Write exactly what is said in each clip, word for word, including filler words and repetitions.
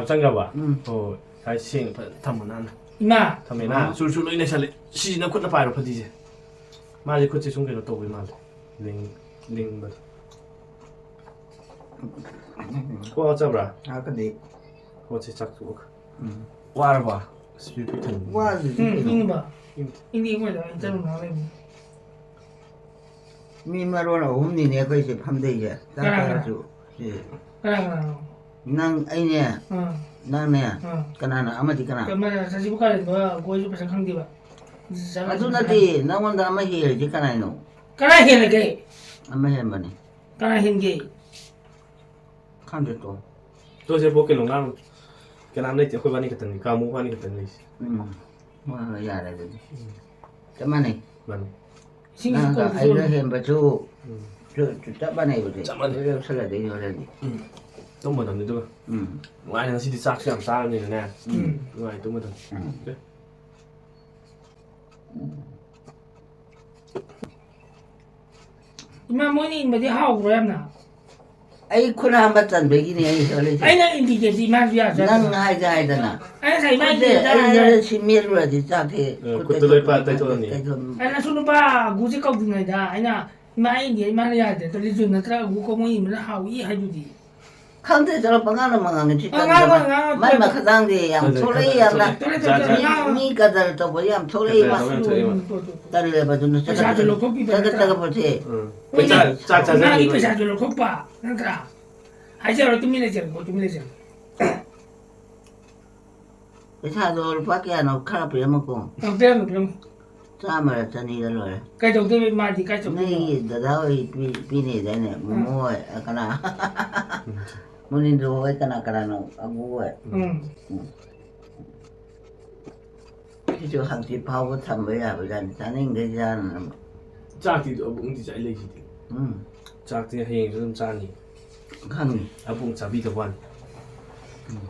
ꯆꯪꯈ꯭ꯔꯕ? ꯎꯝ꯫ ꯍꯣꯏ, ꯍꯣꯏ꯫ ꯁꯥꯏ ꯁꯦꯡꯅ ꯐꯖꯅ ꯊꯝꯃꯣ ꯅꯥꯟꯅ꯫ ꯏꯃꯥ꯫ ꯊꯝꯃꯦ ꯅꯥꯟꯅ꯫ ꯑꯥ꯫ ꯆꯨꯔ ꯆꯨꯔ ꯂꯣꯏ ꯂꯩꯁꯜꯂꯦ꯫ ꯁꯤꯁꯤꯅ ꯈꯨꯠꯅ ꯄꯥꯏꯔꯣ ꯐꯗꯤꯁꯦ꯫ ꯃꯥꯁꯦ ꯈꯨꯠꯁꯦ ꯁꯨꯝ ꯀꯩꯅꯣ ꯇꯧꯕꯩ ꯃꯥꯜꯂꯦ꯫ ꯂꯤꯡ-, ꯂꯤꯡꯕꯗꯣ꯫ ꯀꯣꯛ ꯍꯥꯞꯆꯕ꯭ꯔꯥ? ꯍꯥꯞꯀꯗꯤ꯫ ꯄꯣꯠꯁꯦ ꯆꯥꯛ ꯇꯣꯛꯑꯒ꯫ ꯎꯝ꯫ ꯋꯥꯔꯕ? ꯑꯁ, ꯄꯤꯛ ꯄꯤꯛ ꯊꯟꯕ꯫ ꯋꯥꯗꯨꯗꯤ ꯎꯝ, ꯀꯩꯅꯣ? ꯏꯪꯕ꯫ ꯏꯪ-, ꯏꯪꯗꯤ ꯏꯪꯉꯣꯏꯗ, ꯑꯩ ꯆꯠꯂꯨ ꯉꯥꯏꯍꯥꯛ ꯂꯩꯕꯅꯤ꯫ ꯃꯤ ꯃꯔꯣꯟ ꯑꯍꯨꯝꯅꯤꯅꯦ ꯑꯩꯈꯣꯏꯁꯦ ꯐꯝꯗꯣꯏꯁꯦ꯫ ꯆꯥꯛ ꯀꯅꯥ ꯀꯅꯥ? ꯆꯥꯔꯁꯨ ꯁꯤ꯫ ꯀꯅꯥ ꯀꯅꯥꯅꯣ? ꯅꯪ, ꯑꯩꯅꯦ, ꯑꯥ꯫ ꯅꯪꯅꯦ, ꯑꯥ꯫ ꯀꯅꯥꯅꯣ? ꯑꯃꯗꯤ ꯀꯅꯥ? ꯀꯃ-, ꯁꯖꯤꯕꯨ ꯀꯥꯂꯦꯟꯗꯣ ꯑꯩꯈꯣꯏꯁꯨ ꯐꯖꯅ ꯈꯪꯗꯦꯕ꯫ ꯑꯗꯨ ꯅꯠꯇꯦ, ꯅꯪꯉꯣꯟꯗ ꯑꯃ ꯍꯦꯜꯂꯤꯁꯦ ꯀꯅꯥꯅꯣ? ꯀꯅꯥ ꯍꯦꯜꯂꯒꯦ? ꯑꯃ ꯍꯦꯟꯕꯅꯤ꯫ ꯀꯅꯥ ꯍꯦꯟꯒꯦ? ꯈꯪꯗꯦ ꯇꯣ꯫ ꯇꯣꯁꯦ ꯕꯣ, ꯀꯩꯅꯣ ꯉꯥꯡ-, ꯀꯅꯥꯝ ꯂꯩꯇꯦ, ꯑꯩꯈꯣꯏ ꯕꯥꯅꯤ ꯈꯛꯇꯅꯤ, ꯀꯥꯃꯨ ꯕꯥꯅꯤ ꯈꯛꯇꯅꯤ ꯂꯩꯁꯦ꯫ ꯎꯝ꯫ ꯍꯣꯏ, ꯍꯣꯏ, ꯌꯥꯔꯦ ꯑꯗꯨꯗꯤ꯫ ꯎꯝ꯫ ꯆꯞ ꯃꯥꯟꯅꯩ꯫ ꯃꯥꯅꯤ꯫ ꯏꯁꯤꯡ ꯅꯪꯒ ꯀꯧꯕꯁꯨ ꯑꯩꯒ ꯂꯣꯏꯔꯦ꯫ ꯍꯦꯟꯕꯁꯨ ꯎꯝ꯫ ꯆꯨ-, ꯆꯨ-, ꯆꯞ ꯃꯥꯟꯅꯩꯕ ꯑꯗꯨꯗꯤ꯫ ꯆꯞ ꯃꯥꯟꯅꯩ꯫ ꯂꯣꯏ ꯂꯧꯁꯜꯂꯗꯤ ꯍꯣꯔꯦꯟꯗꯤ꯫ ꯎꯝ꯫ ꯇꯨꯝꯃꯗꯝꯅꯤ ꯑꯗꯨꯒ꯫ ꯎꯝ꯫ ꯅꯨꯡꯉꯥꯏꯅ ꯉꯁꯤꯗꯤ ꯆꯥꯛꯁꯨ ꯌꯥꯝ ꯆꯥꯔꯕꯅꯤꯅꯅꯦ꯫ ꯎꯝ꯫ ꯅꯨꯡꯉꯥꯏ ꯇꯨꯝꯃꯗꯝꯅꯤ꯫ ꯎꯝ꯫ ꯏꯃꯥ, ꯃꯣꯏꯅ ꯏꯟꯕꯗꯤ ꯍꯥꯎꯕ꯭ꯔꯣ ꯌꯥꯝꯅ? ꯑꯩ ꯈꯨꯠ ꯍꯥꯝꯕ ꯇꯟꯕꯒꯤꯅꯦ ꯑꯩ ꯍꯣꯔꯦꯟꯁꯦ꯫ ꯑꯩꯅ ꯏꯟꯕꯤꯒꯦꯗꯤ ꯏꯃꯥꯁꯨ ꯌꯥꯗ꯭ꯔꯥ? ꯅꯪ ꯍꯥꯏꯗ ꯍꯥꯏꯗꯅ꯫ ꯑꯩ ꯉꯁꯥꯏ ꯏꯃꯥ ꯈꯨꯠꯁꯦ ꯏꯟꯕꯤꯒꯦ ꯑꯩ ꯍꯥꯏꯔꯒ ꯍꯣꯔꯦꯟ ꯁꯤ ꯃꯦꯠꯂꯨꯔꯗꯤ ꯆꯥꯛꯁꯦ ꯑ, ꯈꯨꯠꯇ ꯈꯨꯠꯇ ꯂꯣꯏ ꯄꯥꯏꯔ ꯇꯩꯊꯣꯛ-, ꯇꯩꯊꯣꯛꯑꯅꯤ꯫ ꯇꯩꯊꯣꯛ-, ꯑꯩꯅ ꯑꯁꯨ ꯅꯨꯄꯥ ꯑꯒꯨꯁꯦ ꯀꯧꯗ꯭ꯔꯤꯉꯩꯗ ꯑꯩꯅ ꯏꯃꯥ, ꯑꯩ ꯏꯟꯒꯦ, ꯏꯃꯥꯅ ꯌꯥꯗ꯭ꯔꯦ꯫ ꯇꯂꯤꯖꯨ ꯅꯠꯇ꯭ꯔꯒ ꯑꯒꯨ ꯀꯧ ꯃꯣꯏ ꯏꯟꯕꯅ ꯍꯥꯎꯏ ꯍꯥꯏꯗꯨꯗꯤ꯫ ꯈꯪꯗꯦ, ꯆꯠꯂꯣ, ꯄꯉꯥꯡꯗ ꯃꯉꯥꯡꯉꯦ, ꯁꯤ ꯄꯉꯥꯡ ꯇꯟꯗꯕ꯫ ꯉꯥꯡꯉꯣ, ꯃꯥꯏ ꯇꯟꯗꯕ꯫ ꯃꯈꯥ ꯊꯥꯡꯗꯦ, ꯌꯥꯝ ꯇꯜꯂꯦ, ꯊꯣꯛꯂꯛꯏ, ꯇꯜꯂꯦ, ꯌꯥꯝꯅ꯫ ꯇꯜꯂꯦ, ꯇꯜꯂꯦ, ꯇꯜꯂꯦ, ꯃꯤ, ꯉꯥꯡꯉꯣ꯫ ꯃꯤ ꯀꯗꯔ ꯇꯧꯕ ꯌꯥꯝ ꯊꯣꯛꯂꯛꯏ, ꯀꯗꯔ ꯃꯥ꯫ ꯇꯧꯕ ꯌꯥꯝ ꯊꯣꯛꯂꯛꯏ, ꯃꯥ꯫ ꯇꯜꯂꯦꯕ, ꯑꯗꯨꯅ ꯄꯩꯁꯥꯁꯨ ꯆꯒꯠ-, ꯂꯧꯊꯣꯛꯄꯤ, ꯆꯒꯠ-, ꯄꯩꯁꯥ꯫ ꯆꯒꯠ ꯄꯣꯠꯁꯦ꯫ ꯎꯝ꯫ ꯍꯣꯏꯅꯦ, ꯆꯥꯛ, ꯆꯥꯛ ꯆꯥꯖꯕꯤ ꯃꯥꯒꯤ ꯑꯣꯏꯅ꯫ ꯄꯩꯁꯥꯁꯨ ꯂꯧꯊꯣꯛꯄ, ꯅꯠꯇ꯭ꯔꯥ? ꯍꯥꯏꯖꯔꯣ, ꯇꯨꯃꯤꯟ ꯂꯩꯖꯔꯣ, ꯇꯨꯃꯤꯟ ꯂꯩꯖꯔꯣ꯫ ꯄꯩꯁꯥꯗꯣ ꯂꯨꯄꯥ ꯀꯌꯥꯅꯣ ꯈꯔ ꯄꯤꯔꯝꯃꯨꯀꯣ꯫ ꯑ, ꯄꯤꯔꯝꯃꯦ, ꯄꯤꯔꯝꯃꯦ꯫ ꯆꯥꯝꯃꯔ ꯆꯅꯤꯔ ꯂꯣꯏꯔꯦ꯫ ꯀꯩꯗꯧꯗꯣꯏꯕ ꯃꯥꯗꯤ? ꯀꯥꯏ ꯆꯠꯇꯣꯏꯕ? ꯅꯣꯏꯒꯤ ꯗꯗꯥ ꯍꯣꯏ ꯄꯤ-, ꯄꯤꯅꯤꯗꯥꯏꯅꯦ? ꯎꯝ꯫ ꯃꯣꯃꯣ ꯍꯣꯏ, ꯑ, ꯀꯅꯥ? ꯎꯝ꯫ ꯃꯨꯅꯤꯟꯗ꯭ꯔꯣ ꯍꯣꯏ, ꯀꯅꯥ ꯀꯅꯥꯅꯣ? ꯑꯒꯨ ꯍꯣꯏ꯫ ꯎꯝ꯫ ꯎꯝ꯫ ꯁꯤꯁꯨ ꯍꯪꯆꯤꯠ ꯐꯥꯎꯕ ꯊꯝꯕ ꯌꯥꯕꯖꯥꯠꯅꯤ, ꯆꯥꯅꯤꯡꯈꯩ ꯆꯥꯅꯅꯕ꯫ ꯆꯥꯛꯇꯤ ꯑꯕꯨꯡꯗꯤ ꯆꯥꯏ ꯂꯩꯁꯤꯗꯤ꯫ ꯎꯝ꯫ ꯆꯥꯛꯇꯤ ꯍꯌꯦꯡꯁꯨ ꯑꯗꯨꯝ ꯆꯥꯅꯤ꯫ ꯈꯪꯉꯤ꯫ ꯑꯕꯨꯡ ꯆꯥꯕꯤꯗꯕ ꯋꯥꯅꯤ꯫ ꯎꯝ꯫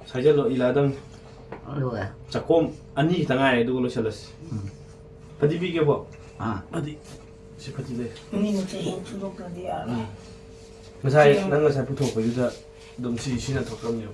ꯁꯥꯏꯖꯜꯂꯣ, ꯏꯂꯥꯗꯪ꯫ ꯂꯣꯏꯔꯦ꯫ ꯆꯥꯛꯈꯣꯝ ꯑꯅꯤ ꯈꯤꯇ ꯉꯥꯏꯔꯦ, ꯑꯗꯨꯒ ꯂꯣꯏꯁꯤꯜꯂꯁꯤ꯫ ꯎꯝ꯫ ꯐꯗꯤ ꯄꯤꯒꯦꯕꯣ? ꯑꯥ꯫ ꯐꯗꯤ꯫ ꯁꯤ ꯐꯗꯤ ꯂꯩ꯫ ꯑꯅꯤꯃꯛꯁꯦ ꯍꯦꯛ ꯁꯨꯗꯣꯛꯇ꯭ꯔꯗꯤ ꯌꯥꯔꯣꯏ꯫ ꯎꯝ꯫ ꯉꯁꯥꯏ ꯁꯤ ꯅꯪ ꯉꯁꯥꯏ ꯄꯨꯊꯣꯛꯄꯩꯗꯨꯗ ꯑꯗꯨꯝ ꯁꯤ ꯁꯤꯅ ꯊꯣꯛꯈ꯭ꯔꯕꯅꯦꯕ꯫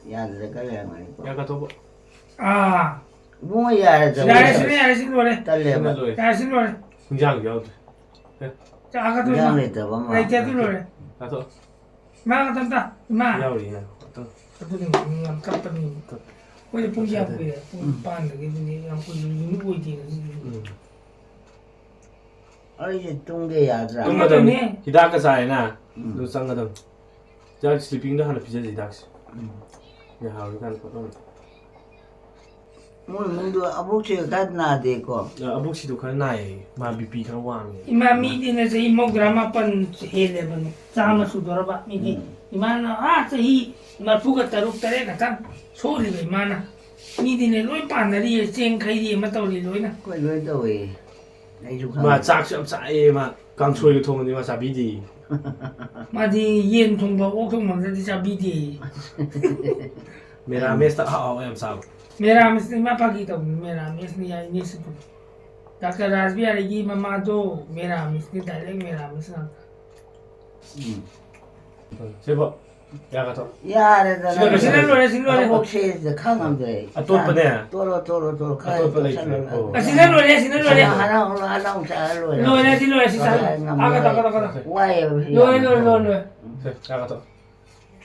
ꯌꯥꯗ꯭ꯔꯦ, ꯈꯔ ꯌꯥꯝꯃꯅꯤꯀꯣ꯫ ꯌꯥ ꯀꯥꯊꯣꯛꯄ꯫ ꯑꯥ ꯏꯕꯨꯡꯉꯣ, ꯌꯥꯔꯦ, ꯌꯥꯔꯦ, ꯁꯤꯅ ꯌꯥꯔꯦ, ꯁꯤꯅ ꯂꯣꯏꯔꯦ꯫ ꯇꯜꯂꯦꯕ꯫ ꯂꯣꯏꯔꯦ꯫ ꯌꯥꯔꯦ, ꯁꯤꯅ ꯂꯣꯏꯔꯦ꯫ ꯍꯤꯟꯖꯥꯡ ꯌꯥꯎꯗ꯭ꯔꯦ꯫ ꯆꯥꯒꯗꯣꯏ ꯏꯟꯖꯥꯡ ꯃꯥ ꯂꯩꯇꯕ ꯑꯃ꯫ ꯂꯩꯇꯦ, ꯑꯗꯨ ꯂꯣꯏꯔꯦ꯫ ꯀꯥꯊꯣꯛ꯫ ꯃꯥ ꯉꯥꯛꯇ ꯑꯝꯇ, ꯏꯃꯥ꯫ ꯌꯥꯎꯔꯤ ꯌꯥ꯫ ꯑꯗꯨꯅꯤ, ꯃꯤ ꯌꯥꯝ ꯀꯞꯄꯅꯤ꯫ ꯑꯩꯈꯣꯏꯗ ꯄꯨꯡ ꯀꯌꯥ ꯀꯨꯏꯔꯦ? ꯄꯨꯡ ꯅꯤꯄꯥꯟꯗꯒꯤ ꯑꯗꯨꯗꯤ ꯌꯥꯝ ꯀꯨꯏꯅ ꯌꯨꯝ ꯑꯣꯏꯗꯦ ꯉꯁꯤꯗꯤ꯫ ꯎꯝ꯫ ꯑꯩꯁꯦ ꯇꯨꯝꯒꯦ ꯌꯥꯗ꯭ꯔꯥ? ꯇꯨꯝꯃꯗꯕꯅꯤ꯫ ꯍꯤꯗꯥꯛꯀ ꯆꯥꯏꯅ꯫ ꯎꯝ꯫ ꯑꯗꯨ ꯆꯪꯒꯗꯕꯅꯤ꯫ ꯍꯤꯗꯥꯛ ꯁ꯭ꯂꯤꯞꯄꯤꯡꯗꯣ ꯍꯥꯟꯅ ꯄꯤꯖꯁꯤ ꯍꯤꯗꯥꯛꯁꯦ꯫ ꯎꯝ꯫ ꯌꯥꯍꯧꯔꯤ ꯀꯥꯟꯗ ꯐꯠ ꯂꯥꯎꯅ꯫ ꯃꯣꯏ ꯏꯃꯨꯡꯗꯣ ꯑꯕꯣꯛꯁꯦ ꯈꯔ ꯅꯥꯗꯦꯀꯣ꯫ ꯑ, ꯑꯕꯨꯛꯁꯤꯗꯣ ꯈꯔ ꯅꯥꯏꯌꯦ꯫ ꯃꯥ ꯕꯤ ꯄꯤ ꯈꯔ ꯋꯥꯡꯉꯦ꯫ ꯏꯃꯥ, ꯃꯤꯗꯤꯅ ꯆꯍꯤ ꯃꯧꯗ꯭ꯔꯥ ꯃꯥꯄꯟ ꯍꯦꯜꯂꯦꯕꯅꯦ, ꯆꯥꯝꯃ ꯁꯨꯗꯣꯔꯕ ꯃꯤꯗꯤ꯫ ꯎꯝ꯫ ꯏꯃꯥꯅ ꯑꯥ ꯆꯍꯤ ꯃꯔꯤꯐꯨꯒ ꯇꯔꯨꯛ ꯇꯔꯦꯠ ꯈꯛꯇꯪ ꯁꯣꯜꯂꯤꯕ ꯏꯃꯥꯅ꯫ ꯃꯤꯗꯤꯅꯦ ꯂꯣꯏ ꯄꯥꯟꯅꯔꯤꯌꯦ, ꯆꯦꯡ ꯈꯩꯔꯤ ꯑꯃ ꯇꯧꯔꯤ ꯂꯣꯏꯅ꯫ ꯑꯩꯈꯣꯏ ꯂꯣꯏ ꯇꯧꯋꯦ꯫ ꯑꯩꯁꯨ ꯃꯥ ꯈꯪꯉꯦ꯫ ꯆꯥꯛꯁꯨ ꯌꯥꯝ ꯆꯥꯏꯌꯦ꯫ ꯃꯥ ꯀꯥꯡꯁꯣꯏꯒ ꯊꯣꯡꯉꯗꯤ ꯃꯥ ꯆꯥꯕꯤꯗꯦ꯫ ꯃꯥꯗꯤ ꯌꯦꯟ ꯊꯣꯡꯕ, ꯑꯣꯛ ꯊꯣꯡꯕ ꯑꯝꯇꯗꯤ ꯆꯥꯕꯤꯗꯦ꯫ ꯃꯦꯔꯥꯃꯦꯁꯇ ꯑꯍꯥꯎ ꯑꯍꯥꯎ ꯌꯥꯝ ꯆꯥꯕ꯫ ꯃꯦꯔꯥꯃꯤꯁꯅꯤ, ꯏꯃꯥ ꯐꯥꯒꯤ ꯇꯧꯕꯅꯤ, ꯃꯦꯔꯥꯃꯤꯁꯅꯤ ꯌꯥꯏꯅꯦ ꯁꯤꯗꯤ꯫ ꯗꯥꯛꯇꯔ ꯔꯥꯖꯕꯤꯍꯥꯔꯤꯒꯤ ꯃꯃꯥꯗꯣ ꯃꯦꯔꯥꯃꯤꯁꯅꯤ, ꯗꯥꯏꯔꯦꯛ ꯃꯦꯔꯥꯃꯤꯁ ꯉꯥꯛꯇ꯫ ꯎꯝ꯫ ꯁꯤꯕꯣ꯫ ꯌꯥꯒꯗ꯭ꯔꯣ? ꯌꯥꯔꯦꯗꯅ꯫ ꯁꯤꯗ ꯂꯣꯏꯁꯤꯜꯂꯦ, ꯂꯣꯏꯔꯦ, ꯁꯤꯗ ꯂꯣꯏꯔꯦ꯫ ꯑꯕꯣꯛꯁꯦ ꯈꯪꯉꯝꯗ꯭ꯔꯦ꯫ ꯑꯇꯣꯠꯄꯅꯦ꯫ ꯇꯣꯠꯂꯣ, ꯇꯣꯠꯂꯣ, ꯇꯣꯠꯂꯣ꯫ ꯈꯔ ꯑꯇꯣꯠꯄ ꯂꯩꯇ꯭ꯔꯦ꯫ ꯇꯣꯠꯁꯜꯂꯣ꯫ ꯑꯣ꯫ ꯑꯁꯤꯅ ꯂꯣꯏꯔꯦ, ꯑꯁꯤꯅ ꯂꯣꯏꯔꯦ꯫ ꯍꯔꯥꯎ, ꯍꯔꯥꯎ, ꯍꯔꯥꯎ ꯆꯥꯔ ꯂꯣꯏꯔꯦ꯫ ꯂꯣꯏꯔꯦ, ꯁꯤ ꯂꯣꯏꯔꯦ, ꯁꯤ ꯆꯥꯔꯦ꯫ ꯉꯝꯃꯔꯣꯏ꯫ ꯑꯥ, ꯀꯥꯊꯣꯛ, ꯀꯥꯊꯣꯛ, ꯀꯥꯊꯣꯛ꯫ ꯋꯥꯏꯌꯦꯕ ꯁꯤ ꯂꯣꯏꯔꯦ, ꯂꯣꯏꯔꯦ, ꯌꯥꯝꯅ꯫ ꯂꯣꯏꯔꯦ, ꯂꯣꯏꯔꯦ꯫ ꯁꯦ, ꯌꯥꯒꯗ꯭ꯔꯣ?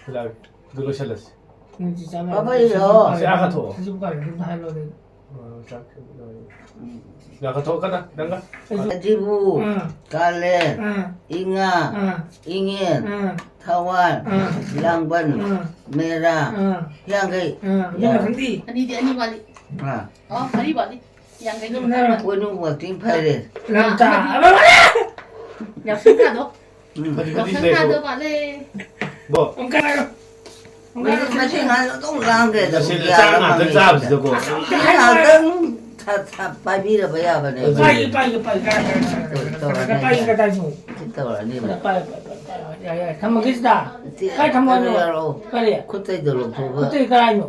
ꯁꯤꯗ ꯂꯥꯛꯑꯒꯦ꯫ ꯑꯗꯨ ꯂꯣꯏꯁꯜꯂꯁꯤ꯫ ꯅꯪ ꯆꯤ ꯆꯥꯅ ꯄꯥꯄꯩꯗꯣ꯫ ꯁꯤ ꯑꯥ ꯀꯥꯊꯣꯛꯑꯣ꯫ ꯁꯤꯁꯨ ꯀꯥꯔꯦ, ꯑꯗꯨꯝ ꯍꯥꯏꯔꯣ ꯑꯗꯨꯗꯤ꯫ ꯆꯥꯛ ꯌꯥ ꯀꯠꯊꯣꯛꯑꯣ ꯀꯟꯅ ꯅꯪꯒ꯫ ꯑꯁꯤꯕꯨ ꯎꯝ꯫ ꯀꯥꯂꯦꯟ, ꯎꯝ꯫ ꯏꯉꯥ, ꯎꯝ꯫ ꯏꯉꯦꯟ, ꯎꯝ꯫ ꯊꯥꯋꯜ, ꯎꯝ꯫ ꯂꯥꯡꯕꯟ, ꯎꯝ꯫ ꯃꯦꯔꯥ, ꯎꯝ꯫ ꯍꯤꯌꯥꯡꯒꯩ꯫ ꯎꯝ꯫ ꯑꯗꯨ ꯌꯥꯔꯦ꯫ ꯃꯊꯪꯗꯤ? ꯑꯅꯤꯗꯤ ꯑꯅꯤ ꯋꯥꯠꯂꯤ꯫ ꯑꯥ꯫ ꯑꯣ, ꯃꯔꯤ ꯋꯥꯠꯂꯤ꯫ ꯍꯤꯌꯥꯡꯒꯩ ꯅꯨꯃꯤꯠ ꯅꯪ ꯊꯥꯋꯜ꯫ ꯀꯣꯅꯨꯡ ꯋꯥꯛꯆꯤꯡ ꯐꯥꯏꯔꯦ꯫ ꯂꯝꯇꯥ꯫ ꯑꯥ, ꯑꯃ ꯋꯥꯠꯂꯤ! ꯌꯥꯎꯁꯪ ꯊꯥꯗꯣ꯫ ꯎꯝ꯫ ꯐꯗꯤ ꯐꯗꯤ ꯌꯥꯎꯁꯪ ꯂꯩꯀꯣ꯫ ꯊꯥꯗꯣ ꯋꯥꯠꯂꯦ꯫ ꯕꯣ꯫ ꯑꯃꯨꯛꯀ ꯍꯥꯏꯔꯣ꯫ ꯃꯁꯤ, ꯃꯁꯤ ꯉꯥꯏꯍꯥꯛ ꯑꯗꯨꯝ ꯉꯥꯡꯈ꯭ꯔꯦ, ꯑꯗꯨꯝ ꯃꯁꯤ ꯒ꯭ꯌꯥꯟ ꯆꯥꯛ ꯑꯃ ꯉꯥꯛꯇꯪ ꯃꯦꯟꯈꯤꯗ꯭ꯔꯦ꯫ ꯆꯥꯕꯁꯤꯗꯀꯣ꯫ ꯉꯥꯏꯍꯥꯛꯇꯪ ꯊ-, ꯊ-, ꯄꯥꯏꯕꯤꯔꯕ ꯌꯥꯕꯅꯦ꯫ ꯄꯥꯏꯒꯦ, ꯄꯥꯏꯒꯦ, ꯄꯥꯏꯒꯦ, ꯄꯥꯏꯒꯦ, ꯄꯥꯏꯒꯦ, ꯄꯥꯏꯒꯦ, ꯄꯥꯏꯒꯦ, ꯄꯥꯏꯒꯦ, ꯄꯥꯏꯒꯦ꯫ ꯁꯤ ꯇꯧꯔꯅꯤ꯫ ꯄꯥꯏꯒꯦ, ꯄꯥꯏꯒꯦ, ꯄꯥꯏꯒꯦ, ꯄꯥꯏꯒꯦ꯫ ꯌꯥꯏ, ꯌꯥꯏ, ꯊꯝꯃꯒꯦ ꯁꯤꯗ꯫ ꯁꯤ ꯀꯥꯏ ꯊꯝꯃꯣ ꯍꯥꯏꯅꯣ? ꯌꯥꯔꯛꯑꯣ꯫ ꯀꯔꯤ? ꯈꯨꯠꯇꯩꯗꯣ ꯂꯧꯊꯣꯛꯑꯒ꯫ ꯈꯨꯠꯇꯩ ꯀꯥꯏꯅꯣ?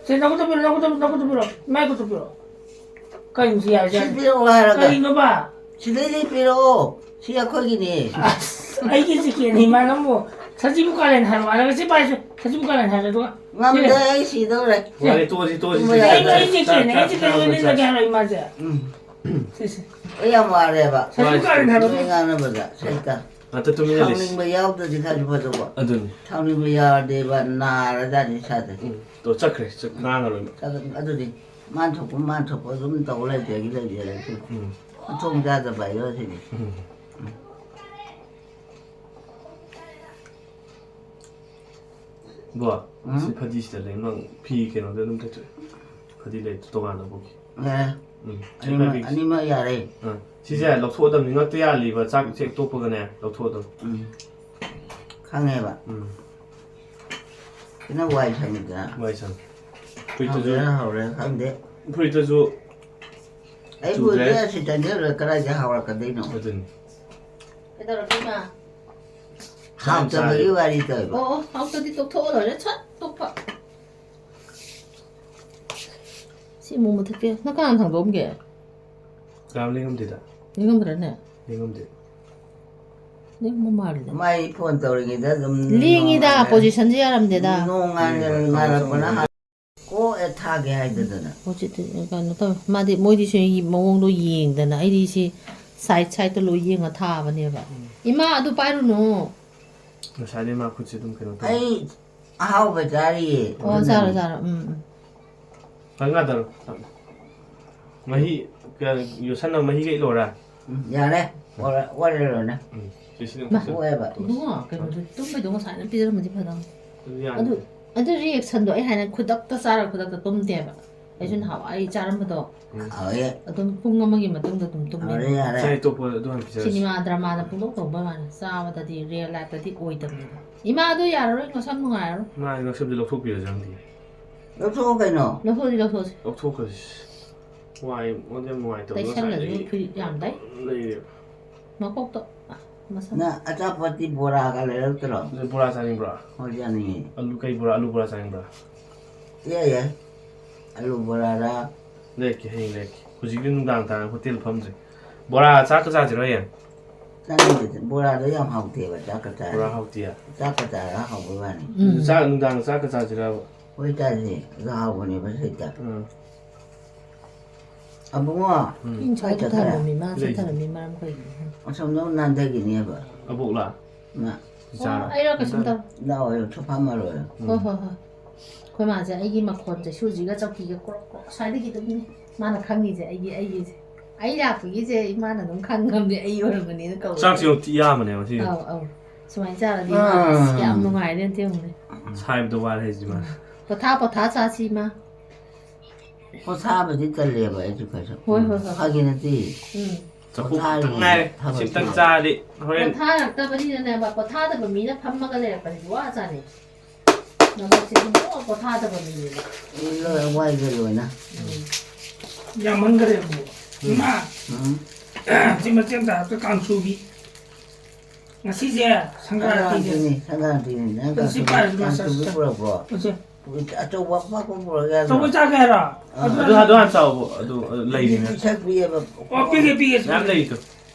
ꯁꯤ ꯅꯈꯨꯠꯇ ꯄꯤꯔꯣ, ꯅꯈꯨꯠꯇ, ꯅꯈꯨꯠꯇ ꯄꯤꯔꯣ꯫ ꯃꯥꯏ ꯈꯨꯠꯇ ꯄꯤꯔꯣ꯫ ꯀꯩꯅꯣ ꯁꯤ ꯌꯥꯔꯤꯁꯦ? ꯁꯤ ꯄꯤꯔꯛꯑꯣ ꯍꯥꯏꯔꯒ꯫ ꯀꯔꯤꯅꯣꯕ? ꯁꯤꯗꯩꯗꯤ ꯄꯤꯔꯛꯑꯣ꯫ ꯁꯤ ꯑꯩꯈꯣꯏꯒꯤꯅꯦ꯫ ꯑꯁ, ꯑꯩꯒꯤ ꯖꯤꯀꯦꯠꯅꯤ ꯃꯥ ꯅꯪꯕꯨ꯫ ꯁꯖꯤꯕꯨ ꯀꯥꯂꯦꯟ ꯍꯥꯏꯔꯣ ꯍꯥꯏꯔꯒ ꯁꯤ ꯄꯥꯏꯁꯦ꯫ ꯁꯖꯤꯕꯨ ꯀꯥꯂꯦꯟ ꯍꯥꯏꯔꯣ ꯑꯗꯨꯒ꯫ ꯉꯝꯗꯦ, ꯁꯤꯅꯦ꯫ ꯑꯩ ꯁꯤꯗꯧꯔꯦ꯫ ꯌꯥꯔꯦ, ꯇꯣꯛꯑꯁꯤ, ꯇꯣꯛꯑꯁꯤ, ꯇꯨꯝꯕ ꯁꯤ ꯌꯥꯗꯦ꯫ ꯑꯩ, ꯌꯥꯗꯦ꯫ ꯑꯩ ꯖꯤꯀꯦꯠꯅꯦ, ꯑꯩ ꯖꯤꯀꯦꯠ ꯑꯣꯏꯅ ꯂꯤꯠꯂꯒꯦ ꯍꯥꯏꯔꯣ ꯏꯃꯥꯁꯦ꯫ ꯎꯝ꯫ ꯁꯤꯁꯦ꯫ ꯑꯩ ꯌꯥꯝ ꯋꯥꯔꯦꯕ꯫ ꯁꯖꯤꯕꯨ ꯀꯥꯂꯦꯟ ꯍꯥꯏꯔꯣ ꯅꯣꯏ ꯑꯗꯨꯒ꯫ ꯉꯥꯡꯅꯕꯗ ꯁꯩꯇ꯫ ꯉꯥꯛꯇ ꯇꯨꯃꯤꯟꯅ ꯂꯩꯁꯤ꯫ ꯁꯥꯎꯅꯤꯡꯕ ꯌꯥꯎꯗ꯭ꯔꯗꯤ ꯈꯔꯁꯨ ꯐꯗꯧꯕ꯫ ꯑꯗꯨꯅꯤ꯫ ꯁꯥꯎꯅꯤꯡꯕ ꯌꯥꯎꯔꯗꯤꯕ ꯅꯥꯔꯖꯥꯠꯅꯤ ꯏꯁꯥꯁꯦ꯫ ꯎꯝ꯫ ꯇꯣ ꯆꯠꯈ꯭ꯔꯦ, ꯆꯠ-, ꯉꯥꯡꯉꯔꯣꯏ꯫ ꯑꯗꯨ-, ꯑꯗꯨꯗꯤ ꯃꯥꯟ ꯊꯣꯛꯄ, ꯃꯥꯟ ꯊꯣꯛꯄ ꯑꯗꯨꯝ ꯇꯧ ꯂꯩꯕꯒꯤ ꯂꯩꯖꯔꯦ꯫ ꯎꯝ꯫ ꯃꯊꯣꯡ ꯆꯥꯗꯕ ꯍꯥꯏꯗꯣ ꯁꯤꯅꯤ꯫ ꯎꯝ꯫ ꯕꯣ, ꯎꯝ? ꯁꯤ ꯐꯗꯤꯁꯤꯗ ꯂꯩ, ꯅꯪ ꯐꯤ ꯀꯩꯅꯣꯗ ꯑꯗꯨꯝ ꯇꯩꯊꯣꯛꯑꯦ꯫ ꯐꯗꯤ ꯂꯩ, ꯇꯣꯉꯥꯟꯅ ꯄꯨꯈꯤ꯫ ꯌꯥꯔꯦ꯫ ꯎꯝ꯫ ꯑꯅꯤꯃꯛ, ꯁꯤ ꯐꯗꯤ-, ꯑꯅꯤꯃꯛ ꯌꯥꯔꯦ꯫ ꯑꯥ꯫ ꯁꯤꯁꯦ ꯂꯧꯊꯣꯛꯑꯗꯕꯅꯤ, ꯉꯛꯇ ꯌꯥꯜꯂꯤꯕ ꯆꯥꯛ ꯆꯦꯛ ꯇꯣꯛꯄꯒꯅꯦ, ꯂꯧꯊꯣꯛꯑꯗꯕꯅꯤ꯫ ꯎꯝ꯫ ꯈꯪꯉꯦꯕ꯫ ꯎꯝ꯫ ꯁꯤꯅ ꯋꯥꯏ ꯁꯪꯉꯤꯗꯅ꯫ ꯋꯥꯏ ꯁꯪꯉꯤ꯫ ꯐꯨꯔꯤꯠꯇꯁꯨ ꯍꯥꯎꯔꯦ, ꯍꯥꯎꯔꯦ, ꯈꯪꯗꯦ꯫ ꯐꯨꯔꯤꯠꯇꯁꯨ ꯑꯩ ꯆꯨꯗ꯭ꯔꯦ꯫ ꯐꯨꯔꯤꯠꯁꯦ ꯑꯁꯤ ꯆꯪꯁꯤꯜꯂꯒ ꯀꯗꯥꯏꯗ ꯍꯥꯎꯔꯛꯀꯗꯣꯏꯅꯣ? ꯑꯗꯨꯅꯤ꯫ ꯀꯩꯗꯧꯔꯒꯦ, ꯏꯃꯥ? ꯍꯥꯎꯇꯕꯒꯤ ꯆꯥꯔꯦ꯫ ꯋꯥꯔꯤ ꯇꯧꯋꯦꯕ꯫ ꯑꯣ, ꯑꯣ, ꯍꯥꯎꯇꯗꯤ ꯇꯣꯛꯊꯣꯛꯑ ꯂꯣꯏꯔꯦ, ꯁꯠ ꯇꯣꯛꯄ꯫ ꯁꯤ ꯑꯃꯨꯛ ꯃꯨꯊꯠꯀꯦ꯫ ꯅꯪ ꯀꯅꯥꯅ ꯊꯥꯡꯗꯣꯛꯑꯝꯒꯦ? ꯀꯅꯥꯝ ꯂꯦꯡꯉꯝꯗꯦꯗ꯫ ꯂꯦꯡꯉꯝꯗ꯭ꯔꯅꯦ? ꯂꯦꯡꯉꯝꯗꯦ꯫ ꯂꯦꯡꯕ ꯃꯥꯜꯂꯤꯗ꯫ ꯃꯥꯏ ꯐꯣꯟ ꯇꯧꯔꯤꯉꯩꯗ ꯑꯗꯨꯝ ꯂꯦꯡꯉꯤꯗ, ꯅꯣꯡꯉꯥꯜꯂꯦ꯫ Positionꯁꯦ ꯌꯥꯔꯝꯗꯦꯗ꯫ ꯅꯣꯡꯉꯥꯜꯂꯦ, ꯎꯝ, ꯉꯥꯜꯂꯛꯄꯅ ꯍꯥꯟ-, ꯀꯣꯛ ꯍꯦꯛ ꯊꯥꯒꯦ ꯍꯥꯏꯗꯗꯅ꯫ ꯍꯧꯖꯤꯛꯇꯤ ꯀꯩꯅꯣ ꯇꯧꯋꯦ꯫ ꯃꯥꯗꯤ, ꯃꯣꯏꯗꯤ ꯁꯤ ꯃꯑꯣꯡꯗꯣ ꯌꯦꯡꯗꯅ, ꯑꯩꯗꯤ ꯁꯤ side sideꯇ ꯂꯣꯏ ꯌꯦꯡꯉ ꯊꯥꯕꯅꯦꯕ꯫ ꯎꯝ꯫ ꯏꯃꯥ, ꯑꯗꯨ ꯄꯥꯏꯔꯨꯅꯨ꯫ ꯉꯁꯥꯏꯗꯩ ꯃꯥ ꯈꯨꯠꯁꯦ ꯑꯗꯨꯝ ꯀꯩꯅꯣ ꯇꯧꯋꯦ꯫ ꯑꯩ ꯑꯍꯥꯎꯕ ꯆꯥꯔꯤꯌꯦ꯫ ꯑꯣ, ꯑꯗꯨꯅꯅꯦ꯫ ꯆꯥꯔꯣ, ꯆꯥꯔꯣ꯫ ꯎꯝ, ꯎꯝ꯫ ꯇꯞꯅ ꯊꯥꯗꯔꯣ, ꯇꯞꯅ꯫ ꯃꯍꯤ, ꯀ-, ꯌꯣꯠꯁꯟꯅꯕ ꯃꯍꯤꯒ ꯏꯠꯂꯣꯔꯥ? ꯎꯝ, ꯌꯥꯔꯦ꯫ ꯑꯣꯔ-, ꯑꯣꯔꯦ ꯂꯣꯏꯅ꯫ ꯎꯝ, ꯁꯤꯁꯤꯅ ꯃꯥ꯫ ꯊꯣꯛꯑꯦꯕ꯫ ꯏꯕꯨꯡꯉꯣ, ꯀꯩꯅꯣꯗꯣ, ꯇꯨꯝꯕꯩꯗꯣ ꯉꯁꯥꯏꯅ ꯄꯤꯖꯔꯝꯃꯗꯤ ꯐꯗꯧꯅꯤ꯫ ꯑꯗꯨ ꯌꯥꯅꯤ꯫ ꯑꯗꯨ, ꯑꯗꯨ reactionꯗꯣ ꯑꯩ ꯍꯥꯏꯅ ꯈꯨꯗꯛꯇ ꯆꯥꯔ ꯈꯨꯗꯛꯇ ꯇꯨꯝꯗꯦꯕ꯫ ꯑꯩꯁꯨ ꯎꯝ꯫ ꯅꯍꯥꯟꯋꯥꯏ ꯆꯥꯔꯝꯕꯗꯣ꯫ ꯎꯝ꯫ ꯍꯥꯎꯋꯦ꯫ ꯑꯗꯨꯝ ꯄꯨꯡ ꯑꯃꯒꯤ ꯃꯇꯨꯡꯗ ꯑꯗꯨꯝ ꯇꯨꯝꯃꯦ꯫ ꯍꯥꯎꯔꯦ, ꯌꯥꯔꯦ꯫ ꯆꯥꯏ ꯇꯣꯛꯄ ꯑꯗꯨ ꯍꯥꯟꯅ ꯄꯤꯖꯔꯁꯤ꯫ ꯁꯤꯅꯦꯃꯥ ꯗ꯭ꯔꯃꯥꯗ ꯄꯨꯡꯇꯧ ꯇꯧꯕ ꯋꯥꯅꯤ, ꯆꯥꯕꯗꯗꯤ real lifeꯇꯗꯤ ꯑꯣꯏꯗꯕꯅꯦꯕ꯫ ꯏꯃꯥ ꯑꯗꯨ ꯌꯥꯔꯔꯣꯏ, ꯉꯛꯁꯝ ꯅꯨꯡꯉꯥꯏꯔꯔꯣꯏ꯫ ꯃꯥ ꯉꯛꯁꯝꯗꯤ ꯂꯧꯊꯣꯛꯄꯤꯔꯁꯤꯔ ꯈꯪꯗꯦ꯫ ꯂꯧꯊꯣꯛꯑꯣ ꯀꯩꯅꯣ꯫ ꯂꯧꯊꯣꯛꯑꯗꯤ ꯂꯧꯊꯣꯛꯑꯁꯤ꯫ ꯂꯧꯊꯣꯛꯈ꯭ꯔꯁꯤ꯫ ꯋꯥꯏ, ꯃꯉꯣꯟꯗ ꯌꯥꯝ ꯅꯨꯡꯉꯥꯏꯇꯕꯗꯣ ꯇꯩꯁꯜꯂꯁꯨ ꯉꯁꯥꯏꯗꯒꯤ ꯐꯨꯔꯤꯠ ꯌꯥꯝꯗꯥꯏ꯫ ꯂꯩꯔꯦ꯫ ꯃꯀꯣꯛꯇꯣ, ꯑꯥ, ꯃꯁꯝ꯫ ꯅꯪ ꯑꯆꯥꯄꯣꯠꯇꯤ ꯕꯣꯔꯥꯒ ꯂꯩꯔꯛꯇ꯭ꯔꯣ? ꯑꯗꯨ ꯕꯣꯔꯥ ꯆꯥꯅꯤꯡꯕ꯭ꯔꯣ? ꯍꯣꯏ, ꯆꯥꯅꯤꯡꯉꯦ꯫ ꯑꯂꯨ, ꯀꯩ ꯕꯣꯔꯥ? ꯑꯂꯨ ꯕꯣꯔꯥ ꯆꯥꯅꯤꯡꯕ꯭ꯔꯥ? ꯌꯥꯏ, ꯌꯥꯏ꯫ ꯑꯂꯨ ꯕꯣꯔꯥꯔꯥ? ꯂꯩꯔꯛꯀꯦ, ꯍꯌꯦꯡ ꯂꯩꯔꯛꯀꯦ꯫ ꯍꯧꯖꯤꯛꯇꯤ ꯅꯨꯡꯗꯥꯡ ꯇꯥꯔꯦ, ꯍꯣꯇꯦꯜ ꯐꯝꯗ꯭ꯔꯤ꯫ ꯕꯣꯔꯥ ꯆꯥꯛꯀ ꯆꯥꯁꯤꯔꯣ ꯍꯌꯦꯡ? ꯆꯥꯅꯤꯡꯗꯦ, ꯕꯣꯔꯥꯗꯣ ꯌꯥꯝ ꯍꯥꯎꯇꯦꯕ, ꯆꯥꯛꯀ ꯆꯥꯔꯗꯤ꯫ ꯕꯣꯔꯥ ꯍꯥꯎꯇꯤꯌꯦ? ꯆꯥꯛꯀ ꯆꯥꯔꯒ ꯍꯥꯎꯕꯩ ꯋꯥꯅꯤ꯫ ꯎꯝ꯫ ꯆꯥꯛ, ꯅꯨꯡꯗꯥꯡ ꯆꯥꯛꯀ ꯆꯥꯁꯤꯔꯕ? ꯍꯣꯏ, ꯆꯥꯁꯤ, ꯑꯗꯨ ꯍꯥꯎꯕꯅꯦꯕ ꯁꯤꯗ꯫ ꯎꯝ꯫ ꯑꯕꯨꯡꯉꯣ, ꯎꯝ꯫ ꯏꯟ ꯁ꯭ꯋꯥꯏ ꯁ꯭ꯋꯥꯏ ꯆꯠꯈ꯭ꯔꯦ꯫ ꯆꯠꯊꯔꯝꯃꯤ, ꯃꯥ ꯂꯩ꯫ ꯆꯠꯊꯔꯝꯃꯤ ꯃꯔꯝ ꯀꯩꯒꯤꯅꯣ ꯈꯪꯗꯦ꯫ ꯑꯁꯣꯝꯗ ꯑꯃꯨꯛ ꯅꯥꯟꯊꯈꯤꯅꯦꯕ꯫ ꯑꯕꯣꯛꯂꯥ? ꯃꯥ꯫ ꯏꯆꯥꯔꯣ? ꯑꯣ, ꯑꯩꯔꯣ ꯀꯩꯁꯨꯝ ꯇꯧ-꯫ ꯂꯥꯛꯑꯣ, ꯁꯣꯐꯥ ꯃꯥꯜꯂꯣ꯫ ꯎꯝ꯫ ꯍꯣꯏ, ꯍꯣꯏ, ꯍꯣꯏ꯫ ꯑꯩꯈꯣꯏ ꯃꯥꯁꯦ ꯑꯩꯒꯤ ꯃꯈꯣꯟ ꯆꯩꯁꯨꯁꯤꯒ ꯆꯧꯀꯤꯒ ꯀ꯭ꯔꯣꯛ ꯀ꯭ꯔꯣꯛ ꯑꯁ꯭ꯋꯥꯏꯗꯒꯤ ꯑꯗꯨꯝꯅꯤ ꯃꯥꯅ ꯈꯪꯉꯤꯁꯦ, ꯑꯩꯒꯤ, ꯑꯩꯒꯤꯁꯦ꯫ ꯑꯩ ꯂꯥꯛꯄꯒꯤꯁꯦ ꯏꯃꯥꯅ ꯑꯗꯨꯝ ꯈꯪꯉꯕꯅꯦ ꯑꯩ ꯑꯣꯏꯔꯝꯒꯅꯤꯅ ꯀꯧꯕ꯫ ꯆꯥꯛꯁꯦ ꯌꯥꯝ ꯊꯤ ꯌꯥꯝꯕꯅꯦ ꯉꯁꯤꯗꯤ꯫ ꯑꯧ, ꯑꯧ꯫ ꯁꯨꯃꯥꯏꯅ ꯆꯥꯔꯗꯤ ꯏꯃꯥ ꯑꯁ ꯀꯌꯥꯝ ꯅꯨꯡꯉꯥꯏꯔꯦ ꯑꯝꯇ ꯌꯦꯡꯉꯨꯅꯦ꯫ ꯁꯥꯏꯕꯗ ꯋꯥꯔꯦ ꯍꯥꯏꯁꯤ ꯏꯃꯥ꯫ ꯄꯣꯊꯥ, ꯄꯣꯊꯥ ꯆꯥꯁꯤ ꯏꯃꯥ꯫ ꯄꯣꯊꯥꯕꯗꯤ ꯇꯜꯂꯦꯕ ꯑꯩꯁꯨ ꯀꯩꯁꯨ꯫ ꯍꯣꯏ, ꯍꯣꯏ, ꯍꯣꯏ꯫ ꯐꯥꯒꯤ ꯅꯠꯇꯦ꯫ ꯎꯝ꯫ ꯆꯐꯨ ꯄꯣꯊꯥꯔꯤꯉꯩ ꯈꯤꯇꯪ ꯉꯥꯏꯔꯦ꯫ ꯊꯕꯛ ꯁꯤꯝꯇꯪ ꯁꯨꯕ꯫ ꯆꯥꯔꯗꯤ ꯍꯣꯔꯦꯟ꯫ ꯄꯣꯊꯥꯔꯛꯇꯕꯅꯤꯅꯅꯦꯕ, ꯄꯣꯊꯥꯗꯕ ꯃꯤꯅ ꯐꯝꯃꯒ ꯂꯩꯔꯛꯄꯁꯤꯗꯤ ꯋꯥꯖꯥꯠꯅꯤ꯫ ꯅꯕꯨꯛꯁꯦ ꯁꯨꯡꯄꯣ ꯄꯣꯊꯥꯗꯕ ꯃꯤꯅꯦꯕ꯫ ꯂꯣꯏ ꯋꯥꯏꯒꯦ ꯂꯣꯏꯅ꯫ ꯎꯝ꯫ ꯌꯥꯝꯃꯟꯈꯔꯦ ꯑꯕꯨ꯫ ꯎꯝ꯫ ꯏꯃꯥ! ꯎꯝ꯫ ꯁꯤ ꯃꯆꯦꯝ ꯇꯥꯔꯛꯇ ꯀꯥꯡꯁꯨꯒꯤ꯫ ꯉꯁꯤꯁꯦ ꯁꯪꯀ꯭ꯔꯥꯟꯇꯤꯅꯦ꯫ ꯁꯪꯀ꯭ꯔꯥꯟꯇꯤꯅꯦ, ꯁꯪꯀ꯭ꯔꯥꯟꯇꯤꯅꯦ꯫ ꯅꯪ ꯁꯤ ꯀꯥꯡꯁꯨ-, ꯄꯥꯏꯔꯁꯤ, ꯃꯥꯁꯤ ꯀꯥꯡꯁꯨꯕꯤ ꯁꯥ-, ꯄꯨꯔꯛꯄ꯭ꯔꯣ? ꯃꯁꯤ꯫ ꯑꯆꯧꯕ ꯑꯄꯥꯛꯄ ꯄꯨꯔꯛ ꯌꯥꯗ꯭ꯔꯣ? ꯑꯆꯧꯕ ꯆꯥꯒꯦ ꯍꯥꯏꯔꯣ? ꯑꯥ꯫ ꯑꯗꯨ, ꯑꯗꯨ ꯍꯥꯟꯅ ꯆꯥꯎꯕ, ꯑꯗꯨ, ꯑ, ꯂꯩꯔꯤꯅꯦ꯫ ꯄꯤꯁꯛ ꯄꯤꯑꯕ꯫ ꯑꯣ, ꯄꯤꯒꯦ, ꯄꯤꯒꯦ, ꯃꯌꯥꯝ ꯄꯤꯒꯦ꯫ ꯂꯩꯔꯤꯗꯣ꯫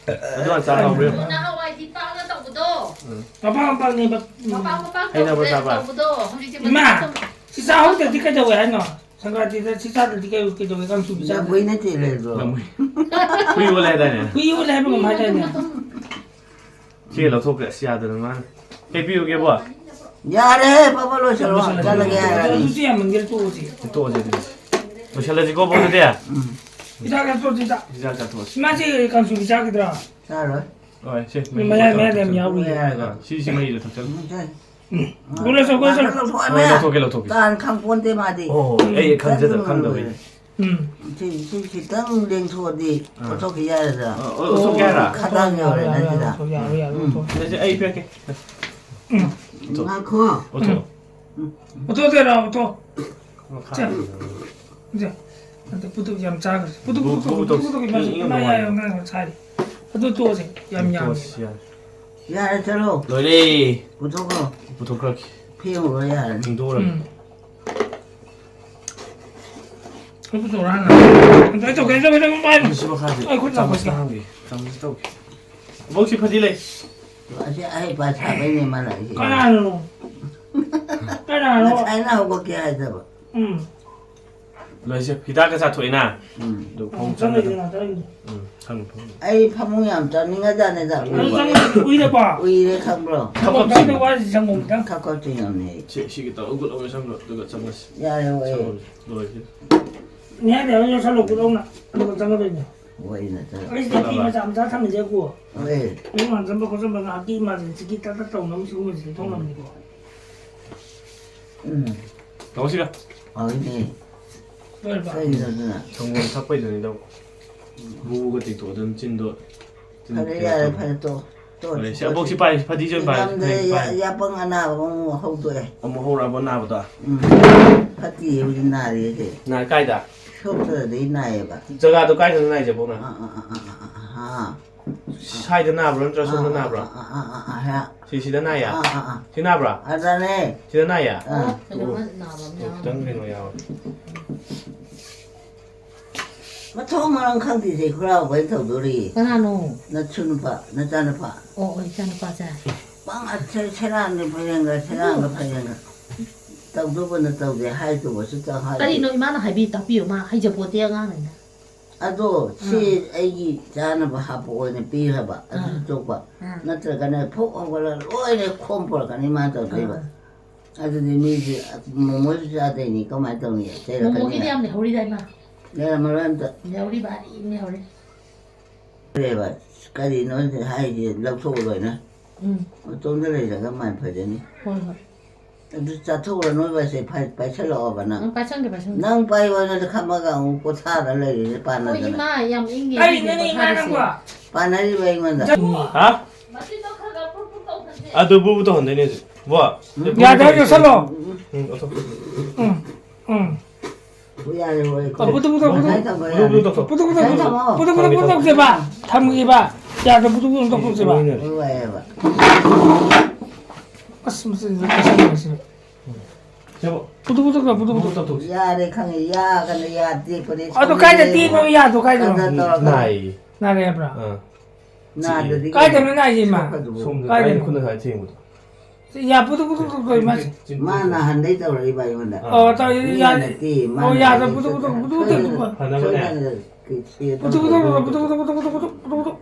ꯑꯗꯨ ꯍꯥꯟꯅ ꯆꯥ ꯍꯥꯎꯕ꯭ꯔꯥ ꯌꯦꯡꯉꯣ꯫ ꯅꯍꯥꯟꯋꯥꯏꯗꯤ ꯄꯥꯛꯅ ꯇꯧꯕꯗꯣ꯫ ꯎꯝ꯫ ꯃꯄꯥꯛ ꯃꯄꯥꯛꯅꯦꯕ꯫ ꯎꯝ꯫ ꯃꯄꯥꯛ ꯃꯄꯥꯛ ꯍꯩꯅꯕ꯭ꯔꯣ ꯇꯧꯕꯗꯣ, ꯆꯥꯕ? ꯇꯧꯕꯗꯣ꯫ ꯍꯧꯖꯤꯛꯇꯤ ꯏꯃꯥ! ꯃꯆꯥ ꯇꯧ-꯫ ꯁꯤ ꯆꯥꯍꯧꯗ꯭ꯔꯗꯤ ꯀꯩꯗꯧꯋꯦ ꯍꯥꯏꯅꯣ? ꯁꯪꯀ꯭ꯔꯥꯟꯇꯤꯗ ꯁꯤ ꯆꯥꯗ꯭ꯔꯗꯤ ꯀꯩ, ꯀꯩꯗꯧꯋꯦ? ꯀꯥꯡꯁꯨꯕꯤ ꯆꯥꯗ꯭ꯔꯗꯤ? ꯂꯐꯣꯏ ꯅꯠꯇꯦ ꯂꯩꯕ꯭ꯔꯣ? ꯂꯐꯣꯏ꯫ ꯍꯨꯏ ꯑꯣꯜꯂꯦ ꯍꯥꯏꯗꯥꯏꯅꯦ? ꯍꯨꯏ ꯑꯣꯜꯂꯦ ꯍꯥꯏꯕ ꯀꯩꯅꯣꯝ ꯍꯥꯏꯗꯥꯏꯅꯦ? ꯆꯦ ꯂꯧꯊꯣꯛꯈ꯭ꯔꯦ꯫ ꯑꯁ, ꯌꯥꯗꯅ ꯃꯥꯅ꯫ ꯀꯩ ꯄꯤꯌꯨꯒꯦꯕꯣ? ꯌꯥꯔꯦ, ꯄꯥꯄꯥ ꯂꯣꯏꯁꯜꯂꯣ꯫ ꯂꯣꯏꯁꯜꯂꯣ꯫ ꯆꯠꯂꯒꯦ ꯍꯥꯏꯔꯗꯤ꯫ ꯑꯗꯨꯁꯨ ꯌꯥꯝꯃꯟꯒ꯭ꯔꯦ, ꯇꯣꯛꯑꯁꯤ꯫ ꯇꯣꯛꯑꯁꯤ ꯑꯗꯨꯗꯤ꯫ ꯂꯣꯏꯁꯤꯜꯂꯁꯤꯀꯣ, ꯕꯣ, ꯑꯗꯨꯗꯤ꯫ ꯎꯝ꯫ ꯍꯤꯗꯥꯛ ꯆꯥꯊꯣꯛꯑꯣ, ꯆꯥꯊꯣꯛꯑꯣ꯫ ꯏꯃꯥꯁꯤ ꯀꯥꯡꯁꯨꯕꯤ ꯆꯥꯈꯤꯗ꯭ꯔꯥ? ꯆꯥꯔꯣꯏ꯫ ꯍꯣꯏ, ꯁꯦ, ꯃꯍꯤ ꯃꯌꯥꯏ ꯈꯔ ꯃꯌꯥꯏꯗ ꯌꯥꯝ ꯆꯥꯊꯣꯛꯑꯣ꯫ ꯌꯥꯎꯔꯤꯌꯦ꯫ ꯃꯌꯥꯏꯗ꯫ ꯑꯥ, ꯁꯤꯁꯤ ꯃꯍꯤꯗꯣ ꯊꯛꯆꯜꯂꯨ꯫ ꯎꯝ, ꯆꯥꯏ꯫ ꯎꯝ꯫ ꯒꯨꯂꯥ ꯆꯥꯎ, ꯒꯨꯂꯥ ꯆꯥꯎ꯫ ꯂꯧꯊꯣꯛꯑꯣ, ꯍꯣꯏ, ꯃꯌꯥ꯫ ꯂꯧꯊꯣꯛꯀꯦ, ꯂꯧꯊꯣꯛꯀꯦ꯫ ꯀꯥꯟ ꯈꯪꯄꯣꯟꯇꯦ ꯃꯥꯗꯤ꯫ ꯑꯣ, ꯑꯣ, ꯑꯩ ꯈꯪꯖꯗ-, ꯆꯠꯄ ꯈꯪꯗꯕꯩꯅꯦ꯫ ꯉꯝꯃꯣꯏ꯫ ꯎꯝ꯫ ꯁꯤ, ꯁꯤ ꯈꯤꯇꯪ ꯂꯦꯡꯊꯣꯛꯑꯗꯤ ꯑꯥ꯫ ꯑꯣꯟꯊꯣꯛꯈꯤ ꯌꯥꯔꯦꯗꯅ꯫ ꯑ, ꯑ, ꯑꯣꯟꯊꯣꯛꯀꯦ ꯍꯥꯏꯔ? ꯈꯗꯥꯡ ꯌꯧꯔꯦ ꯅꯪꯁꯤꯗ꯫ ꯌꯥꯔꯦ, ꯌꯥꯔꯦ, ꯎꯝ꯫ ꯌꯥꯔꯦ꯫ ꯑꯗꯨꯗꯤ ꯑꯩ ꯄꯤꯔꯛꯀꯦ꯫ ꯎꯝ꯫ ꯑꯣꯟꯊꯣꯛ-, ꯉꯥꯏꯈꯣ꯫ ꯑꯣꯟꯊꯣꯛ-, ꯎꯝ꯫ ꯑꯣꯟꯊꯣꯛꯇꯣꯏꯔꯣ, ꯑꯣꯟꯊꯣꯛ-, ꯃꯈꯥ꯫ ꯁꯦ꯫ ꯁꯦ꯫ ꯑꯗꯨ ꯄꯨꯇꯨꯞ ꯌꯥꯝ ꯆꯥꯈ꯭ꯔꯦ꯫ ꯄꯨꯇꯨꯞ, ꯕꯨ-, ꯄꯨꯇꯨꯞ, ꯕꯨ-, ꯄꯨꯇꯨꯞ, ꯕꯨ-, ꯄꯨꯇꯨꯞ ꯏꯃꯥꯁꯦ ꯏꯪ-, ꯏꯃꯥ ꯏꯪ-, ꯌꯥꯏ, ꯏꯪ-, ꯏꯃꯥ ꯁꯥꯏ꯫ ꯑꯗꯨ ꯇꯣꯛꯑꯁꯦ꯫ ꯌꯥꯝ ꯌꯥꯝꯃꯦ꯫ ꯇꯣꯛꯑꯁꯤ, ꯌꯥꯔꯦ꯫ ꯌꯥꯔꯦ, ꯆꯠꯂꯣ꯫ ꯂꯣꯏꯔꯦ꯫ ꯄꯨꯊꯣꯛꯈ꯭ꯔꯣ꯫ ꯄꯨꯊꯣꯛꯈ꯭ꯔꯒꯦ꯫ ꯐꯦꯡꯉꯨꯔꯣ ꯌꯥꯔꯅꯤ꯫ ꯐꯦꯡꯗꯣꯛꯎꯔꯒꯦ꯫ ꯎꯝ꯫ ꯑꯩ ꯄꯨꯊꯣꯛꯑꯣꯔꯥ ꯍꯥꯟꯅ? ꯑꯝꯇ ꯑꯩ ꯇꯧꯒꯦ, ꯑꯩ ꯇꯧꯒꯦ, ꯑꯩ ꯇꯧꯒꯦ, ꯄꯥꯏꯔꯣ꯫ ꯑꯁꯤ ꯃꯈꯥꯁꯦ ꯑꯩ ꯈꯨꯠ ꯆꯥꯃꯁ ꯂꯥꯛꯄꯁꯦ꯫ ꯇꯥꯡꯒꯦ꯫ ꯆꯥꯃꯁ ꯇꯧꯒꯦ꯫ ꯑꯕꯣꯛꯁꯤ ꯐꯗꯤ ꯂꯩ꯫ ꯑꯁꯤ ꯑꯍꯩꯄꯥ ꯁꯥꯕꯩꯅꯦ ꯃꯥ ꯂꯥꯛꯏꯁꯦ꯫ ꯀꯅꯥꯅꯣ? ꯀꯅꯥꯅꯣ? ꯉꯁꯥꯏꯅ ꯍꯧꯒꯠꯀꯦ ꯍꯥꯏꯗꯕ꯫ ꯎꯝ꯫ ꯂꯣꯏꯁꯦ, ꯍꯤꯗꯥꯛꯀ ꯆꯥꯊꯣꯛꯏꯅ꯫ ꯎꯝ꯫ ꯑꯗꯨ ꯐꯃꯨꯡ ꯆꯪꯉꯒꯦ, ꯆꯪꯒꯗꯕ꯫ ꯉꯥꯛꯇꯪ꯫ ꯎꯝ, ꯆꯪꯉꯨ, ꯐꯃꯨꯡ꯫ ꯑꯩ ꯐꯃꯨꯡ ꯌꯥꯝ ꯆꯪꯅꯤꯡꯉꯖꯥꯠꯅꯤꯗ꯫ ꯆꯪꯉꯨ, ꯆꯪꯉꯨ, ꯎꯏꯔꯕꯣ? ꯎꯏꯔꯦ ꯈꯪꯕ꯭ꯔꯣ? ꯈꯞ ꯈꯞ ꯆꯪꯗ ꯆꯪꯉꯨ꯫ ꯋꯥꯁꯤ ꯆꯪꯉꯣ, ꯑꯝꯇꯪ꯫ ꯈꯞ ꯈꯞ ꯆꯪꯉꯝꯅꯦ ꯑꯩ꯫ ꯁꯤ, ꯁꯤꯒꯤ ꯇꯧꯔ ꯒꯨꯠ ꯑꯃ ꯆꯪꯈ꯭ꯔꯣ, ꯑꯗꯨꯒ ꯆꯪꯉꯁꯤ꯫ ꯌꯥꯔꯦ, ꯍꯣꯏ꯫ ꯆꯪꯉꯣ, ꯂꯣꯏꯁꯦ꯫ ꯅꯦ, ꯅꯦ, ꯍꯣꯏ, ꯌꯣꯠꯁꯜꯂꯣ, ꯒꯨꯠ ꯑꯃꯅ꯫ ꯑꯗꯨꯒ ꯆꯪꯒꯗꯣꯏꯅꯦ꯫ ꯍꯣꯏ, ꯅꯠꯇ꯭ꯔꯒ꯫ ꯑꯩ ꯁꯤꯗ ꯐꯤ ꯃꯆꯥ ꯃꯆꯥ ꯊꯝꯃꯤꯁꯦ ꯀꯣ꯫ ꯍꯣꯏ꯫ ꯃꯤ ꯃꯥꯟꯖꯟꯕ ꯈꯣꯠꯆꯟꯕ ꯉꯥꯏꯍꯥꯛꯀꯤ emergencyꯒꯤ ꯇꯛ ꯇꯛ ꯇꯧꯅꯕ ꯁꯤꯒꯨꯝꯕꯁꯤꯗꯤ ꯊꯣꯛꯅꯕꯅꯤꯀꯣ꯫ ꯎꯝ꯫ ꯇꯧꯁꯤꯔ? ꯍꯣꯏꯅꯦ꯫ ꯂꯣꯏꯔꯕ? ꯀꯩꯅꯣ ꯑꯗꯨꯅ? ꯁꯪꯒꯣꯝ ꯊꯛꯄꯩꯗꯨꯅꯤꯗ꯫ ꯕꯨꯕꯨꯒ ꯇꯤꯡꯊꯣꯛꯑꯗ ꯆꯤꯟꯗꯣ꯫ ꯆꯤꯟ ꯐꯔꯦ, ꯀꯩꯅꯣ ꯌꯥꯔꯦ, ꯇꯧ-, ꯐꯔꯦ, ꯇꯣꯛꯑꯣ꯫ ꯐꯔꯦ, ꯁꯤ ꯑꯕꯣꯛꯁꯤ ꯄꯥꯏ, ꯐꯗꯤꯁꯨ ꯄꯥꯏ, ꯌꯥꯝꯗ꯭ꯔꯦ, ꯐꯗꯤ ꯄꯥꯏ꯫ ꯌꯥ-, ꯌꯥꯄꯪ ꯑꯅꯥꯕ ꯑꯃꯨꯛ ꯍꯧꯗꯣꯛꯑꯦ꯫ ꯑꯃꯨꯛ ꯍꯧꯔꯛꯑꯕꯣ ꯅꯥꯕꯗꯣ? ꯎꯝ꯫ ꯐꯠꯇꯤꯌꯦ, ꯍꯧꯖꯤꯛ ꯅꯥꯔꯤꯌꯦ ꯁꯦ꯫ ꯅꯥꯏ ꯀꯥꯏꯗ? ꯁꯣꯛꯇꯗꯤ ꯅꯥꯏꯌꯦꯕ꯫ ꯖꯒꯥꯗꯣ ꯀꯥꯏꯗꯅꯣ ꯅꯥꯏꯁꯦ, ꯑꯕꯣꯛꯅ? ꯑꯥ, ꯑꯥ, ꯑꯥ, ꯑꯥ, ꯑꯥ, ꯑꯥ꯫ ꯁ꯭ꯋꯥꯏꯗ ꯅꯥꯕ꯭ꯔꯣ ꯅꯠꯇ꯭ꯔꯒ ꯁꯣꯝꯗ ꯅꯥꯕ꯭ꯔꯣ? ꯑꯥ, ꯑꯥ, ꯑꯥ, ꯑꯥ, ꯑꯥ, ꯑꯥ꯫ ꯁꯤ, ꯁꯤꯗ ꯅꯥꯏꯌꯦ? ꯑꯥ, ꯑꯥ, ꯑꯥ꯫ ꯁꯤ ꯅꯥꯕ꯭ꯔꯣ? ꯑꯗꯅꯦ꯫ ꯁꯤꯗ ꯅꯥꯏꯌꯦ? ꯑꯥ꯫ ꯑꯣ, ꯀꯩꯅꯣꯝꯃ ꯅꯥꯕ ꯑꯃ ꯌꯥꯎꯔꯝꯃꯦ꯫ ꯈꯤꯇꯪ ꯀꯩꯅꯣ ꯌꯥꯎꯔꯦ꯫ ꯃꯊꯣꯡ ꯃꯔꯝ ꯈꯪꯗꯦꯁꯦ ꯍꯨꯔꯥꯎꯕꯩ ꯇꯧꯗꯣꯔꯤ꯫ ꯀꯅꯥꯅꯣ? ꯅꯁꯨ ꯅꯨꯄꯥ, ꯅꯆꯥ ꯅꯨꯄꯥ꯫ ꯑꯣ, ꯑꯣ, ꯏꯆꯥ ꯅꯨꯄꯥꯁꯦ꯫ ꯄꯪ-, ꯁꯦ-, ꯁꯦꯔꯥꯟꯒ ꯐꯩꯔꯦꯡꯒ, ꯁꯦꯔꯥꯟꯒ ꯐꯩꯔꯦꯡꯒ꯫ ꯇꯧꯗꯧꯕꯅ ꯇꯧꯗꯦ, ꯍꯥꯏꯗꯧꯕꯁꯨ ꯇꯧ ꯍꯥꯏꯗꯦ꯫ ꯀꯔꯤꯅꯣ ꯏꯃꯥꯅ ꯍꯥꯏꯕꯤ ꯇꯥꯛꯄꯤꯌꯨ, ꯃꯥ ꯍꯩꯖꯄꯣꯠꯇꯦ ꯑꯉꯥꯡꯅꯤꯅ꯫ ꯑꯗꯣ ꯁꯤ ꯑꯥ꯫ ꯑꯩꯒꯤ ꯆꯥꯅꯕ ꯍꯥꯞꯄ ꯑꯣꯏꯅ ꯄꯤꯈ꯭ꯔꯕ, ꯑꯗꯨ ꯑꯥ꯫ ꯇꯣꯛꯄ꯫ ꯑꯥ꯫ ꯅꯠꯇ꯭ꯔꯒꯅ ꯐꯨꯛ ꯍꯧꯒꯠꯂ ꯂꯣꯏꯅ ꯈꯣꯝ ꯄꯨꯔꯛꯀꯅꯤ ꯃꯥꯅ ꯇꯧꯗꯣꯏꯕ꯫ ꯑꯥ꯫ ꯑꯗꯨꯗꯤ ꯃꯤꯁꯦ ꯃꯣꯃꯣꯁꯨ ꯆꯥꯗꯣꯏꯅꯤ, ꯀꯃꯥꯏꯅ ꯇꯧꯅꯤ? ꯃꯣꯃꯣꯒꯤꯗꯤ ꯆꯩꯔꯛꯀꯅꯤ꯫ ꯌꯥꯝ ꯂꯩꯍꯧꯔꯤꯗꯥꯏ, ꯏꯃꯥ? ꯂꯩꯔꯝꯃꯔꯣꯏ ꯑꯝꯇ꯫ ꯂꯩꯍꯧꯔꯤ, ꯚꯥꯔꯤ ꯑꯃ ꯂꯩꯍꯧꯔꯤ꯫ ꯂꯩꯍꯧꯔꯦꯕ꯫ ꯀꯔꯤꯅꯣ ꯍꯥꯏꯁꯦ? ꯂꯧꯊꯣꯛꯎ ꯂꯣꯏꯅ꯫ ꯎꯝ꯫ ꯃꯇꯣꯝꯗ ꯂꯩꯔꯒ ꯃꯥꯏ ꯐꯖꯅꯤ꯫ ꯍꯣꯏ, ꯍꯣꯏ꯫ ꯑꯗꯨ ꯆꯥꯊꯣꯛꯎꯔꯅꯣꯏꯕ ꯁꯦ, ꯄꯥꯏ-, ꯄꯥꯏꯁꯜꯂꯛꯑꯣꯕ ꯅꯪ꯫ ꯎꯝ, ꯄꯥꯏꯁꯟꯒꯦ, ꯄꯥꯏꯁꯟꯒꯦ꯫ ꯅꯪ ꯄꯥꯏꯌꯣ, ꯅꯪ ꯈꯝꯃꯒ ꯑꯃꯨꯛ ꯄꯣꯊꯥꯔ ꯂꯩꯔꯤꯁꯦ, ꯍꯣꯏ, ꯄꯥꯟꯅꯗꯅ꯫ ꯏꯃꯥ, ꯌꯥꯝ ꯏꯪꯉꯦ, ꯀꯔꯤꯅꯣꯅꯦ ꯏꯃꯥ ꯄꯣꯊꯥꯔꯁꯦ꯫ ꯅꯪꯕꯣ? ꯄꯥꯟꯅꯔꯤꯕ ꯑꯩꯉꯣꯟꯗ꯫ ꯍꯥ? ꯑꯗꯨ ꯕꯨ ꯕꯨ ꯇꯧꯍꯟꯗꯣꯏꯅꯦ ꯍꯧꯖꯤꯛ꯫ ꯕꯣ, ꯎꯝ꯫ ꯌꯥꯗ꯭ꯔꯦ, ꯌꯣꯠꯁꯜꯂꯣ꯫ ꯎꯝ, ꯂꯧꯊꯣꯛ꯫ ꯎꯝ, ꯎꯝ꯫ ꯍꯣꯏ, ꯌꯥꯔꯦ, ꯍꯣꯏ꯫ ꯑ, ꯄꯨꯇꯨ, ꯄꯨꯇꯨ, ꯄꯨꯇꯨ꯫ ꯉꯁꯥꯏ ꯊꯝꯕ ꯌꯥꯔꯦ꯫ ꯄꯨꯇꯨ, ꯄꯨꯇꯨ ꯇꯧꯊꯣꯛ꯫ ꯄꯨꯇꯨ, ꯄꯨꯇꯨ, ꯉꯁꯥꯏ ꯄꯨꯇꯨ, ꯊꯝꯃꯣ꯫ ꯄꯨꯇꯨ, ꯄꯨꯇꯨ, ꯊꯝꯃꯒꯦ, ꯄꯨꯇꯨ ꯊꯝꯃꯒꯦ꯫ ꯇꯧꯁꯦꯕ꯫ ꯊꯝꯒꯦꯕ꯫ ꯌꯥꯗ꯭ꯔꯦ, ꯄꯨꯇꯨ, ꯄꯨꯇꯨ ꯇꯧꯊꯣꯛꯁꯦꯕ꯫ ꯍꯣꯏ, ꯌꯥꯏꯌꯦꯕ꯫ ꯑꯁ, ꯃꯁꯤ, ꯃꯁꯤ, ꯃꯁꯤ꯫ ꯁꯦꯕꯣ꯫ ꯄꯨꯇꯨ, ꯄꯨꯇꯨ, ꯄꯨꯇꯨ, ꯄꯨꯇꯨ꯫ ꯕꯨ ꯕꯨ ꯇꯧꯊꯣꯛꯁꯤ꯫ ꯌꯥꯔꯦ, ꯈꯪꯉꯦ꯫ ꯌꯥꯒꯅ ꯌꯥ ꯇꯦꯛꯄꯅꯦ, ꯑꯗꯣ ꯁꯝꯗꯅꯦ꯫ ꯀꯥꯏꯗ ꯇꯦꯛꯄꯅꯣ ꯌꯥꯗꯣ ꯀꯥꯏꯗꯅꯣ? ꯀꯥꯟꯗ ꯇꯧꯔꯒ꯫ ꯅꯥꯏ꯫ ꯅꯥꯔꯦ ꯍꯥꯏꯕ꯭ꯔꯥ? ꯑꯥ꯫ ꯅꯥꯗ꯭ꯔꯗꯤ ꯀꯥꯏꯗꯅꯣ ꯅꯥꯏꯁꯦ, ꯏꯃꯥ? ꯁꯣꯛꯀꯗꯕ꯫ ꯁꯣꯝꯗ ꯀꯥꯏꯗꯅꯣ? ꯑꯩꯅ ꯈꯨꯠꯅ ꯁꯨꯃꯥꯏꯅ ꯊꯦꯡꯕꯗꯣ꯫ ꯁꯤ ꯌꯥ ꯄꯨꯗꯨꯛ ꯄꯨꯗꯨꯛ ꯄꯨꯗꯨꯛ ꯇꯧꯏ ꯃꯥꯁꯦ꯫ ꯆꯤꯟ-, ꯆꯤꯟ-, ꯃꯥ ꯆꯤꯟ-, ꯅꯍꯥꯟꯗꯩ ꯇꯧꯔꯛꯏꯕ ꯑꯩꯉꯣꯟꯗ꯫ ꯑꯣ, ꯇꯧꯔꯛꯏ, ꯃꯤ ꯌꯥꯗꯦ꯫ ꯅꯠꯇꯦ, ꯃꯥ ꯑꯣ, ꯌꯥꯗꯦ, ꯅꯍꯥꯟꯗꯩ ꯄꯨꯗꯨꯛ ꯄꯨꯗꯨꯛ ꯄꯨꯗꯨꯛ ꯇꯧꯏ꯫ ꯁꯣꯏꯗꯅ, ꯐꯅꯕꯅꯦ꯫ ꯁꯣꯏꯗꯅ ꯀꯤ-, ꯀꯤ-, ꯄꯨꯗꯨꯛ ꯄꯨꯗꯨꯛ ꯄꯨꯗꯨꯛ ꯄꯨꯗꯨꯛ ꯄꯨꯗꯨꯛ ꯄꯨꯗꯨꯛ ꯄꯨꯗꯨꯛ꯫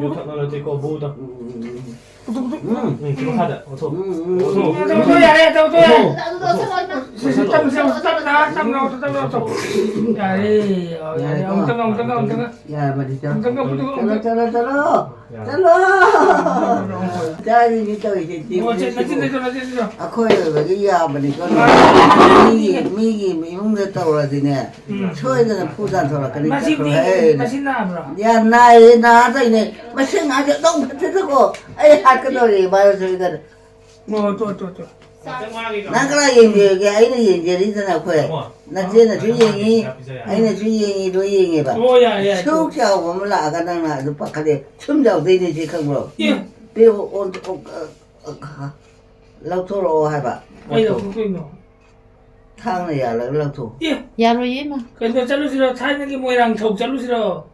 ꯌꯨ ꯊꯛꯅꯕ ꯅꯠꯇꯦꯀꯣ, ꯕꯨ ꯇꯧ꯫ ꯎꯝ, ꯎꯝ, ꯎꯝ, ꯎꯝ꯫ ꯄꯨꯗꯨꯛ ꯄꯨꯗꯨꯛ꯫ ꯎꯝ꯫ ꯎꯝ, ꯁꯤ ꯃꯈꯥꯗ ꯑꯣꯟꯊꯣꯛ꯫ ꯎꯝ, ꯎꯝ, ꯎꯝ꯫ ꯑꯣꯟꯊꯣꯛ, ꯌꯥꯔꯦ, ꯇꯧ, ꯇꯧ, ꯌꯥꯔꯦ꯫ ꯑꯣꯟꯊꯣꯛ꯫ ꯁꯤ, ꯁꯤ, ꯇꯞꯅ, ꯇꯞꯅ, ꯇꯞꯅ, ꯇꯞꯅ, ꯇꯞꯅ, ꯇꯞꯅ꯫ ꯌꯥꯔꯦ, ꯑꯣ, ꯌꯥꯔꯦ, ꯌꯥꯔꯦꯀꯣ? ꯑꯃꯨꯛꯇꯪꯒ, ꯑꯃꯨꯛꯇꯪꯒ, ꯑꯃꯨꯛꯇꯪꯒ꯫ ꯌꯥꯔꯕꯅꯤ, ꯆꯠꯂꯣ꯫ ꯑꯃꯨꯛꯇꯪꯒ ꯄꯨꯗꯨꯛ, ꯆꯠꯂꯣ, ꯑꯃꯨꯛꯇꯪꯒ꯫ ꯆꯠꯂꯣ, ꯆꯠꯂꯣ꯫ ꯌꯥꯔꯦ꯫ ꯆꯥꯔꯤꯅꯤ ꯇꯧꯔꯤꯁꯦ, ꯆꯦ ꯑꯣ, ꯆꯦ, ꯅꯆꯤꯟ ꯄꯨꯟꯁꯤꯕꯨ꯫ ꯂꯩꯖꯧ, ꯅꯆꯤꯟ ꯂꯩꯖꯧ꯫ ꯑꯩꯈꯣꯏ ꯑꯣꯏꯕꯒꯤ ꯌꯥꯕꯅꯤꯀꯣ꯫ ꯃꯥꯅꯤ꯫ ꯃꯤꯒꯤ, ꯃꯤꯒꯤ ꯏꯃꯨꯡꯗ ꯇꯧꯔꯗꯤꯅꯦ, ꯎꯝ꯫ ꯁꯣꯏꯗꯅ ꯐꯨ ꯇꯥꯟꯊꯣꯔꯛꯀꯅꯤ, ꯃꯁꯤꯗꯤ, ꯆꯠꯈ꯭ꯔꯣ ꯍꯦ꯫ ꯃꯁꯤ ꯅꯥꯕ꯭ꯔꯣ? ꯌꯥꯝ ꯅꯥꯏꯌꯦ, ꯅꯥꯗꯣꯏꯅꯦ꯫ ꯃꯁꯤ ꯉꯥꯁꯦ ꯑꯗꯨꯝ ꯐꯠꯇꯦꯗꯀꯣ꯫ ꯑꯩ ꯍꯥꯠꯀꯗꯧꯔꯦ, ꯃꯥꯅ ꯁꯣꯏꯗꯅ꯫ ꯑꯣ, ꯇꯣ, ꯇꯣ, ꯇꯣ꯫ ꯅꯪ ꯀꯅꯥ ꯌꯦꯡꯕꯤꯔꯒꯦ? ꯑꯩꯅ ꯌꯦꯡꯖꯔꯤꯗꯅ ꯑꯩꯈꯣꯏ꯫ ꯅꯆꯦꯅꯁꯨ ꯌꯦꯡꯉꯤ, ꯑꯩꯅꯁꯨ ꯌꯦꯡꯉꯤ, ꯂꯣꯏ ꯌꯦꯡꯉꯦꯕ꯫ ꯑꯣ, ꯌꯥꯔꯦ, ꯌꯥꯔꯦ꯫ ꯁꯨꯛ ꯆꯥꯎꯕ ꯑꯃ ꯂꯥꯛꯑꯒ ꯅꯪꯅ ꯑꯗꯨ ꯄꯥꯈꯠꯂꯦ꯫ ꯁꯨꯝ ꯆꯥꯎꯗꯣꯏꯅꯦ ꯁꯤ ꯈꯪꯕ꯭ꯔꯣ? ꯑꯦ꯫ ꯄꯤꯔꯛꯑꯣ, ꯑꯣꯟ-, ꯑꯣ-, ꯑ-, ꯑ-, ꯂꯧꯊꯣꯔꯛꯑꯣ ꯍꯥꯏꯕ꯫ ꯀꯩ ꯂꯧꯊꯣꯛ꯫ ꯂꯧꯊꯣꯛꯇꯣꯏꯅꯣ? ꯊꯥꯡꯅ ꯌꯥꯜꯂꯒ ꯂꯧꯊꯣꯛ꯫ ꯑꯦ꯫ ꯌꯥꯔꯣꯏꯌꯦ, ꯏꯃꯥ꯫ ꯀꯩꯅꯣ ꯆꯠꯂꯨꯁꯤꯔꯣ? ꯊꯥꯏꯅꯒꯤ ꯃꯣꯏꯔꯥꯡ ꯊꯧ ꯆꯠꯂꯨꯁꯤꯔꯣ?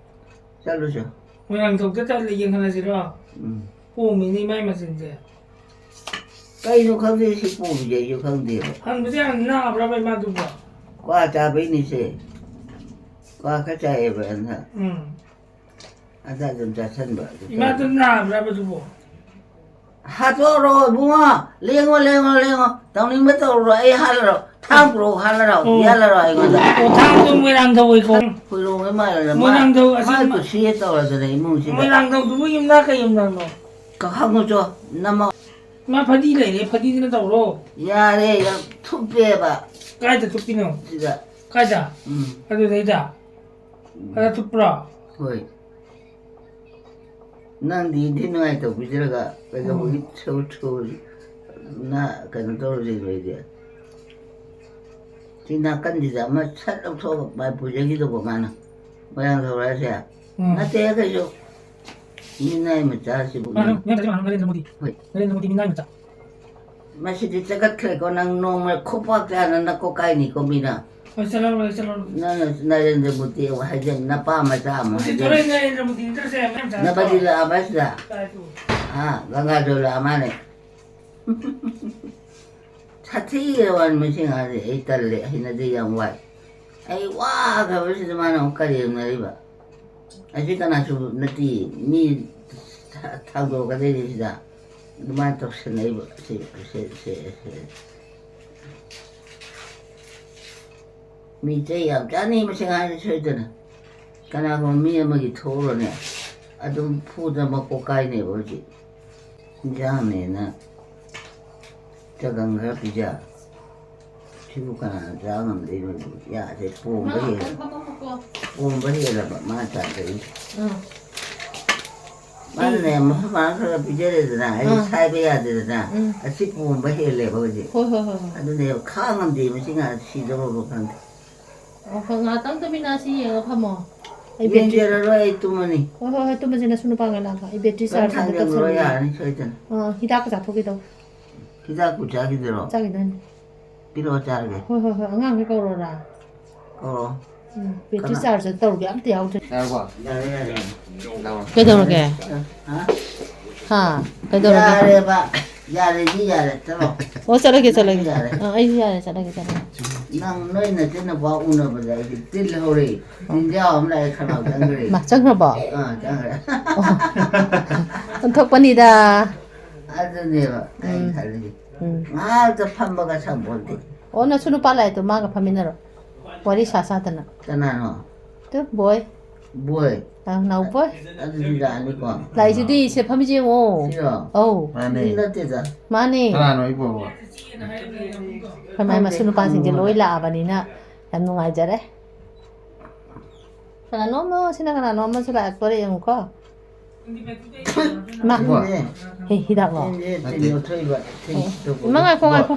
ꯆꯠꯂꯨꯁꯤ꯫ ꯃꯣꯏꯔꯥꯡꯊꯣꯛꯇ ꯆꯠꯂ ꯌꯦꯡꯍꯜꯂꯁꯤꯔꯣ? ꯎꯝ꯫ ꯄꯣꯝꯃꯤꯅꯤ ꯃꯥꯏ ꯃꯆꯤꯟꯁꯦ꯫ ꯀꯩꯅꯣ ꯈꯪꯗꯦ, ꯁꯤ ꯄꯣꯝꯃꯤꯁꯦ ꯑꯩꯁꯨ ꯈꯪꯗꯦꯕ꯫ ꯍꯪꯕꯗꯤ ꯌꯥꯝ ꯅꯥꯕ꯭ꯔꯥꯕ ꯏꯃꯥꯗꯨꯕꯣ? ꯀ꯭ꯋꯥ ꯆꯥꯕꯩꯅꯤꯁꯦ꯫ ꯀ꯭ꯋꯥ ꯈꯔ ꯆꯥꯏꯌꯦꯕ ꯑꯗꯨꯅ꯫ ꯎꯝ꯫ ꯑꯗ ꯑꯗꯨꯝ ꯆꯥꯁꯟꯕ꯫ ꯏꯃꯥꯗꯨ ꯅꯥꯕ꯭ꯔꯥꯕ ꯑꯗꯨꯕꯣ? ꯍꯥꯠꯇꯣꯛꯎꯔꯣ ꯏꯕꯨꯡꯉꯣ꯫ ꯂꯦꯡꯉꯣ, ꯂꯦꯡꯉꯣ, ꯂꯦꯡꯉꯣ꯫ ꯇꯧꯅꯤꯡꯕ ꯇꯧꯔꯨꯔꯣ꯫ ꯑꯩ ꯍꯥꯠꯂꯔꯣ꯫ ꯊꯥꯡ ꯄꯨꯔꯛꯑꯣ, ꯍꯥꯠꯂꯔꯣ꯫ ꯑꯣ꯫ ꯌꯥꯜꯂꯔꯣ ꯑꯩꯉꯣꯟꯗ꯫ ꯑꯣ, ꯊꯥꯡꯗꯣ ꯃꯣꯏꯔꯥꯡꯊꯧ ꯑꯣꯏꯀꯣ꯫ ꯍꯨꯏꯔꯣꯡꯒ ꯃꯥꯜꯂꯗ꯫ ꯃꯥ-, ꯃꯣꯏꯔꯥꯡꯊꯧ ꯑꯁꯤ ꯃꯥ ꯃ-, ꯀꯨꯁꯤ ꯇꯧꯔꯗꯅ ꯏꯃꯨꯡꯁꯤꯗ꯫ ꯃꯣꯏꯔꯥꯡꯊꯧꯗꯨꯕꯨ ꯌꯨꯝꯅꯥꯛ ꯀꯩ ꯌꯨꯝꯅꯥꯛꯅꯣ? ꯀꯈꯥꯡ ꯃꯆꯣ ꯅꯝꯃꯣ꯫ ꯃꯥ ꯐꯗꯤ ꯂꯩꯔꯦ, ꯐꯗꯤꯗꯨꯅ ꯇꯧꯔꯣ꯫ ꯌꯥꯔꯦ, ꯌꯥꯝ ꯊꯨꯞꯄꯦꯕ꯫ ꯀꯥꯏꯗ ꯊꯨꯞꯄꯤꯅꯣ? ꯁꯤꯗ꯫ ꯀꯥꯏꯗ? ꯎꯝ꯫ ꯑꯗꯨꯗꯩꯗ? ꯎꯝ꯫ ꯑꯗ ꯊꯨꯞꯄ꯭ꯔꯣ? ꯍꯣꯏ꯫ ꯅꯪꯗꯤ ꯏꯟꯊꯤ ꯅꯨꯡꯉꯥꯏ ꯇꯧꯕꯤꯗ꯭ꯔꯒ ꯀꯩꯗꯧꯕꯒꯤ ꯎꯝ꯫ ꯁꯧ-, ꯁꯧ-, ꯅ-, ꯀꯩꯅꯣ ꯇꯧꯔꯨꯗꯣꯏꯅꯣ ꯑꯩꯗꯤ? ꯁꯤ ꯅꯥꯀꯟꯁꯤꯗ ꯑꯃ ꯁꯠ ꯂꯧꯊꯣꯛꯑꯒ ꯃꯥꯏ ꯄꯨꯖꯈꯤꯗꯧꯕ ꯃꯥꯅ꯫ ꯃꯣꯏꯔꯥꯡ ꯊꯧꯔꯥꯁꯦ꯫ ꯎꯝ꯫ ꯅꯠꯇꯦ ꯀꯩꯁꯨ꯫ ꯃꯤꯅꯥꯏ ꯃꯆꯥꯁꯤꯕꯨ ꯃꯥꯅ ꯅꯪ-, ꯃꯤꯅꯥꯏ ꯃꯆꯥ, ꯅꯔꯦꯟꯗ꯭ꯔ ꯃꯣꯗꯤ꯫ ꯍꯣꯏ꯫ ꯅꯔꯦꯟꯗ꯭ꯔ ꯃꯣꯗꯤ ꯃꯤꯅꯥꯏ ꯃꯆꯥ꯫ ꯃꯁꯤꯗꯤ ꯆꯒꯠꯈ꯭ꯔꯦꯀꯣ, ꯅꯪ ꯅꯣꯡꯃ ꯈꯨꯄꯥꯛ ꯆꯥꯅ ꯅꯀꯣꯛ ꯀꯥꯏꯅꯤꯀꯣ ꯃꯤꯅ꯫ ꯍꯣꯏ, ꯆꯠꯂꯔꯣꯏ, ꯆꯠꯂꯔꯣꯏ꯫ ꯅꯪꯅ ꯅꯔꯦꯟꯗ꯭ꯔ ꯃꯣꯗꯤ ꯑꯃꯨꯛ ꯍꯥꯏꯖꯟ, ꯅꯄꯥ ꯃꯆꯥ ꯑꯃꯨꯛ ꯍꯧꯖꯤꯛ ꯍꯥꯏꯖꯟ꯫ ꯊꯣꯔꯛꯏ ꯅꯔꯦꯟꯗ꯭ꯔ ꯃꯣꯗꯤ ꯅꯠꯇ꯭ꯔꯁꯦ, ꯃꯌꯥꯝ ꯆꯥ ꯅꯄꯥꯗꯤ ꯅꯠꯇ꯭ꯔꯣ? ꯂꯥꯛꯑꯕ ꯁꯤꯗ? ꯂꯥꯛꯑꯦ ꯇꯨ꯫ ꯑꯥ, ꯒꯪꯒꯥꯗꯣ ꯂꯥꯛꯑ ꯃꯥꯅꯦ꯫ ꯁꯥꯊꯤꯔꯦ ꯋꯥꯅꯤ ꯃꯁꯤ ꯉꯥꯁꯦ, ꯑꯩ ꯇꯜꯂꯦ, ꯍꯩꯅꯗꯦ, ꯌꯥꯝ ꯋꯥꯏ꯫ ꯑꯩ ꯋꯥꯈ꯭ꯔꯕꯁꯤꯗ ꯃꯥꯅ ꯑꯃꯨꯛ ꯀꯔꯦꯝꯅꯔꯤꯕ꯫ ꯑꯁꯤ ꯀꯅꯥꯁꯨ ꯅꯠꯇꯦ, ꯃꯤ ꯊꯥ-, ꯊꯥꯡꯗꯣꯔꯛꯀꯗꯣꯏꯅꯤ ꯁꯤꯗ꯫ ꯑꯗꯨꯃꯥꯏꯅ ꯇꯧꯁꯟꯅꯩꯕ꯫ ꯁꯤ, ꯁꯤ, ꯁꯤ, ꯁꯤ꯫ ꯃꯤ ꯆꯩ ꯌꯥꯝ ꯆꯥꯅꯤ ꯃꯁꯤ ꯉꯥꯡꯁꯦ ꯁꯣꯏꯗꯅ꯫ ꯀꯅꯥꯒꯨꯝꯕ ꯃꯤ ꯑꯃꯒꯤ ꯊꯣꯛꯎꯔꯅꯦ, ꯑꯗꯨꯝ ꯐꯨꯗꯅ ꯃꯀꯣꯛ ꯀꯥꯏꯅꯦꯕ ꯍꯧꯖꯤꯛ꯫ ꯏꯟꯖꯥꯡꯅꯦꯅ ꯆꯒꯪ ꯈꯔ ꯄꯤꯖ꯫ ꯁꯤꯕꯨ ꯀꯅꯥꯅ ꯆꯥ ꯉꯝꯗꯣꯏꯅꯣ? ꯌꯥꯁꯦ ꯄꯣꯝꯕ ꯍꯦꯜꯂꯦ꯫ ꯄꯣꯝꯕ ꯍꯦꯜꯂꯕ ꯃꯥꯅ ꯆꯥꯗꯣꯏꯁꯦ꯫ ꯎꯝ꯫ ꯃꯥꯅꯅꯦ, ꯃꯐꯝ ꯃꯔꯥꯡ ꯈꯔ ꯄꯤꯖꯔꯦꯗꯅ, ꯑꯩ ꯑꯥ꯫ ꯁꯥꯏꯕ ꯌꯥꯗꯦꯗꯅ, ꯎꯝ꯫ ꯑꯁꯤ ꯄꯣꯝꯕ ꯍꯦꯜꯂꯦꯕ ꯍꯧꯖꯤꯛ꯫ ꯍꯣꯏ, ꯍꯣꯏ, ꯍꯣꯏ, ꯍꯣꯏ꯫ ꯑꯗꯨꯅꯦꯕ, ꯈꯥꯡ ꯉꯝꯗꯦ ꯃꯁꯤ ꯉꯥ ꯁꯤꯗꯧꯔꯕ ꯈꯪꯗꯦ꯫ ꯑꯣ, ꯍꯣꯏ, ꯉꯥꯏꯍꯥꯛꯇꯪ ꯇꯨꯃꯤꯟꯅ ꯁꯤ ꯌꯦꯡꯉ ꯐꯝꯃꯣ꯫ ꯑꯩ ꯕꯦꯇ꯭ꯔꯤ ꯌꯦꯡꯖꯔꯔꯣꯏ, ꯑꯩ ꯇꯨꯝꯃꯅꯤ꯫ ꯍꯣꯏ, ꯍꯣꯏ, ꯍꯣꯏ, ꯇꯨꯝꯃꯁꯤ, ꯅꯁꯨ ꯅꯨꯄꯥ ꯉꯥꯏ ꯂꯥꯛꯑꯒ꯫ ꯑꯩ ꯕꯦꯇ꯭ꯔꯤ ꯀꯟ ꯆꯥꯔꯖ ꯑꯝꯇ ꯊꯥꯡꯖꯜꯂꯨꯔꯣ, ꯇꯧꯁꯜꯂꯨꯒꯦ꯫ ꯌꯥꯔꯅꯤ ꯁꯣꯏꯗꯅ꯫ ꯑꯥ, ꯍꯤꯗꯥꯛꯀ ꯆꯥꯊꯣꯛꯀꯦ ꯇꯧ꯫ ꯍꯤꯗꯥꯛꯄꯨ ꯆꯥꯈꯤꯗꯣꯏꯔꯣ? ꯆꯥꯈꯤꯗꯣꯏꯅꯤ꯫ ꯄꯤꯔꯛꯑꯣ ꯆꯥꯔꯒꯦ꯫ ꯍꯣꯏ, ꯍꯣꯏ, ꯍꯣꯏ, ꯑꯉꯥꯡꯈꯩ ꯀꯧꯔꯣꯔꯥ? ꯀꯧꯔꯣ꯫ ꯎꯝ, ꯕꯦꯇ꯭ꯔꯤ ꯀꯅꯥ? ꯆꯥꯔꯖ ꯇꯧꯔꯨꯒꯦ ꯑꯝꯇ ꯌꯥꯎꯗ꯭ꯔꯦ꯫ ꯌꯥꯔꯕꯣ? ꯌꯥꯔꯦ, ꯌꯥꯔꯦ, ꯌꯥꯔꯦ꯫ ꯂꯧꯔꯣ꯫ ꯀꯩꯗꯧꯔꯒꯦ? ꯍꯥ? ꯍꯥ? ꯀꯩꯗꯧꯔꯒꯦ? ꯌꯥꯔꯦꯕ꯫ ꯌꯥꯔꯦꯗꯤ ꯌꯥꯔꯦ, ꯆꯠꯂꯣ꯫ ꯑꯣ, ꯆꯠꯂꯒꯦ, ꯆꯠꯂꯒꯦ, ꯅꯪ ꯆꯠꯂꯒꯦ꯫ ꯌꯥꯔꯦ꯫ ꯑꯥ, ꯑꯩꯁꯨ ꯌꯥꯔꯦ, ꯆꯠꯂꯒꯦ, ꯆꯠꯂꯒꯦ꯫ ꯅꯪ, ꯅꯣꯏ ꯅꯆꯤꯟ ꯅꯄꯥ ꯎꯅꯕꯗ ꯑꯩꯗꯤ ꯇꯤꯜ ꯍꯧꯔꯦ꯫ ꯑꯣ꯫ ꯇꯤꯟꯖꯥꯎ ꯑꯃ ꯂꯥꯛꯑꯦ, ꯈꯅꯥꯎ ꯆꯪꯈ꯭ꯔꯦ꯫ ꯃꯥ, ꯆꯪꯈ꯭ꯔꯕꯣ? ꯑꯥ, ꯆꯪꯈ꯭ꯔꯦ꯫ ꯑꯣ꯫ ꯑꯣꯟꯊꯣꯛꯄꯅꯤꯗ꯫ ꯑꯗꯨꯅꯦꯕ ꯑꯩꯅ ꯎꯝ꯫ ꯈꯜꯂꯤꯁꯦ꯫ ꯎꯝ꯫ ꯉꯥꯏꯍꯥꯛꯇ ꯐꯝꯕꯒ ꯁꯪꯄꯣꯟꯇꯦ꯫ ꯑꯣ, ꯅꯁꯨ ꯅꯨꯄꯥ ꯂꯥꯛꯑꯦ ꯇꯨ, ꯃꯥꯒ ꯐꯝꯃꯤꯟꯅꯔꯣ꯫ ꯋꯥꯔꯤ ꯁꯥ ꯁꯥꯗꯅ꯫ ꯀꯅꯥꯅꯣ? ꯇꯨ, ꯕꯣꯏ꯫ ꯕꯣꯏ? ꯑ, ꯅꯥꯎꯕꯣꯏ꯫ ꯑꯗꯨꯗꯤ ꯂꯥꯛꯑꯅꯤꯀꯣ꯫ ꯂꯥꯛꯏꯁꯤꯗꯤ, ꯁꯦ ꯐꯝꯃꯤꯁꯦ ꯌꯦꯡꯉꯣ꯫ ꯁꯤꯔꯣ? ꯑꯧ꯫ ꯃꯥꯅꯦ꯫ ꯁꯤ ꯅꯠꯇꯦꯗ꯫ ꯃꯥꯅꯦ꯫ ꯀꯅꯥꯅꯣ ꯑꯩꯕꯣ? ꯑꯩꯈꯣꯏ ꯃꯥꯏ ꯃꯁꯨ ꯅꯨꯄꯥꯁꯤꯡꯁꯦ ꯂꯣꯏ ꯂꯥꯛꯑꯕꯅꯤꯅ ꯌꯥꯝ ꯅꯨꯡꯉꯥꯏꯖꯔꯦ꯫ ꯀꯅꯥꯅꯣꯝꯃ, ꯁꯤꯅ ꯀꯅꯥꯅꯣꯝꯃꯁꯨ ꯂꯥꯛꯇꯣꯔꯦ ꯌꯦꯡꯉꯨꯀꯣ꯫ ꯃꯥ꯫ ꯁꯤꯅꯦ꯫ ꯍꯦ, ꯍꯤꯗꯥꯛꯂꯣ? ꯁꯤꯅꯦ ꯅꯠꯇꯦ꯫ ꯇꯤꯟ ꯌꯣꯠꯊꯣꯛꯏꯕ, ꯇꯤꯟ ꯑꯣ꯫ ꯇꯧꯕ꯫ ꯏꯃꯥ, ꯉꯥꯏꯈꯣ, ꯉꯥꯏꯈꯣ꯫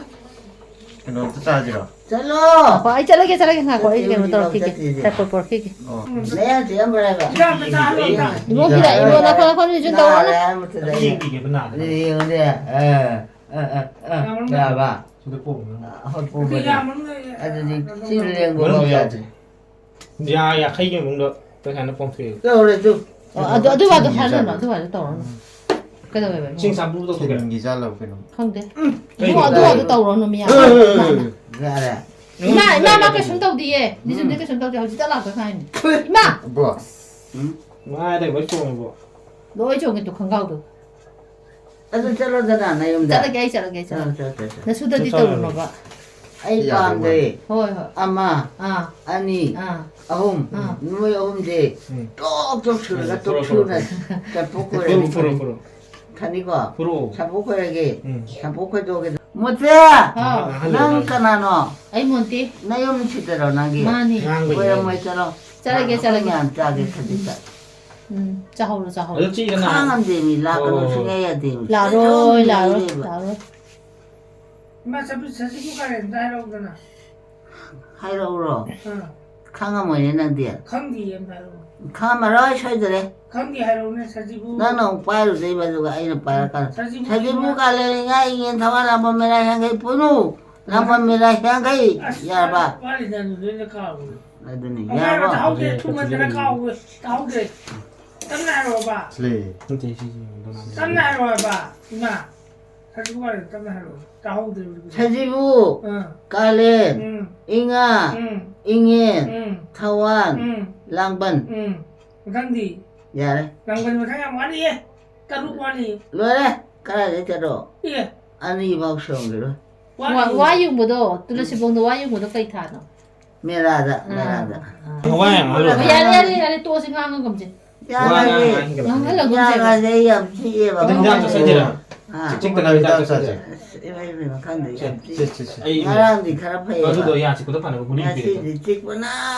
ꯀꯩꯅꯣꯝꯇ ꯆꯥꯁꯤꯔꯣ? ꯆꯠꯂꯣ! ꯉꯥꯏꯈꯣ, ꯑꯩ ꯆꯠꯂꯒꯦ, ꯆꯠꯂꯒꯦ, ꯉꯥꯏꯈꯣ, ꯑꯩ ꯆꯠꯇꯦ, ꯀꯩꯅꯣ ꯍꯧꯖꯤꯛꯐꯥꯎ ꯇꯧꯔꯛꯈꯤꯒꯦ꯫ ꯆꯠꯇꯦ꯫ ꯆꯠꯄ ꯄꯣꯔꯛꯈꯤꯒꯦ꯫ ꯑꯣ꯫ ꯅꯌꯥ ꯆꯦꯟꯕ꯭ꯔꯥ ꯍꯥꯏꯕ? ꯏꯕꯣꯛ ꯄꯤꯔꯛꯑꯦ, ꯏꯕꯣꯛ, ꯅꯈꯣ, ꯅꯈꯣ, ꯅꯤꯖꯨ ꯇꯧꯔꯅꯨ꯫ ꯅꯥꯔꯦ ꯍꯥꯏꯕ ꯃꯇꯝꯗ ꯑꯩ ꯌꯦꯡꯉꯨꯅꯦ꯫ ꯑ, ꯑ, ꯑ, ꯑ, ꯌꯥꯔꯕ? ꯁꯤꯗ ꯄꯣꯝꯃꯦ꯫ ꯍꯣꯏ, ꯄꯣꯝꯕꯅꯦ꯫ ꯑꯗꯨꯗꯤ ꯁꯤ ꯂꯦꯡꯕ ꯃꯅꯨꯡꯗ ꯐꯥꯎ ꯌꯥꯗꯦ꯫ ꯌꯥꯗꯦ꯫ ꯌꯥ ꯌꯥꯡꯈꯩꯒꯤ ꯃꯅꯨꯡꯗ ꯄꯩꯁꯥꯅ ꯄꯣꯝꯊꯣꯛꯑꯦ꯫ ꯇꯧꯔꯦ ꯑꯗꯨ꯫ ꯑꯣ, ꯑꯗꯨ, ꯑꯗꯨ ꯋꯥꯗꯣ ꯍꯥꯏꯔꯅꯨ, ꯑꯗꯨ ꯋꯥꯗꯣ ꯇꯧꯔꯅꯨ꯫ ꯀꯩꯗꯧꯋꯦꯕ ꯏꯕꯨꯡꯉꯣ? ꯏꯁꯤꯡ ꯁꯥꯕꯨ ꯇꯧꯊꯣꯛꯀꯦ꯫ ꯊꯨꯝꯒꯤ ꯖꯥꯠꯂꯕ ꯀꯩꯅꯣ? ꯈꯪꯗꯦ꯫ ꯎꯝ꯫ ꯏꯕꯨꯡꯉꯣ, ꯑꯗꯨ ꯋꯥꯗꯣ ꯇꯧꯔꯅꯨ ꯃꯤꯌꯥꯝ꯫ ꯌꯥꯔꯦ꯫ ꯏꯃꯥ, ꯏꯃꯥ, ꯃꯥ ꯀꯩꯁꯨꯝ ꯇꯧꯗꯤꯌꯦ꯫ ꯅꯤꯖꯨꯝꯗꯤ ꯀꯩꯁꯨꯝ ꯇꯧꯗꯦ꯫ ꯍꯧꯖꯤꯛꯇ ꯂꯥꯛꯇ ꯉꯥꯏꯔꯤꯅꯤ꯫ ꯏꯃꯥ! ꯕꯣ꯫ ꯎꯝ? ꯃꯥꯏꯗ ꯂꯣꯏ ꯆꯣꯡꯉꯤꯕꯣ꯫ ꯂꯣꯏ ꯆꯣꯡꯉꯦ ꯇꯨ ꯈꯣꯡꯒ꯭ꯔꯥꯎꯗꯣ꯫ ꯑꯗꯨ ꯆꯠꯂꯣꯗꯅ ꯅꯌꯨꯝꯗ꯫ ꯆꯠꯂꯒꯦ, ꯑꯩ ꯆꯠꯂꯒꯦ, ꯑꯩ ꯆꯠꯂꯒꯦ꯫ ꯆꯠꯂꯣ, ꯆꯠꯂꯣ, ꯆꯠꯂꯣ꯫ ꯅꯁꯨꯗꯗꯤ ꯆꯠꯂꯣ꯫ ꯇꯧꯔꯨꯅꯣꯕ꯫ ꯑꯩ ꯌꯥꯗꯦ ꯄꯥꯝꯗꯦ꯫ ꯃꯣꯏ꯫ ꯍꯣꯏ, ꯍꯣꯏ꯫ ꯑꯃ, ꯑꯥ꯫ ꯑꯅꯤ, ꯑꯥ꯫ ꯑꯍꯨꯝ꯫ ꯑꯥ꯫ ꯅꯣꯏ ꯑꯍꯨꯝꯁꯦ ꯎꯝ꯫ ꯇꯣꯛ ꯇꯣꯛ ꯁꯨꯔꯒ ꯎꯝ, ꯇꯣꯛ ꯄꯨꯔꯣ, ꯄꯨꯔꯣ, ꯁꯨꯅ ꯄꯨꯔꯣ꯫ ꯆꯠꯊꯣꯛꯄ ꯄꯨꯔꯣ, ꯑꯣꯏꯔꯗꯤ ꯄꯨꯔꯣ, ꯐꯅꯤ꯫ ꯄꯨꯔꯣ꯫ ꯈꯅꯤꯀꯣ? ꯄꯨꯔꯣ꯫ ꯁꯥꯄꯣꯛ ꯈꯣꯏꯔꯒꯦ꯫ ꯎꯝ꯫ ꯁꯥꯄꯣꯛ ꯈꯣꯏꯗꯣꯛꯑꯒꯦ꯫ ꯃꯣꯇꯦ! ꯍꯥꯎ꯫ ꯑꯍꯜ ꯅꯪ ꯑꯣꯏꯔꯝꯃꯦ꯫ ꯀꯅꯥꯅꯣ? ꯑꯩ ꯃꯣꯟꯇꯦ꯫ ꯅꯌꯨꯝ ꯁꯤꯗꯔꯣ ꯅꯪꯒꯤ? ꯃꯥꯅꯤ꯫ ꯉꯥꯡꯕ ꯀꯣꯏꯔꯝꯃꯣꯏ ꯌꯥꯏ꯫ ꯆꯠꯂꯣ꯫ ꯆꯠꯂꯒꯦ, ꯅꯪ ꯆꯠꯂꯒꯦ꯫ ꯃꯌꯥꯝ ꯆꯥꯒꯦ ꯈꯖꯤꯛꯇ꯫ ꯎꯝ, ꯆꯥꯍꯧꯔꯣ, ꯆꯥꯍꯧꯔꯣ꯫ ꯑꯗꯨ ꯆꯤꯛꯑꯦꯗꯅ꯫ ꯈꯥꯡꯉꯝꯗꯦꯃꯤ, ꯂꯥꯛꯀꯅꯨ ꯑꯣ꯫ ꯁꯨꯡꯌꯥ ꯌꯥꯗꯦꯃꯤ꯫ ꯂꯥꯛꯑꯔꯣꯏ, ꯂꯥꯛꯑꯔꯣꯏ, ꯂꯩꯔꯦꯕ꯫ ꯂꯥꯛꯑꯔꯣꯏ꯫ ꯏꯃꯥ, ꯆꯠꯄ ꯆꯠꯁꯤꯕꯨ ꯀꯥꯂꯦꯟꯗ ꯍꯥꯏꯔꯛꯎꯗꯅ꯫ ꯍꯥꯏꯔꯛꯎꯔꯣ? ꯑꯥ꯫ ꯈꯪꯉꯝꯃꯣꯏꯅꯦ ꯅꯪꯗꯤ꯫ ꯈꯪꯗꯤꯌꯦ, ꯑꯝꯇ ꯍꯥꯏꯔꯛꯎ꯫ ꯈꯪꯉꯝꯃꯔꯣꯏ, ꯁꯣꯏꯗ꯭ꯔꯦ꯫ ꯈꯪꯗꯦ ꯍꯥꯏꯔꯛꯎꯅꯦ, ꯁꯖꯤꯕꯨ꯫ ꯅꯪꯅ ꯑꯃꯨꯛ ꯄꯥꯏꯔꯨꯗꯣꯏꯕ, ꯑꯗꯨꯒ ꯑꯩꯅ ꯄꯥꯏꯔꯀꯥꯟꯗ꯫ ꯁꯖꯤꯕꯨ ꯁꯖꯤꯕꯨ ꯀꯥꯂꯦꯟ ꯏꯉꯥ ꯏꯉꯦꯟ ꯊꯋꯥꯟ ꯂꯥꯡꯕꯟ ꯃꯦꯔꯥ ꯍꯤꯌꯥꯡꯒꯩ ꯄꯣꯏꯅꯨ꯫ ꯂꯥꯡꯕꯟ ꯃꯦꯔꯥ ꯍꯤꯌꯥꯡꯒꯩ꯫ ꯑꯁ, ꯌꯥꯔꯕ? ꯋꯥꯠꯂꯤꯗ, ꯑꯗꯨꯗ ꯑꯩꯅ ꯀꯥꯎꯕꯅꯦ꯫ ꯑꯗꯨꯅꯤ, ꯑꯃ ꯌꯥꯔꯕꯣ? ꯇꯥꯍꯧꯗꯦ, ꯊꯨꯃꯟꯗꯅ ꯀꯥꯎꯋꯦ, ꯇꯥꯍꯧꯗ꯭ꯔꯦ꯫ ꯇꯞꯅ ꯍꯥꯏꯔꯛꯑꯣꯕ꯫ ꯁꯤꯂꯦ꯫ ꯅꯠꯇꯦ, ꯁꯤꯁꯦ ꯌꯦꯡꯉꯣ, ꯇꯞꯅ ꯍꯥꯏꯔꯛꯑꯣ꯫ ꯇꯞꯅ ꯍꯥꯏꯔꯛꯑꯣꯕ, ꯏꯃꯥ꯫ ꯁꯖꯤꯕꯨ ꯀꯥꯂꯦꯟ ꯇꯞꯅ ꯍꯥꯏꯔꯛꯑꯣ꯫ ꯇꯥꯍꯧꯗ꯭ꯔꯦꯕ ꯑꯗꯨꯒꯤ꯫ ꯁꯖꯤꯕꯨ, ꯑꯥ꯫ ꯀꯥꯂꯦꯟ, ꯎꯝ꯫ ꯏꯉꯥ, ꯎꯝ꯫ ꯏꯉꯦꯟ, ꯎꯝ꯫ ꯊꯋꯥꯟ, ꯎꯝ꯫ ꯂꯥꯡꯕꯟ꯫ ꯎꯝ꯫ ꯃꯊꯪꯗꯤ? ꯌꯥꯔꯦ꯫ ꯂꯥꯡꯕꯟ ꯃꯊꯪ ꯌꯥꯝ ꯋꯥꯠꯂꯤꯌꯦ꯫ ꯇꯔꯨꯛ ꯋꯥꯠꯂꯤ꯫ ꯂꯣꯏꯔꯦ꯫ ꯀꯗꯥꯏꯗꯩ ꯆꯠꯂꯣ? ꯑꯦ ꯑꯅꯤꯐꯥꯎ ꯁꯨꯔꯝꯈꯤꯔꯣꯏ꯫ ꯋꯥ ꯋꯥ- ꯋꯥ ꯌꯨꯡꯕꯗꯣ, ꯇꯨꯂꯁꯤꯕꯣꯡꯗ ꯋꯥ ꯌꯨꯡꯕꯗꯣ ꯀꯩ ꯊꯥꯅꯣ? ꯃꯦꯔꯥꯗ ꯑꯥ, ꯃꯦꯔꯥꯗ꯫ ꯑꯥ꯫ ꯍꯋꯥꯏ ꯌꯥꯝ ꯍꯜꯂꯣ꯫ ꯌꯥꯔꯦ, ꯌꯥꯔꯦ, ꯌꯥꯔꯦ, ꯇꯣꯛꯑꯁꯤ, ꯉꯥꯡꯉꯒꯝꯁꯦ꯫ ꯌꯥꯔꯒꯦ꯫ ꯉꯥꯡꯍꯜꯂꯒꯨꯝꯁꯦꯕ꯫ ꯌꯥꯔꯒꯦ, ꯌꯥꯝ ꯆꯤꯛꯑꯦꯕ꯫ ꯑꯗꯨꯝ ꯍꯤꯗꯥꯛ ꯆꯥꯁꯤꯟꯁꯤꯔꯥ? ꯑꯥ꯫ ꯆꯤꯛꯇꯅꯕ ꯍꯤꯗꯥꯛ ꯆꯥꯁꯤꯟꯁꯤꯔꯥ? ꯑꯁ, ꯏꯃꯥꯏ, ꯏꯃꯥꯏ, ꯈꯪꯗꯦ, ꯁꯦ, ꯌꯥꯝ ꯁꯦ, ꯆꯤꯛꯑꯦ꯫ ꯁꯦ, ꯁꯦ꯫ ꯑꯩ ꯉꯔꯥꯡꯗꯤ ꯈꯔ ꯐꯩꯌꯦꯕ꯫ ꯑꯗꯨꯗꯣ ꯌꯥ ꯆꯤꯛꯄꯗꯣ ꯐꯅꯕ ꯒꯨꯂꯤ ꯄꯤꯔꯛꯑꯦ꯫ ꯉꯁꯤꯗꯤ ꯆꯤꯛꯄꯅ꯫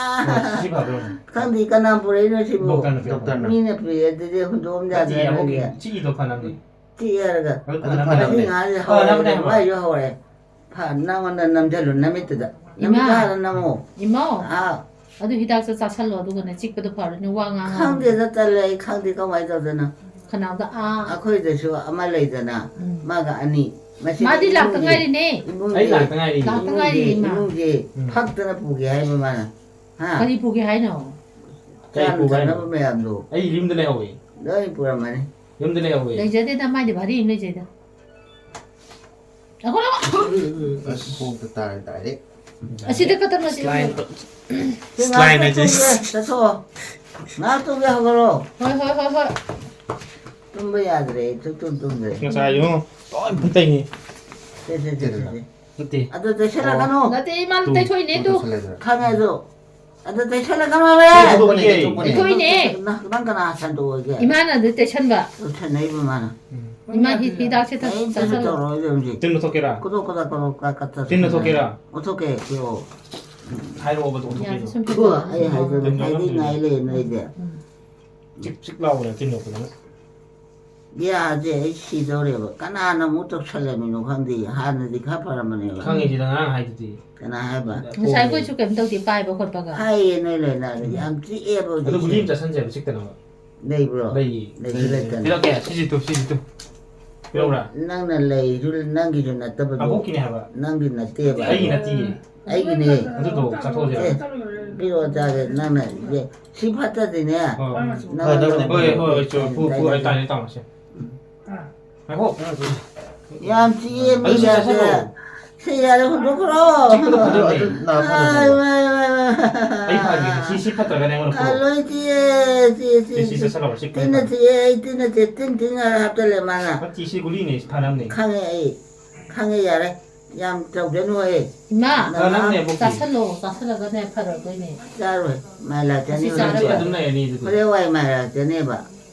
ꯍꯣꯏ, ꯁꯤ ꯐꯕ꯭ꯔꯣ? ꯈꯪꯗꯦ ꯀꯅꯥ ꯄꯨꯔꯛꯏꯅꯣ ꯁꯤꯕꯨ꯫ ꯗꯣꯛꯇꯔꯅ ꯄꯤꯔꯛꯄ꯫ ꯗꯣꯛꯇꯔꯅ꯫ ꯃꯤꯅ ꯄꯤꯔꯛꯑꯦ, ꯑꯗꯨꯗꯤ ꯍꯨꯟꯗꯣꯛꯑꯝ ꯅꯠꯇꯦ, ꯌꯥꯗ꯭ꯔꯥ ꯑꯃꯨꯛꯀꯤ ꯅꯪꯗꯤ? ꯆꯤꯛꯏꯗꯣ ꯐꯅꯕꯅꯤ꯫ ꯆꯤꯛꯑꯦ ꯍꯥꯏꯔꯒ꯫ ꯑꯗꯨ ꯉꯁꯤ ꯐꯅꯕꯅꯦ꯫ ꯉꯥꯁꯦ ꯐꯅꯕꯅꯦ ꯍꯧꯔꯦ, ꯍꯥꯏꯕ꯫ ꯃꯥꯏꯁꯨ ꯍꯧꯔꯦ꯫ ꯐ-, ꯅꯪꯉꯣꯟꯗ ꯅꯝꯁꯤꯜꯂꯨ ꯅꯃꯤꯠꯇꯨꯗ꯫ ꯏꯃꯥ꯫ ꯅꯃꯤꯠꯇ ꯍꯥꯟꯅ ꯅꯝꯃꯣ꯫ ꯏꯃꯥꯎ, ꯑꯥ꯫ ꯑꯗꯨ ꯍꯤꯗꯥꯛꯁꯦ ꯆꯥꯁꯜꯂꯣ, ꯑꯗꯨꯒꯅꯦ ꯆꯤꯛꯄꯗꯣ ꯐꯔꯅꯤ, ꯋꯥ ꯉꯥꯡꯉꯣ꯫ ꯈꯪꯗꯦꯗ, ꯇꯜꯂꯦ, ꯑꯩ ꯈꯪꯗꯦ ꯀꯃꯥꯏꯅ ꯇꯧꯗꯣꯏꯅꯣ꯫ ꯈꯅꯥꯎꯗ ꯑꯥ꯫ ꯑꯩꯈꯣꯏꯗꯁꯨ ꯑꯃ ꯂꯩꯗꯅ, ꯎꯝ꯫ ꯃꯥꯒ ꯑꯅꯤ꯫ ꯃꯁꯤꯗꯤ ꯃꯥꯗꯤ ꯂꯥꯛꯇ ꯏꯃꯨꯡꯒꯤ, ꯉꯥꯏꯔꯤꯅꯦ꯫ ꯏꯃꯨꯡꯒꯤ, ꯑꯩ ꯂꯥꯛꯇ ꯉꯥꯏꯔꯤ꯫ ꯂꯥꯛꯇ ꯉꯥꯏꯔꯤ, ꯏꯃꯨꯡꯒꯤ, ꯏꯃꯥ꯫ ꯏꯃꯨꯡꯒꯤ ꯎꯝ꯫ ꯐꯛꯇꯅ ꯄꯨꯒꯦ ꯍꯥꯏꯕ ꯃꯥꯅ꯫ ꯍꯥ? ꯀꯔꯤ ꯄꯨꯒꯦ ꯍꯥꯏꯅꯣ? ꯀꯔꯤ ꯆꯥꯅ ꯄꯨꯒꯦ ꯍꯥꯏꯅꯣ? ꯊꯛꯅꯕ ꯃꯌꯥꯝꯗꯣ ꯑꯩ ꯌꯨꯝꯗ ꯂꯩꯍꯧꯋꯦ꯫ ꯂꯣꯏ ꯄꯨꯔꯝꯃꯅꯤ꯫ ꯌꯨꯝꯗ ꯂꯩꯍꯧꯋꯦ꯫ ꯂꯩꯖꯗꯦꯗ, ꯃꯥꯏꯗꯤ ꯚꯥꯔꯤ ꯑꯃ ꯂꯩꯖꯩꯗ꯫ ꯑꯩꯈꯣꯏꯅ ꯑꯁ, ꯈꯣꯡꯗ ꯇꯥꯔꯦ direct꯫ ꯑꯁꯤꯗ ꯈꯛꯇꯪ ꯅꯠꯇꯦ꯫ Slime꯫ ꯁꯤ Slime ꯉꯥꯏꯍꯥꯛ ꯍꯥꯏꯁꯦ꯫ ꯇꯨꯝꯒꯦ, ꯆꯠꯊꯣꯛꯑꯣ꯫ ꯉꯥꯏꯍꯥꯛ ꯇꯨꯝꯒꯦ, ꯍꯧꯒꯠꯂꯣ꯫ ꯍꯣꯏ, ꯍꯣꯏ, ꯍꯣꯏ, ꯍꯣꯏ꯫ ꯇꯨꯝꯕ ꯌꯥꯗ꯭ꯔꯦ, ꯁꯨꯛꯇꯨꯝ ꯇꯨꯝꯗ꯭ꯔꯦ꯫ ꯉꯁꯥꯏ ꯑꯌꯨꯛ ꯂꯣꯏ ꯐꯨꯠꯇꯩꯅꯤ꯫ ꯁꯦ, ꯁꯦ, ꯁꯦ, ꯁꯦ, ꯁꯦ꯫ ꯅꯠꯇꯦ꯫ ꯑꯗꯨ ꯇꯩꯁꯜꯂꯛꯀꯅꯣ꯫ ꯅꯠꯇꯦ, ꯏꯃꯥꯅ ꯇꯨ, ꯇꯩꯊꯣꯛꯏꯅꯦ, ꯇꯨ ꯇꯨ꯫ ꯇꯩꯁꯜꯂꯦꯗꯅ꯫ ꯈꯪꯉꯦ ꯑꯗꯨ꯫ ꯑꯗꯨ ꯇꯩꯁꯜꯂꯛꯀꯅꯣ ꯍꯥꯏꯕ꯫ ꯇꯩꯊꯣꯛꯄꯅꯦ, ꯇꯩꯊꯣꯛꯄꯅꯦ꯫ ꯇꯩꯊꯣꯛꯏꯅꯦ꯫ ꯅꯪ, ꯅꯪ ꯀꯅꯥ ꯁꯟꯗꯣꯛꯑꯒꯦ? ꯏꯃꯥꯅ ꯑꯗꯨ ꯇꯩꯁꯟꯕ꯫ ꯇꯩꯁꯟꯅꯩꯕ ꯃꯥꯅ꯫ ꯏꯃꯥ ꯍꯤ-, ꯍꯤꯗꯥꯛꯁꯦ ꯊꯛ-, ꯀꯩꯝꯇꯁꯨ ꯆꯥꯁꯜꯂꯣ꯫ ꯇꯧꯔꯣꯏ ꯍꯧꯖꯤꯛ꯫ ꯇꯤꯟ ꯂꯧꯊꯣꯛꯀꯦꯔꯥ? ꯀꯣꯗꯣꯛ ꯀꯣꯗꯥꯛ ꯀꯣꯗꯣꯛ ꯀꯣꯗꯥꯛ ꯀꯣꯗꯥꯛ ꯇꯤꯟ ꯂꯧꯊꯣꯛꯀꯦꯔꯥ? ꯂꯧꯊꯣꯛꯀꯦ, ꯄꯤꯔꯛꯑꯣ꯫ ꯍꯥꯏꯔꯛꯑꯣꯕ, ꯑꯗꯨ ꯂꯧꯊꯣꯛꯀꯦ꯫ ꯌꯥꯁꯦ ꯁꯨꯝ ꯊꯨ, ꯄꯤꯊꯛꯑꯣ꯫ ꯑꯩ ꯍꯥꯏꯗꯣꯏꯅꯦ, ꯍꯥꯏꯗꯤ ꯉꯥꯏ ꯂꯩ ꯅꯣꯏꯗꯤ꯫ ꯎꯝ꯫ ꯆꯤꯛ ꯆꯤꯛ ꯂꯥꯎꯕꯅꯦ ꯇꯤꯟ ꯌꯣꯠꯄꯗꯅ꯫ ꯌꯥꯁꯦ ꯑꯩ ꯁꯤꯗꯧꯔꯦꯕ꯫ ꯀꯅꯥꯅ ꯑꯃꯨꯛ ꯇꯧꯁꯜꯂꯝꯃꯤꯅꯣ ꯈꯪꯗꯦ꯫ ꯍꯥꯟꯅꯗꯤ ꯈꯔ ꯐꯔꯝꯕꯅꯦꯕ꯫ ꯈꯪꯉꯤꯁꯤꯗ ꯉꯔꯥꯡ ꯍꯥꯏꯗꯨꯗꯤ꯫ ꯀꯅꯥ ꯍꯥꯏꯕ? ꯉꯁꯥꯏ ꯑꯩꯈꯣꯏꯁꯨ ꯀꯩꯝ ꯇꯧꯗꯦ, ꯄꯥꯏꯕ ꯈꯣꯠꯄꯒ꯫ ꯍꯥꯏꯌꯦ ꯅꯣꯏ ꯂꯣꯏꯅ꯫ ꯌꯥꯝ ꯆꯤꯛꯑꯦꯕ ꯑꯗꯨ ꯒꯨꯂꯤ ꯑꯃ ꯍꯧꯖꯤꯛꯁꯦ꯫ ꯆꯥꯁꯟꯁꯦꯕ ꯆꯤꯛꯇꯅꯕ꯫ ꯂꯩꯕ꯭ꯔꯣ? ꯂꯩꯌꯦ꯫ ꯂꯩꯁꯨ ꯂꯩꯇꯅ꯫ ꯄꯤꯔꯛꯀꯦ, ꯁꯤꯁꯤ ꯇꯨ, ꯁꯤꯁꯤ ꯇꯨ꯫ ꯄꯤꯔꯛꯎꯔꯥ? ꯅꯪꯅ ꯂꯩꯁꯨ ꯅꯪꯒꯤꯁꯨ ꯅꯠꯇꯕꯗꯣ꯫ ꯑꯕꯣꯛꯀꯤꯅꯦ ꯍꯥꯏꯕ꯫ ꯅꯪꯒꯤ ꯅꯠꯇꯦꯕ꯫ ꯑꯩꯒꯤ ꯅꯠꯇꯤꯌꯦ꯫ ꯑꯩꯒꯤꯅꯦ꯫ ꯑꯗꯨꯗꯣ ꯆꯥꯊꯣꯛꯑꯁꯦ꯫ ꯑꯦ, ꯄꯤꯔꯛꯑꯣ ꯆꯥꯒꯦ꯫ ꯅꯪꯅ ꯏꯆꯦ, ꯁꯤ ꯐꯠꯇꯗꯤꯅꯦ꯫ ꯍꯣꯏ꯫ ꯅꯪ ꯑꯗꯨꯝ ꯍꯣꯏ, ꯍꯣꯏ, ꯍꯣꯏ, ꯆꯣ, ꯐꯨ, ꯐꯨ, ꯑꯩ ꯇꯥꯅꯤ, ꯇꯥꯃꯣꯁꯦ꯫ ꯉꯥꯏꯈꯣ꯫ ꯌꯥꯝ ꯆꯤꯛꯑꯦ ꯃꯤ ꯑꯗꯨ ꯁꯤ ꯌꯥꯗꯦ꯫ ꯆꯥꯁꯜꯂꯣ꯫ ꯁꯤ ꯌꯥꯔꯦ, ꯍꯨꯟꯗꯣꯛꯈ꯭ꯔꯣ꯫ ꯆꯤꯛꯄꯗꯣ ꯐꯗꯣꯏꯅꯦ꯫ ꯑꯗꯨ ꯅꯥ ꯑꯥꯏ, ꯐꯗꯣꯏꯅꯦꯕ꯫ ꯋꯥꯏ, ꯋꯥꯏ, ꯋꯥꯏ꯫ ꯑꯩ ꯐꯥꯒꯦ꯫ ꯁꯤ, ꯁꯤ ꯐꯠꯇ꯭ꯔꯒꯅꯦ ꯑꯩꯉꯣꯟꯗ ꯐꯨꯔꯛꯑꯣ꯫ ꯐꯔꯣꯏ, ꯆꯦ, ꯆꯦ, ꯆꯦ, ꯁꯤ, ꯁꯤ ꯆꯦ꯫ ꯆꯠꯁꯜꯂꯣ, ꯁꯤ ꯇꯤꯟꯅ ꯐꯠꯇ꯭ꯔꯦ꯫ ꯆꯤꯛꯑꯦ, ꯑꯩ ꯇꯤꯟꯅ ꯆꯤꯛꯑꯦ, ꯇꯤꯟ ꯊꯤꯡꯉꯒ ꯍꯥꯞꯆꯜꯂꯦ ꯃꯥꯅ꯫ ꯅꯠꯇꯦ, ꯁꯤ ꯒꯨꯂꯤꯅꯦ, ꯁꯤ ꯐꯅꯕꯅꯦ꯫ ꯈꯪꯉꯦ ꯑꯩ, ꯈꯪꯉꯦ, ꯌꯥꯔꯦ꯫ ꯌꯥꯝ ꯇꯧꯖꯅꯨ ꯍꯦ꯫ ꯏꯃꯥ, ꯅꯃꯥ ꯐꯅꯕꯅꯦ, ꯑꯕꯣꯛꯇꯤ꯫ ꯆꯥꯁꯜꯂꯣ, ꯆꯥꯁꯜꯂꯒꯅꯦ ꯐꯔꯛꯇꯣꯏꯅꯦ꯫ ꯆꯥꯔꯣꯏ, ꯃꯥꯏ ꯂꯥꯛꯆꯅꯤ ꯑꯁꯤ ꯍꯣꯔꯦꯟ꯫ ꯆꯥꯔꯒ ꯑꯗꯨꯝ ꯂꯩꯔꯅꯤ ꯑꯗꯨꯗꯤ꯫ ꯍꯣꯔꯦꯟ ꯋꯥꯏ ꯃꯥꯏ ꯂꯥꯛꯆꯅꯦꯕ꯫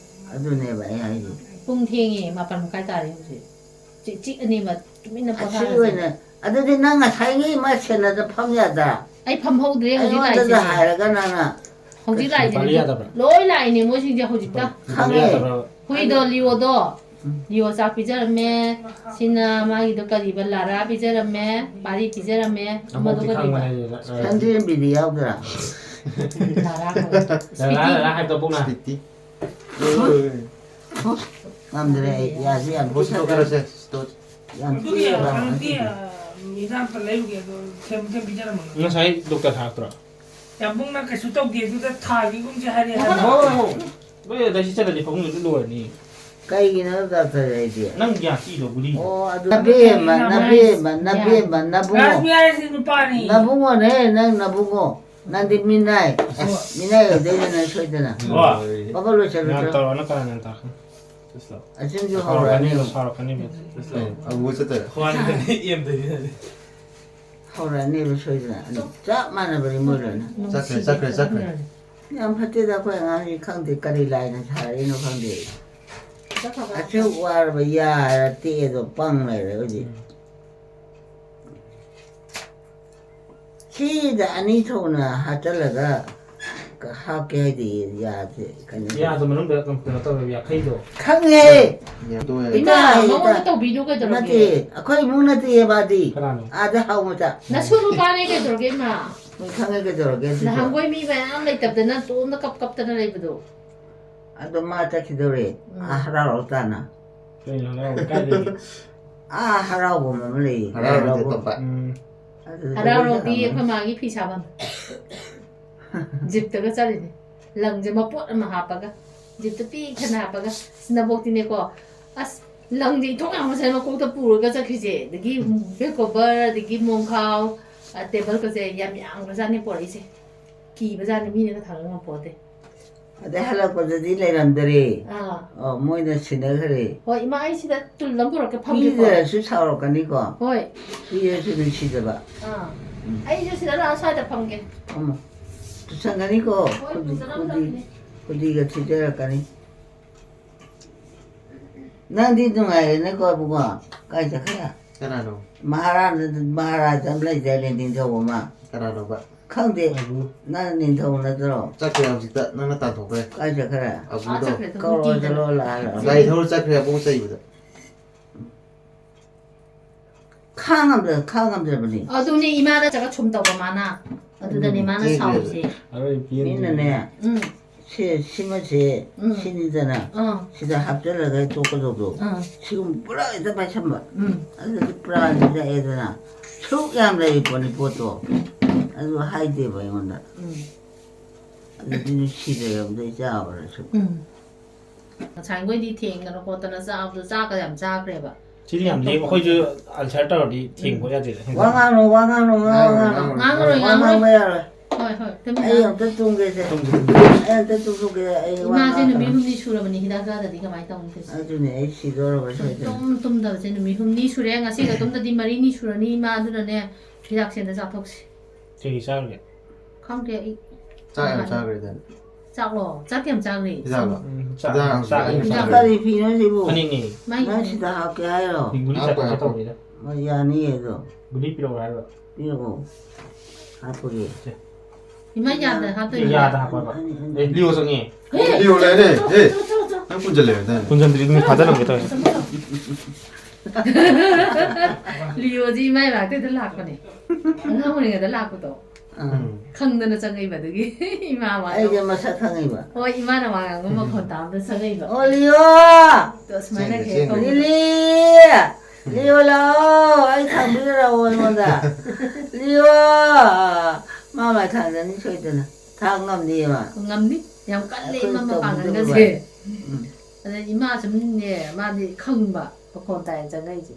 ꯑꯗꯨꯅꯦꯕ ꯑꯩ ꯍꯥꯏꯁꯦ꯫ ꯄꯨꯡ ꯊꯦꯡꯉꯦ, ꯃꯥꯄꯟ ꯃꯈꯥꯏ ꯇꯥꯔꯦ ꯍꯧꯖꯤꯛ꯫ ꯆꯤꯛ-, ꯆꯤꯛꯑꯅꯦꯕ, ꯇꯨꯃꯤꯟꯅ ꯑꯁꯤ ꯄꯣꯊꯥꯔꯁꯦ꯫ ꯑꯣꯏꯅ, ꯑꯗꯨꯗꯤ ꯅꯪ ꯉꯁꯥꯏꯒꯤ ꯃꯥ ꯁꯦꯟꯅꯗ ꯐꯝ ꯌꯥꯗ꯭ꯔꯥ? ꯑꯩ ꯐꯝꯍꯧꯗ꯭ꯔꯦ, ꯍꯧꯖꯤꯛ ꯑꯩꯉꯣꯟꯗꯗ ꯂꯥꯛꯏꯁꯤꯅꯦ꯫ ꯍꯥꯏꯔꯒ ꯅꯪꯅ ꯍꯧꯖꯤꯛ ꯁꯤꯄꯥꯂꯤ ꯂꯥꯛꯏꯁꯤꯅꯦ꯫ ꯌꯥꯗꯕ꯭ꯔꯥ? ꯂꯣꯏ ꯂꯥꯛꯏꯅꯦ ꯃꯣꯏꯁꯤꯡꯁꯦ ꯍꯧꯖꯤꯛꯇ꯫ ꯁꯤꯄꯥꯂꯤ ꯈꯪꯉꯦ꯫ ꯌꯥꯗꯕ꯭ꯔꯥ? ꯍꯨꯏꯗꯣ, ꯂꯤꯑꯣꯗꯣ꯫ ꯎꯝ꯫ ꯂꯤꯑꯣ ꯆꯥꯛ ꯄꯤꯖꯔꯝꯃꯦ꯫ ꯁꯤꯅ ꯃꯥꯒꯤꯗꯣ ꯀꯔꯤꯕ, ꯂꯥꯔꯥ ꯄꯤꯖꯔꯝꯃꯦ, ꯄꯥꯔꯤ ꯄꯤꯖꯔꯝꯃꯦ꯫ ꯑꯃꯗꯣ ꯑꯕꯣꯛꯇꯤ ꯀꯔꯤꯕ? ꯈꯪꯕꯅꯦ, ꯂꯥꯔꯥ꯫ ꯁꯟꯗ꯭ꯔꯦꯝꯕꯤꯗꯤ ꯌꯥꯎꯗ꯭ꯔꯥ? ꯂꯥꯔꯥ ꯀꯧꯋꯦ꯫ ꯂꯥꯔꯥ, ꯁ꯭ꯄꯤꯇꯤ꯫ ꯂꯥꯔꯥ ꯍꯥꯏꯕꯗꯣ ꯑꯕꯣꯛꯅ꯫ ꯁ꯭ꯄꯤꯇꯤ꯫ ꯉꯝꯗ꯭ꯔꯦ ꯑꯩ, ꯌꯥꯁꯤ ꯌꯥꯝ ꯕꯣꯁ ꯇꯣꯛꯈ꯭ꯔꯁꯦ, ꯁ꯭ꯇꯣꯠ꯫ ꯌꯥꯝ ꯑꯗꯨꯒꯤ ꯄꯤꯛꯑꯦꯕ꯫ ꯍꯟꯗꯛꯀꯤ, ꯑ, ꯍꯤꯗꯥꯛ ꯑꯝꯇ ꯂꯩꯔꯨꯒꯦ, ꯑꯗꯣ ꯁꯦꯝ-, ꯁꯦꯝ ꯄꯤꯖꯔꯝꯃꯒꯦ꯫ ꯉꯁꯥꯏ ꯗꯣꯛꯇꯔ ꯊꯥꯔꯛꯇ꯭ꯔꯣ? ꯌꯥꯝꯕꯨꯡꯅ ꯀꯩꯁꯨ ꯇꯧꯗꯦ, ꯑꯗꯨꯗ ꯊꯥꯒꯤꯒꯨꯝꯁꯦ ꯍꯥꯏꯔꯛꯑꯦ ꯍꯥꯏꯕ꯫ ꯍꯣꯏ, ꯍꯣꯏ, ꯍꯣꯏ꯫ ꯂꯣꯏ ꯑꯗ ꯁꯤ ꯆꯠꯂꯗꯤ ꯐꯃꯨꯡꯗ ꯂꯣꯏ ꯂꯣꯏꯔꯅꯤ꯫ ꯀꯩꯒꯤꯅꯣ ꯗꯥꯛꯇꯔ ꯑꯩꯗꯤ? ꯅꯪ ꯌꯥ ꯆꯤꯛꯏꯗꯣ ꯒꯨꯂꯤꯗꯣ꯫ ꯑꯣ, ꯑꯗꯨ ꯅꯕꯦꯝꯃ, ꯅꯕꯦꯝꯃ, ꯅꯕꯦꯝꯃ, ꯅꯕꯨꯡꯉꯣ꯫ ꯔꯥꯁꯃꯤ ꯍꯥꯏꯁꯤ ꯅꯨꯄꯥꯅꯤ꯫ ꯅꯕꯨꯡꯉꯣꯅꯦ, ꯅꯪ ꯅꯕꯨꯡꯉꯣ꯫ ꯅꯪꯗꯤ ꯃꯤꯅꯥꯏ꯫ ꯑꯁ, ꯃꯤꯅꯥꯏ ꯑꯣꯏꯗꯣꯏꯅꯦ ꯅꯪ ꯁꯣꯏꯗꯅ꯫ ꯍꯣꯏ꯫ ꯕꯕꯥ ꯂꯣꯏꯁꯜꯂꯨ ꯌꯥꯝ ꯆꯣ꯫ ꯇꯧꯔꯛꯑꯅꯨ, ꯀꯅꯥꯅ ꯇꯥꯛꯀꯅꯤ? ꯑꯁꯤꯃꯁꯨ ꯁꯥꯎꯔꯛꯀꯅꯤ, ꯍꯧꯔꯛꯑꯅꯤ꯫ ꯁꯥꯎꯔꯛꯀꯅꯤ꯫ ꯍꯧꯔꯛꯑꯅꯤꯕ ꯁꯣꯏꯗꯅ꯫ ꯑꯗꯨ ꯆꯞ ꯃꯥꯟꯅꯕꯅꯤ ꯃꯣꯏ ꯂꯣꯏꯅ꯫ ꯆꯠꯈ꯭ꯔꯦ, ꯆꯠꯈ꯭ꯔꯦ, ꯆꯠꯈ꯭ꯔꯦ꯫ ꯌꯥꯝ ꯐꯠꯇꯦꯗ ꯑꯩꯈꯣꯏ ꯑꯉꯥꯡꯁꯤ, ꯈꯪꯗꯦ ꯀꯔꯤ ꯂꯥꯏꯅ ꯁꯥꯔꯛꯏꯅꯣ ꯈꯪꯗꯦ꯫ ꯑꯁꯨꯛ ꯋꯥꯔꯕ ꯌꯥꯔ ꯇꯦꯛꯑꯦꯗꯣ ꯄꯪ ꯂꯩꯔꯦ ꯍꯧꯖꯤꯛ꯫ ꯎꯝ꯫ ꯁꯤꯗ ꯑꯅꯤ ꯊꯣꯛꯅ ꯍꯥꯞꯆꯜꯂꯒ ꯍꯥꯞꯀꯦ ꯍꯥꯏꯗꯤ ꯌꯥꯗꯦ, ꯀꯩꯅꯣ ꯇꯧ-, ꯌꯥꯗ ꯃꯅꯨꯡꯗ ꯀꯩꯅꯣ ꯇꯧꯋꯦ, ꯌꯥꯡꯈꯩꯗꯣ꯫ ꯈꯪꯉꯦ꯫ ꯌꯥꯗꯣꯏ꯫ ꯏꯃꯥ, ꯏꯃꯥ, ꯃꯉꯣꯟꯗ ꯏꯃꯥ꯫ ꯇꯧꯕꯤꯗꯨ ꯀꯩꯗꯧꯔꯒꯦ? ꯅꯠꯇꯦ, ꯑꯩꯈꯣꯏ ꯏꯃꯨꯡ ꯅꯠꯇꯦ ꯃꯥꯗꯤ꯫ ꯀꯅꯥꯅꯣ? ꯑꯥꯗ ꯍꯥꯎ ꯃꯆꯥ꯫ ꯅꯁꯨ ꯅꯨꯄꯥꯅꯦ ꯀꯩꯗꯧꯔꯒꯦ, ꯏꯃꯥ? ꯃꯣꯏ ꯈꯪꯉꯦ ꯀꯩꯗꯧꯔꯒꯦ ꯑꯗꯨꯁꯨ꯫ ꯅꯍꯥꯟꯈꯣꯏ ꯃꯤ ꯃꯌꯥꯝ ꯂꯩꯇꯕꯗ ꯅꯪ ꯇꯣꯝꯗ ꯀꯞ ꯀꯞꯇꯅ ꯂꯩꯕꯗꯣ꯫ ꯑꯗꯣ ꯃꯥ ꯆꯠꯈꯤꯗꯧꯔꯦ꯫ ꯎꯝ꯫ ꯑꯥ ꯍꯔꯥꯎ ꯍꯔꯥꯎ ꯇꯥꯅ꯫ ꯀꯩꯅꯣ ꯍꯔꯥꯎ ꯀꯥꯏꯗꯒꯤ? ꯑꯥ ꯍꯔꯥꯎꯕꯝ ꯑꯃ ꯂꯩꯌꯦ꯫ ꯍꯔꯥꯎ ꯍꯔꯥꯎꯕꯝ꯫ ꯍꯔꯥꯎꯕꯝ꯫ ꯎꯝ꯫ ꯑꯗꯨꯗ ꯍꯔꯥꯎ ꯍꯔꯥꯎꯗꯤ ꯂꯩꯔꯝꯒꯅꯤ꯫ ꯑꯩꯈꯣꯏ ꯃꯥꯒꯤ ꯐꯤ ꯁꯥꯐꯝ꯫ ꯖꯤꯞꯇꯒ ꯆꯠꯂꯤꯅꯦ꯫ ꯂꯪꯁꯦ ꯃꯄꯣꯠ ꯑꯃ ꯍꯥꯞꯄꯒ꯫ ꯖꯤꯞꯇ ꯄꯤꯛ ꯊꯟꯅ ꯍꯥꯞꯄꯒ꯫ ꯑꯁ, ꯅꯕꯣꯛꯇꯤꯅꯦꯀꯣ꯫ ꯑꯁ, ꯂꯪꯁꯦ ꯏꯊꯣꯛ ꯌꯥꯝ ꯃꯁꯥꯏ ꯃꯀꯣꯛꯇ ꯄꯨꯔꯒ ꯆꯠꯈ꯭ꯔꯤꯁꯦ꯫ ꯑꯗꯒꯤ ꯕꯦꯛ ꯀꯣꯕꯔ, ꯑꯗꯒꯤ ꯃꯣꯡꯈꯥꯎ, ꯑ, ꯇꯦꯕꯜꯒꯁꯦ ꯌꯥꯝ ꯌꯥꯝꯈ꯭ꯔꯖꯥꯠꯅꯤ ꯄꯣꯔꯛꯏꯁꯦ꯫ ꯀꯤꯕꯖꯥꯠꯅꯤ, ꯃꯤꯅꯒ ꯊꯥꯡꯒꯠ ꯉꯝꯄꯣꯠꯇꯦ꯫ ꯑꯗꯩ ꯍꯜꯂꯛꯄꯗꯗꯤ ꯂꯩꯔꯝꯗ꯭ꯔꯦ꯫ ꯑꯥ꯫ ꯑꯣ, ꯃꯣꯏꯅ ꯁꯤꯟꯅꯈ꯭ꯔꯦ꯫ ꯍꯣꯏ, ꯏꯃꯥ, ꯑꯩ ꯁꯤꯗ ꯇꯨꯜ ꯑꯃ ꯄꯨꯔꯛꯀꯦ, ꯐꯝꯒꯦꯀꯣ꯫ ꯄꯤꯗ꯭ꯔꯁꯨ ꯁꯥꯎꯔꯛꯀꯅꯤꯀꯣ꯫ ꯍꯣꯏ꯫ ꯄꯤꯔꯁꯨ ꯅꯨꯡꯁꯤꯗꯕ꯫ ꯑꯥ꯫ ꯎꯝ꯫ ꯑꯩꯁꯨ ꯁꯤꯗ ꯂꯥꯛꯑ ꯁ꯭ꯋꯥꯏꯗ ꯐꯝꯒꯦ꯫ ꯐꯝꯃꯣ꯫ ꯇꯨꯁꯟꯒꯅꯤꯀꯣ꯫ ꯍꯣꯏ, ꯈꯨꯗꯤ-, ꯇꯨꯁꯟꯅꯕ ꯈꯨꯗꯤ-, ꯇꯧꯔꯤꯅꯦ꯫ ꯈꯨꯗꯤꯒ ꯊꯤꯖꯔꯛꯀꯅꯤ꯫ ꯅꯪꯗꯤ ꯅꯨꯡꯉꯥꯏꯔꯦꯅꯦꯀꯣ, ꯏꯕꯨꯡꯉꯣ? ꯀꯥꯏ ꯆꯠꯈ꯭ꯔꯦ? ꯀꯅꯥꯅꯣ? ꯃꯍꯥꯔꯥꯖ, ꯃꯍꯥꯔꯥꯖ ꯑꯃ ꯂꯩꯗꯥꯏꯅꯦ, ꯅꯤꯡꯊꯧ ꯑꯃ? ꯀꯅꯥꯅꯣꯕ? ꯈꯪꯗꯦ꯫ ꯑꯕꯨ꯫ ꯅꯪ ꯅꯤꯡꯊꯧ ꯅꯠꯇ꯭ꯔꯣ? ꯆꯠꯈ꯭ꯔꯦ ꯍꯧꯖꯤꯛꯇ, ꯅꯪꯅ ꯇꯥꯟꯊꯣꯛꯈ꯭ꯔꯦ꯫ ꯀꯥꯏ ꯆꯠꯈ꯭ꯔꯦ? ꯑꯕꯨꯗꯣ꯫ ꯑꯥ, ꯆꯠꯈ꯭ꯔꯦ, ꯑꯗꯨꯝ ꯀꯧꯔꯣ ꯀꯤꯗꯅ꯫ ꯆꯠꯂꯣ, ꯂꯥꯛꯑꯣ, ꯂꯥꯛꯑꯣ꯫ ꯒꯥꯔꯤ ꯊꯧꯔ ꯆꯠꯈ꯭ꯔꯦ, ꯑꯕꯨꯡ ꯆꯩꯕꯗ꯫ ꯈꯥꯡꯉꯝꯗ-, ꯈꯥꯡꯉꯝꯗ꯭ꯔꯕꯅꯤ꯫ ꯑꯗꯨꯅꯦ, ꯏꯃꯥꯗ ꯆꯒꯠ ꯁꯨꯝ ꯇꯧꯕ ꯃꯥꯅ꯫ ꯑꯗꯨꯗꯅꯦ ꯎꯝ, ꯃꯥꯅ ꯆꯦꯟꯈ꯭ꯔꯦ꯫ ꯁꯥꯎꯔꯤꯁꯦ꯫ ꯑꯔꯣꯏ ꯄꯤꯔꯝꯗ꯭ꯔꯦ꯫ ꯃꯤꯅꯅꯦ, ꯎꯝ꯫ ꯁꯤ, ꯁꯤꯃꯁꯦ ꯎꯝ꯫ ꯁꯤꯅꯤꯗꯅ, ꯑꯥ꯫ ꯁꯤꯗ ꯍꯥꯞꯆꯜꯂꯒ ꯇꯣꯛꯀꯗꯧꯗꯣ꯫ ꯑꯥ꯫ ꯁꯤꯒꯨꯝꯕ ꯄꯨꯔꯥ ꯍꯦꯛꯇ ꯄꯥꯏꯁꯟꯕ꯫ ꯎꯝ꯫ ꯑꯗꯨꯗꯤ ꯄꯨꯔꯥ ꯂꯥꯛꯑꯦꯗꯅ꯫ ꯁꯔꯨꯛ ꯌꯥꯝ ꯂꯩꯔꯤ ꯄꯣꯠꯅꯤ ꯄꯣꯠꯇꯣ꯫ ꯑꯗꯨ ꯍꯥꯏꯗꯦꯕ ꯑꯩꯉꯣꯟꯗ꯫ ꯎꯝ꯫ ꯑꯗꯨꯗꯤ ꯅꯨꯡꯁꯤꯗ꯭ꯔꯦ ꯑꯝꯇ ꯏꯆꯥ ꯑꯣꯏꯔꯁꯨ꯫ ꯎꯝ꯫ ꯉꯁꯥꯏꯈꯣꯏꯗꯤ ꯊꯦꯡꯗꯅ ꯈꯣꯠꯇꯅ ꯆꯥꯕꯗꯣ, ꯆꯥꯛꯀ ꯌꯥꯝ ꯆꯥꯈ꯭ꯔꯦꯕ꯫ ꯁꯤꯗꯤ ꯌꯥꯝ ꯂꯦꯝꯕ꯫ ꯑꯩꯈꯣꯏꯁꯨ ꯑꯜꯁꯔ ꯇꯧꯔꯗꯤ ꯊꯦꯡꯕ ꯌꯥꯗꯦꯗ꯫ ꯋꯥ ꯉꯥꯡꯅꯨ, ꯋꯥ ꯉꯥꯡꯅꯨ, ꯋꯥ ꯉꯥꯡꯅꯨ, ꯉꯥꯡꯅꯨ꯫ ꯉꯥꯡꯉꯔꯣꯏ, ꯋꯥ ꯉꯥꯡꯅꯨ꯫ ꯉꯥꯡꯕ ꯌꯥꯔꯣꯏ꯫ ꯍꯣꯏ, ꯍꯣꯏ, ꯇꯨꯃꯤꯟ ꯑꯩ ꯉꯥꯡꯉꯨ꯫ ꯑꯝꯇ ꯇꯨꯝꯒꯦꯁꯦ꯫ ꯇꯨꯝꯒꯦ, ꯇꯨꯝꯒꯦ꯫ ꯑꯩ ꯑꯝꯇ ꯇꯨꯝꯊꯣꯛꯀꯦ, ꯑꯩ ꯋꯥ ꯏꯃꯥꯁꯦ ꯉꯥꯡꯉꯛꯀꯅꯨ꯫ ꯅꯨꯃꯤꯠ ꯍꯨꯝꯅꯤ ꯁꯨꯔꯕꯅꯤ ꯍꯤꯗꯥꯛ ꯆꯥꯗꯗꯤ ꯀꯃꯥꯏꯅ ꯇꯧꯅꯤ ꯇꯧꯔꯤꯁꯦ? ꯑꯗꯨꯅꯦ, ꯑꯩ ꯁꯤꯗꯧꯔꯕ ꯁꯣꯏꯗꯅ꯫ ꯁꯨꯡꯇꯨꯝ ꯇꯨꯝꯗꯕꯁꯦ ꯅꯨꯃꯤꯠ ꯍꯨꯝꯅꯤ ꯁꯨꯔꯦ, ꯉꯁꯤꯒ ꯇꯨꯝꯗꯗꯤ ꯃꯔꯤꯅꯤ ꯁꯨꯔꯅꯤ ꯏꯃꯥ, ꯑꯗꯨꯅꯅꯦ ꯍꯤꯗꯥꯛꯁꯦ ꯑꯝꯇ ꯆꯥꯊꯣꯛꯁꯤ꯫ ꯀꯩꯒꯤ ꯆꯥꯔꯒꯦ? ꯈꯪꯗꯦ ꯑꯩ꯫ ꯆꯥꯛ ꯌꯥꯝ ꯅꯍꯥꯟ ꯆꯥꯈ꯭ꯔꯦꯗꯅ꯫ ꯆꯥꯛꯂꯣ? ꯆꯥꯛ ꯌꯥꯝ ꯆꯥꯈ꯭ꯔꯦ? ꯍꯤꯗꯥꯛꯂꯣ? ꯎꯝ, ꯆꯥꯛ, ꯍꯤꯗꯥꯛ ꯆꯥꯛ ꯌꯥꯝ ꯍꯤꯗꯥꯛ꯫ ꯆꯥꯈ꯭ꯔꯦ꯫ ꯀꯔꯤ ꯐꯤꯅꯣ ꯁꯤꯕꯨ? ꯑꯅꯤꯅꯤ꯫ ꯃꯥꯏ ꯅꯪ ꯁꯤꯗ ꯍꯥꯞꯀꯦ ꯍꯥꯏꯔꯣ? ꯒꯨꯂꯤ ꯍꯥꯞꯄꯣꯏ, ꯆꯠꯀꯦ ꯍꯥꯞꯄꯣꯏ꯫ ꯇꯧꯕꯅꯤꯗ꯫ ꯍꯣꯏ, ꯌꯥꯅꯤꯌꯦ ꯑꯗꯣ꯫ ꯒꯨꯂꯤ ꯄꯤꯔꯛꯑꯣ ꯍꯥꯏꯔꯣ? ꯄꯤꯔꯛꯑꯣ꯫ ꯍꯥꯞꯄꯒꯦ꯫ ꯁꯦ꯫ ꯏꯃꯥ ꯌꯥꯗ ꯍꯥꯞꯇꯣꯏꯅꯦ꯫ ꯌꯥꯗ ꯍꯥꯞꯄꯣ ꯍꯥꯏꯕ꯫ ꯑꯅꯤ, ꯑꯅꯤ, ꯑꯦ, ꯑꯅꯤ꯫ ꯂꯤꯑꯣ ꯆꯪꯉꯦ꯫ ꯍꯦ, ꯂꯤꯑꯣ ꯂꯩꯔꯦ꯫ ꯆꯠꯂꯣ, ꯍꯦ꯫ ꯆꯠꯂꯣ, ꯆꯠꯂꯣ, ꯆꯠꯂꯣ꯫ ꯅꯪ ꯄꯨꯟꯁꯤꯜꯂꯦ, ꯑꯗꯨꯝ ꯐꯥꯖꯤꯜꯂꯝꯒꯦ ꯇꯧꯔꯦ꯫ ꯆꯠꯂꯣ, ꯆꯠꯂꯣ꯫ ꯂꯤꯑꯣꯁꯤ ꯏꯃꯥ ꯏꯃꯥꯛꯇꯩꯗ ꯂꯥꯛꯄꯅꯦ꯫ ꯑꯉꯥꯡ ꯑꯣꯏꯔꯤꯉꯩꯗ ꯂꯥꯛꯄꯗꯣ꯫ ꯑꯥ꯫ ꯎꯝ꯫ ꯈꯪꯗꯅ ꯆꯪꯉꯛꯏꯕ ꯑꯗꯨꯒꯤ ꯏꯃꯥ ꯋꯥ ꯑꯩꯁꯦ ꯃꯁꯛ ꯈꯪꯉꯤꯕ꯫ ꯍꯣꯏ, ꯏꯃꯥꯅ ꯋꯥ ꯉꯥꯡꯕ ꯎꯝ꯫ ꯃꯈꯣꯟ ꯇꯥꯕꯗ ꯆꯪꯉꯛꯏꯕ꯫ ꯑꯣ, ꯂꯤꯑꯣ! ꯑꯗꯣ ꯁꯨꯃꯥꯏꯅ ꯆꯦꯟꯒ꯭ꯔꯦ, ꯍꯦꯛ ꯆꯦꯟꯒ꯭ꯔꯦ꯫ ꯀꯧꯕ꯫ ꯂꯤꯂꯤ! ꯂꯤꯑꯣ ꯂꯥꯛꯑꯣ! ꯑꯩ ꯊꯥꯡꯕꯤꯔꯛꯑꯣ ꯑꯩꯉꯣꯟꯗ꯫ ꯂꯤꯑꯣ! ꯃꯥ ꯃꯥꯏ ꯊꯥꯡꯖꯅꯤ ꯁꯣꯏꯗꯅ꯫ ꯊꯥꯡ ꯉꯝꯅꯤꯌꯦ ꯃꯥ꯫ ꯉꯝꯅꯤ꯫ ꯌꯥꯝ ꯀꯜꯂꯦ ꯑꯩꯈꯣꯏ ꯏꯃꯥ ꯇꯧꯕꯤꯗꯕ ꯃꯄꯥꯡꯒꯜꯒꯁꯦ꯫ ꯚꯥꯏ꯫ ꯎꯝ꯫ ꯑꯗ ꯏꯃꯥ ꯁꯨꯝꯅꯦ, ꯃꯥꯗꯤ ꯈꯪꯕ ꯃꯈꯣꯟ ꯇꯥꯏꯅ ꯆꯪꯉꯛꯏꯁꯦ꯫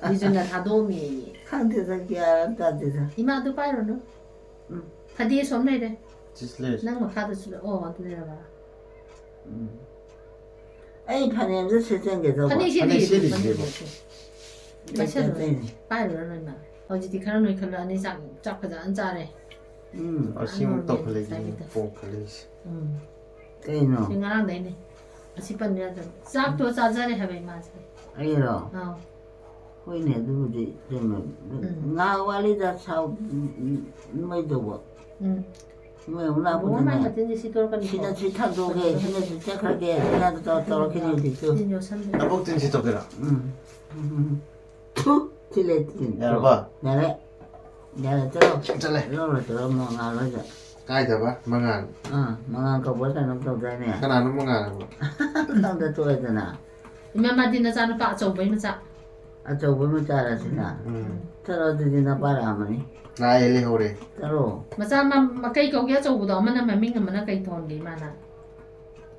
ꯕꯤꯖꯨꯅ ꯊꯥꯗꯣꯛꯑꯝꯃꯦꯌꯦ꯫ ꯈꯪꯗꯦꯗ, ꯒ꯭ꯌꯥꯟ ꯑꯃ ꯇꯥꯗꯦꯗ꯫ ꯏꯃꯥ ꯑꯗꯨ ꯄꯥꯏꯔꯨꯅꯨ꯫ ꯎꯝ꯫ ꯐꯗꯤ ꯑꯁꯣꯝ ꯂꯩꯔꯦ꯫ ꯁꯤꯁ ꯂꯩꯔꯦ꯫ ꯅꯪ ꯃꯈꯥꯗꯁꯨ ꯂꯩ꯫ ꯑꯣ ꯑꯗꯨ ꯂꯩꯔꯕ? ꯎꯝ꯫ ꯑꯩ ꯐꯅꯦꯛ ꯑꯝꯇ ꯁꯦꯠꯆꯟꯒꯦ ꯇꯧꯕ꯫ ꯐꯅꯦꯛ ꯁꯦꯠꯂꯤ ꯐꯅꯦꯛ ꯁꯦꯠꯂꯤ ꯐꯅꯦꯛ ꯁꯤꯗꯤ꯫ ꯁꯦꯠꯂꯤ꯫ ꯂꯩꯇꯦ, ꯄꯥꯏꯁꯜꯂꯨ꯫ ꯑꯇꯩꯅꯦ꯫ ꯄꯥꯏꯔꯨꯔꯅꯨ ꯏꯃꯥ꯫ ꯍꯧꯖꯤꯛꯇꯤ ꯈꯔ ꯅꯣꯏꯈꯠꯂꯛꯑꯅꯤ, ꯆꯥꯛ ꯆꯥꯛ ꯐꯖꯅ ꯆꯥꯔꯦ꯫ ꯎꯝ꯫ ꯑꯁꯤ ꯑꯃꯨꯛ ꯅꯣꯔꯃꯦꯜ ꯇꯧꯈꯠꯂꯛꯏꯁꯤꯅꯤ ꯉꯁꯥꯏꯒꯤꯗꯣ꯫ ꯄꯣꯝꯈꯠꯂꯛꯏꯁꯦ꯫ ꯎꯝ꯫ ꯀꯩꯅꯣ? ꯁꯤ ꯉꯔꯥꯡꯗꯩꯅꯦ꯫ ꯑꯁꯤ ꯄꯟꯕ ꯌꯥꯗꯕ꯫ ꯆꯥꯛꯇꯣ ꯆꯥꯖꯔꯦ ꯍꯥꯏꯕ ꯏꯃꯥꯁꯦ꯫ ꯑꯩꯔꯣ? ꯑꯥꯎ꯫ ꯍꯣꯏꯅꯦ, ꯑꯗꯨꯕꯨꯗꯤ ꯆꯨꯝꯃꯦ꯫ ꯎꯝ꯫ ꯉꯥꯏꯍꯥꯛ ꯋꯥꯠꯂꯤꯗ ꯁꯥꯎ-, ꯃꯩ ꯇꯧꯕ꯫ ꯎꯝ꯫ ꯃꯣꯏ ꯑꯃꯨꯛ ꯕꯣꯕꯣ ꯃꯥꯏ ꯂꯥꯛꯄꯗꯅꯦ꯫ ꯃꯇꯤꯟꯁꯦ ꯁꯤꯠꯇꯣꯔꯛꯀꯅꯤꯀꯣ꯫ ꯁꯤꯅ ꯁꯤ ꯊꯥꯡꯗꯣꯛꯑꯒꯦ, ꯁꯤꯅ ꯁꯤ ꯆꯠꯈ꯭ꯔꯒꯦ, ꯁꯤꯅ ꯇꯧ-, ꯇꯧꯔꯛꯈꯤꯅꯤ ꯍꯧꯖꯤꯛꯁꯨ꯫ ꯇꯤꯟ ꯌꯣꯠꯁꯟꯕ꯫ ꯅꯕꯣꯛ ꯇꯤꯟ ꯁꯤꯠꯇꯣꯛꯀꯦꯔꯥ? ꯎꯝ꯫ ꯎꯝ꯫ ꯊꯨ, ꯊꯤꯜꯂꯦ, ꯊꯤꯜꯂꯦ꯫ ꯌꯥꯔꯕ? ꯌꯥꯔꯦ꯫ ꯌꯥꯔꯦ, ꯆꯠꯂꯣ꯫ ꯆꯠꯂꯦ꯫ ꯂꯧꯔꯣ, ꯆꯠꯂꯣ, ꯃꯉꯥꯜ ꯍꯣꯏꯗ꯫ ꯀꯥꯏꯗꯕ? ꯃꯉꯥꯜ꯫ ꯑꯥ, ꯃꯉꯥꯜ ꯀꯧꯕ꯭ꯔꯥ ꯀꯩꯅꯣꯝ ꯇꯧꯗꯥꯏꯅꯦ? ꯀꯅꯥꯅꯣ ꯃꯉꯥꯜ ꯍꯥꯏꯕꯣ? ꯈꯪꯗ ꯇꯣꯛꯑꯦꯗꯅ꯫ ꯏꯃꯥ ꯃꯥꯗꯤ ꯅꯆꯥꯅꯨꯄꯥ ꯑꯆꯧꯕꯩ ꯃꯆꯥ꯫ ꯑꯆꯧꯕ ꯃꯆꯥꯔꯁꯤꯅ꯫ ꯎꯝ꯫ ꯆꯠꯂꯣ, ꯑꯗꯨꯗꯤ ꯅꯄꯥ ꯂꯥꯛꯑꯝꯃꯅꯤ꯫ ꯂꯥꯛꯑꯦ, ꯂꯩꯍꯧꯔꯦ꯫ ꯆꯠꯂꯣ꯫ ꯃꯆꯥ ꯃ-, ꯃ-, ꯀꯩ ꯀꯧꯒꯦ ꯑꯆꯧꯕꯗꯣ? ꯑꯃꯅ ꯃꯃꯤꯡ ꯑꯃꯅ ꯀꯩ ꯊꯣꯟꯒꯦ ꯏꯃꯥꯅ?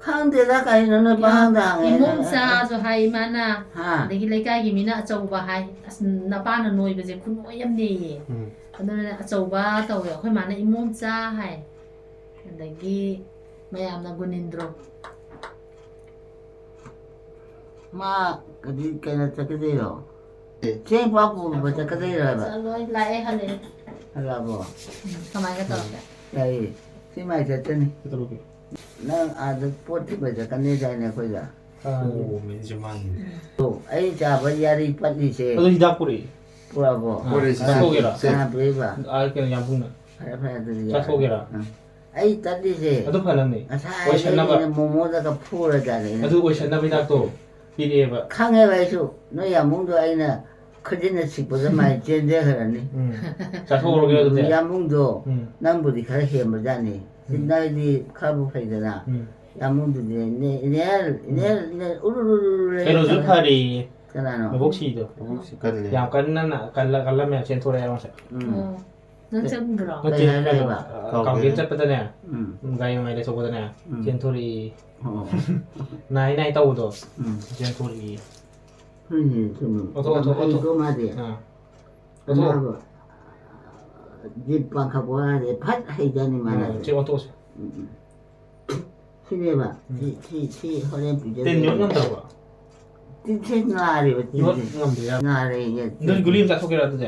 ꯈꯪꯗꯦꯗ, ꯀꯩꯅꯣ ꯅꯣꯏ ꯄꯥꯍꯪꯗ ꯍꯪꯉꯦ꯫ ꯏꯃꯣꯝꯆꯥꯁꯨ ꯍꯥꯏ ꯏꯃꯥꯅ꯫ ꯍꯥ? ꯑꯗꯒꯤ ꯂꯩꯀꯥꯏꯒꯤ ꯃꯤꯅ ꯑꯆꯧꯕ ꯍꯥꯏ꯫ ꯑꯁ, ꯅꯄꯥꯅ ꯅꯣꯏꯕꯁꯦ ꯈꯨꯅꯣꯏ ꯌꯥꯝ ꯅꯦꯌꯦ꯫ ꯎꯝ꯫ ꯑꯗꯨꯅꯅꯦ ꯑꯆꯧꯕ ꯀꯧꯋꯦ꯫ ꯑꯩꯈꯣꯏ ꯃꯥꯅ ꯏꯃꯣꯝꯆꯥ ꯍꯥꯏ꯫ ꯑꯗꯒꯤ ꯃꯌꯥꯝꯅ ꯒꯨꯅꯤꯟꯗ꯭ꯔꯣ꯫ ꯃꯥ ꯀꯗꯤ ꯀꯩꯅꯣ ꯆꯠꯀꯗꯣꯏꯔꯣ? ꯑꯦ꯫ ꯆꯦꯡ ꯄꯥꯛ ꯄꯨꯕ ꯆꯠꯀꯗꯣꯏꯔꯣ ꯍꯥꯏꯕ? ꯆꯠꯂꯣꯏ, ꯂꯥꯛꯑꯦ, ꯍꯜꯂꯛꯑꯦ꯫ ꯍꯜꯂꯛꯑꯕꯣ? ꯎꯝ, ꯀꯃꯥꯏꯅ ꯇꯧꯔꯒꯦ? ꯌꯥꯏꯌꯦ꯫ ꯁꯤ ꯃꯥꯏ ꯆꯠꯇꯅꯤ꯫ ꯀꯩꯗꯧꯔꯒꯦ? ꯅꯪ ꯑꯥꯗ ꯄꯣꯠ ꯊꯤꯟꯕ ꯆꯠꯀꯅꯤ ꯍꯥꯏꯗꯥꯏꯅꯦ ꯑꯩꯈꯣꯏꯒ? ꯑꯣ, ꯃꯤꯁꯦ ꯃꯥꯡꯉꯤꯅꯦ꯫ ꯑꯣ, ꯑꯩ ꯆꯥꯕ ꯌꯥꯔꯤ ꯄꯠꯂꯤꯁꯦ꯫ ꯑꯗꯣ ꯍꯤꯗꯥꯛ ꯄꯨꯔꯛꯏ꯫ ꯄꯨꯔꯛꯑꯕꯣ? ꯄꯨꯔꯛꯑꯦ, ꯁꯤ ꯀꯅꯥ-, ꯆꯥꯊꯣꯛꯑꯒꯦꯔꯥ? ꯀꯅꯥ ꯄꯤꯔꯛꯏꯕ? ꯑꯥ, ꯀꯩꯅꯣ, ꯌꯥꯝꯕꯨꯡꯅ꯫ ꯐꯔꯦ, ꯐꯔꯦ, ꯑꯗꯨꯗꯤ ꯌꯥꯔꯦ꯫ ꯆꯥꯊꯣꯛꯑꯒꯦꯔꯥ? ꯎꯝ꯫ ꯑꯩ ꯇꯠꯂꯤꯁꯦ꯫ ꯑꯗꯨ ꯐꯅꯕꯅꯦ꯫ ꯉꯁꯥꯏ ꯑꯣꯏꯁꯟꯅꯕ꯫ ꯑꯩꯅ ꯃꯣꯃꯣꯗꯒ ꯐꯨꯔꯖꯥꯠꯅꯦ ꯑꯩꯅ꯫ ꯑꯗꯨ ꯑꯣꯏꯁꯟꯅꯕ ꯍꯤꯗꯥꯛꯇꯣ ꯄꯤꯔꯛꯑꯦꯕ꯫ ꯈꯪꯉꯦꯕ ꯑꯩꯁꯨ꯫ ꯅꯣꯏ ꯌꯥꯝꯕꯨꯡꯗꯣ ꯑꯩꯅ ꯈꯨꯖꯤꯟꯅ ꯁꯤꯛꯄꯗ ꯃꯥꯏ ꯆꯦꯟꯖꯈ꯭ꯔꯅꯤ꯫ ꯎꯝ꯫ ꯆꯥꯊꯣꯛꯍꯧꯔꯒꯦ ꯑꯗꯨꯗꯤ꯫ ꯌꯥꯝꯕꯨꯡꯗꯣ ꯎꯝ꯫ ꯅꯪꯕꯨꯗꯤ ꯈꯔ ꯍꯦꯟꯕꯖꯥꯠꯅꯤ꯫ ꯎꯝ꯫ ꯅꯣꯏꯗꯤ ꯈꯔꯕꯨ ꯐꯩꯗꯅ꯫ ꯎꯝ꯫ ꯌꯥꯝꯕꯨꯡꯗꯨꯗꯤ ꯏꯅꯦ, ꯏꯅꯦ, ꯏꯅꯦ, ꯏꯅꯦ, ꯎꯔꯨ, ꯎꯔꯨ, ꯎꯔꯨ ꯂꯩ꯫ ꯀꯩꯅꯣꯁꯨ ꯐꯔꯦꯌꯦ꯫ ꯀꯅꯥꯅꯣ? ꯃꯕꯣꯛꯁꯤꯗꯣ꯫ ꯃꯕꯨꯛꯁꯤ ꯀꯜꯂꯦ꯫ ꯌꯥꯝ ꯀꯟꯅ ꯅ-, ꯀꯜꯂ-, ꯀꯜꯂꯝꯃꯦ, ꯆꯦꯟꯊꯣꯔꯛꯑꯦ ꯃꯥꯁꯦ꯫ ꯎꯝ꯫ ꯑꯣ꯫ ꯅꯪ ꯆꯠꯂꯨꯕ꯭ꯔꯣ? ꯅꯠꯇꯦ, ꯀꯩ ꯍꯥꯏꯅꯣ ꯀꯩꯅꯣ, ꯍꯥꯏꯕ? ꯑ, ꯀꯥꯎꯒꯦ꯫ ꯀꯥꯎꯒꯦ ꯆꯠꯄꯗꯅꯦ, ꯎꯝ꯫ ꯒꯥꯔꯤ ꯃꯃꯥꯏ ꯂꯩꯊꯣꯛꯄꯗꯅꯦ, ꯎꯝ꯫ ꯆꯦꯟꯊꯣꯔꯛꯏ꯫ ꯑꯣ꯫ ꯅꯥꯏ ꯅꯥꯏ ꯇꯧꯕꯗꯣ, ꯎꯝ꯫ ꯆꯦꯟꯊꯣꯔꯛꯏ꯫ ꯍꯣꯏꯅꯦ, ꯆꯨꯝꯃꯦ꯫ ꯑꯣꯟꯊꯣꯛ, ꯑꯣꯟꯊꯣꯛ, ꯌꯥꯝ ꯑꯣꯟꯊꯣꯛ꯫ ꯍꯩꯀꯣ ꯃꯥꯗꯤ꯫ ꯑꯥ꯫ ꯑꯣꯟꯊꯣꯛ꯫ ꯑꯅꯥꯕ ꯖꯤꯞ ꯄꯥꯡꯈꯠꯄ ꯋꯥꯁꯦ ꯐꯠ ꯍꯩꯖꯅꯤ ꯃꯥꯅ꯫ ꯎꯝ, ꯁꯤ ꯑꯣꯟꯊꯣꯛꯑꯁꯤ꯫ ꯎꯝ, ꯎꯝ꯫ ꯁꯤꯅꯦꯕ꯫ ꯎꯝ꯫ ꯁꯤ, ꯁꯤ, ꯁꯤ ꯍꯣꯔꯦꯟ ꯄꯤꯖꯒꯦ꯫ ꯇꯤꯟ ꯌꯣꯠ ꯉꯝꯗ꯭ꯔꯕꯣ? ꯇꯤꯟꯁꯦ ꯉꯥꯔꯦꯕ, ꯌꯣꯠ ꯇꯤꯟꯁꯦ꯫ ꯉꯝꯗꯦ, ꯌꯥ-, ꯉꯥꯔꯦ, ꯌꯥ-, ꯑꯗꯨꯗꯤ ꯒꯨꯂꯤ ꯑꯃ ꯆꯥꯊꯣꯛꯀꯦꯔꯥ ꯑꯗꯨꯗꯤ?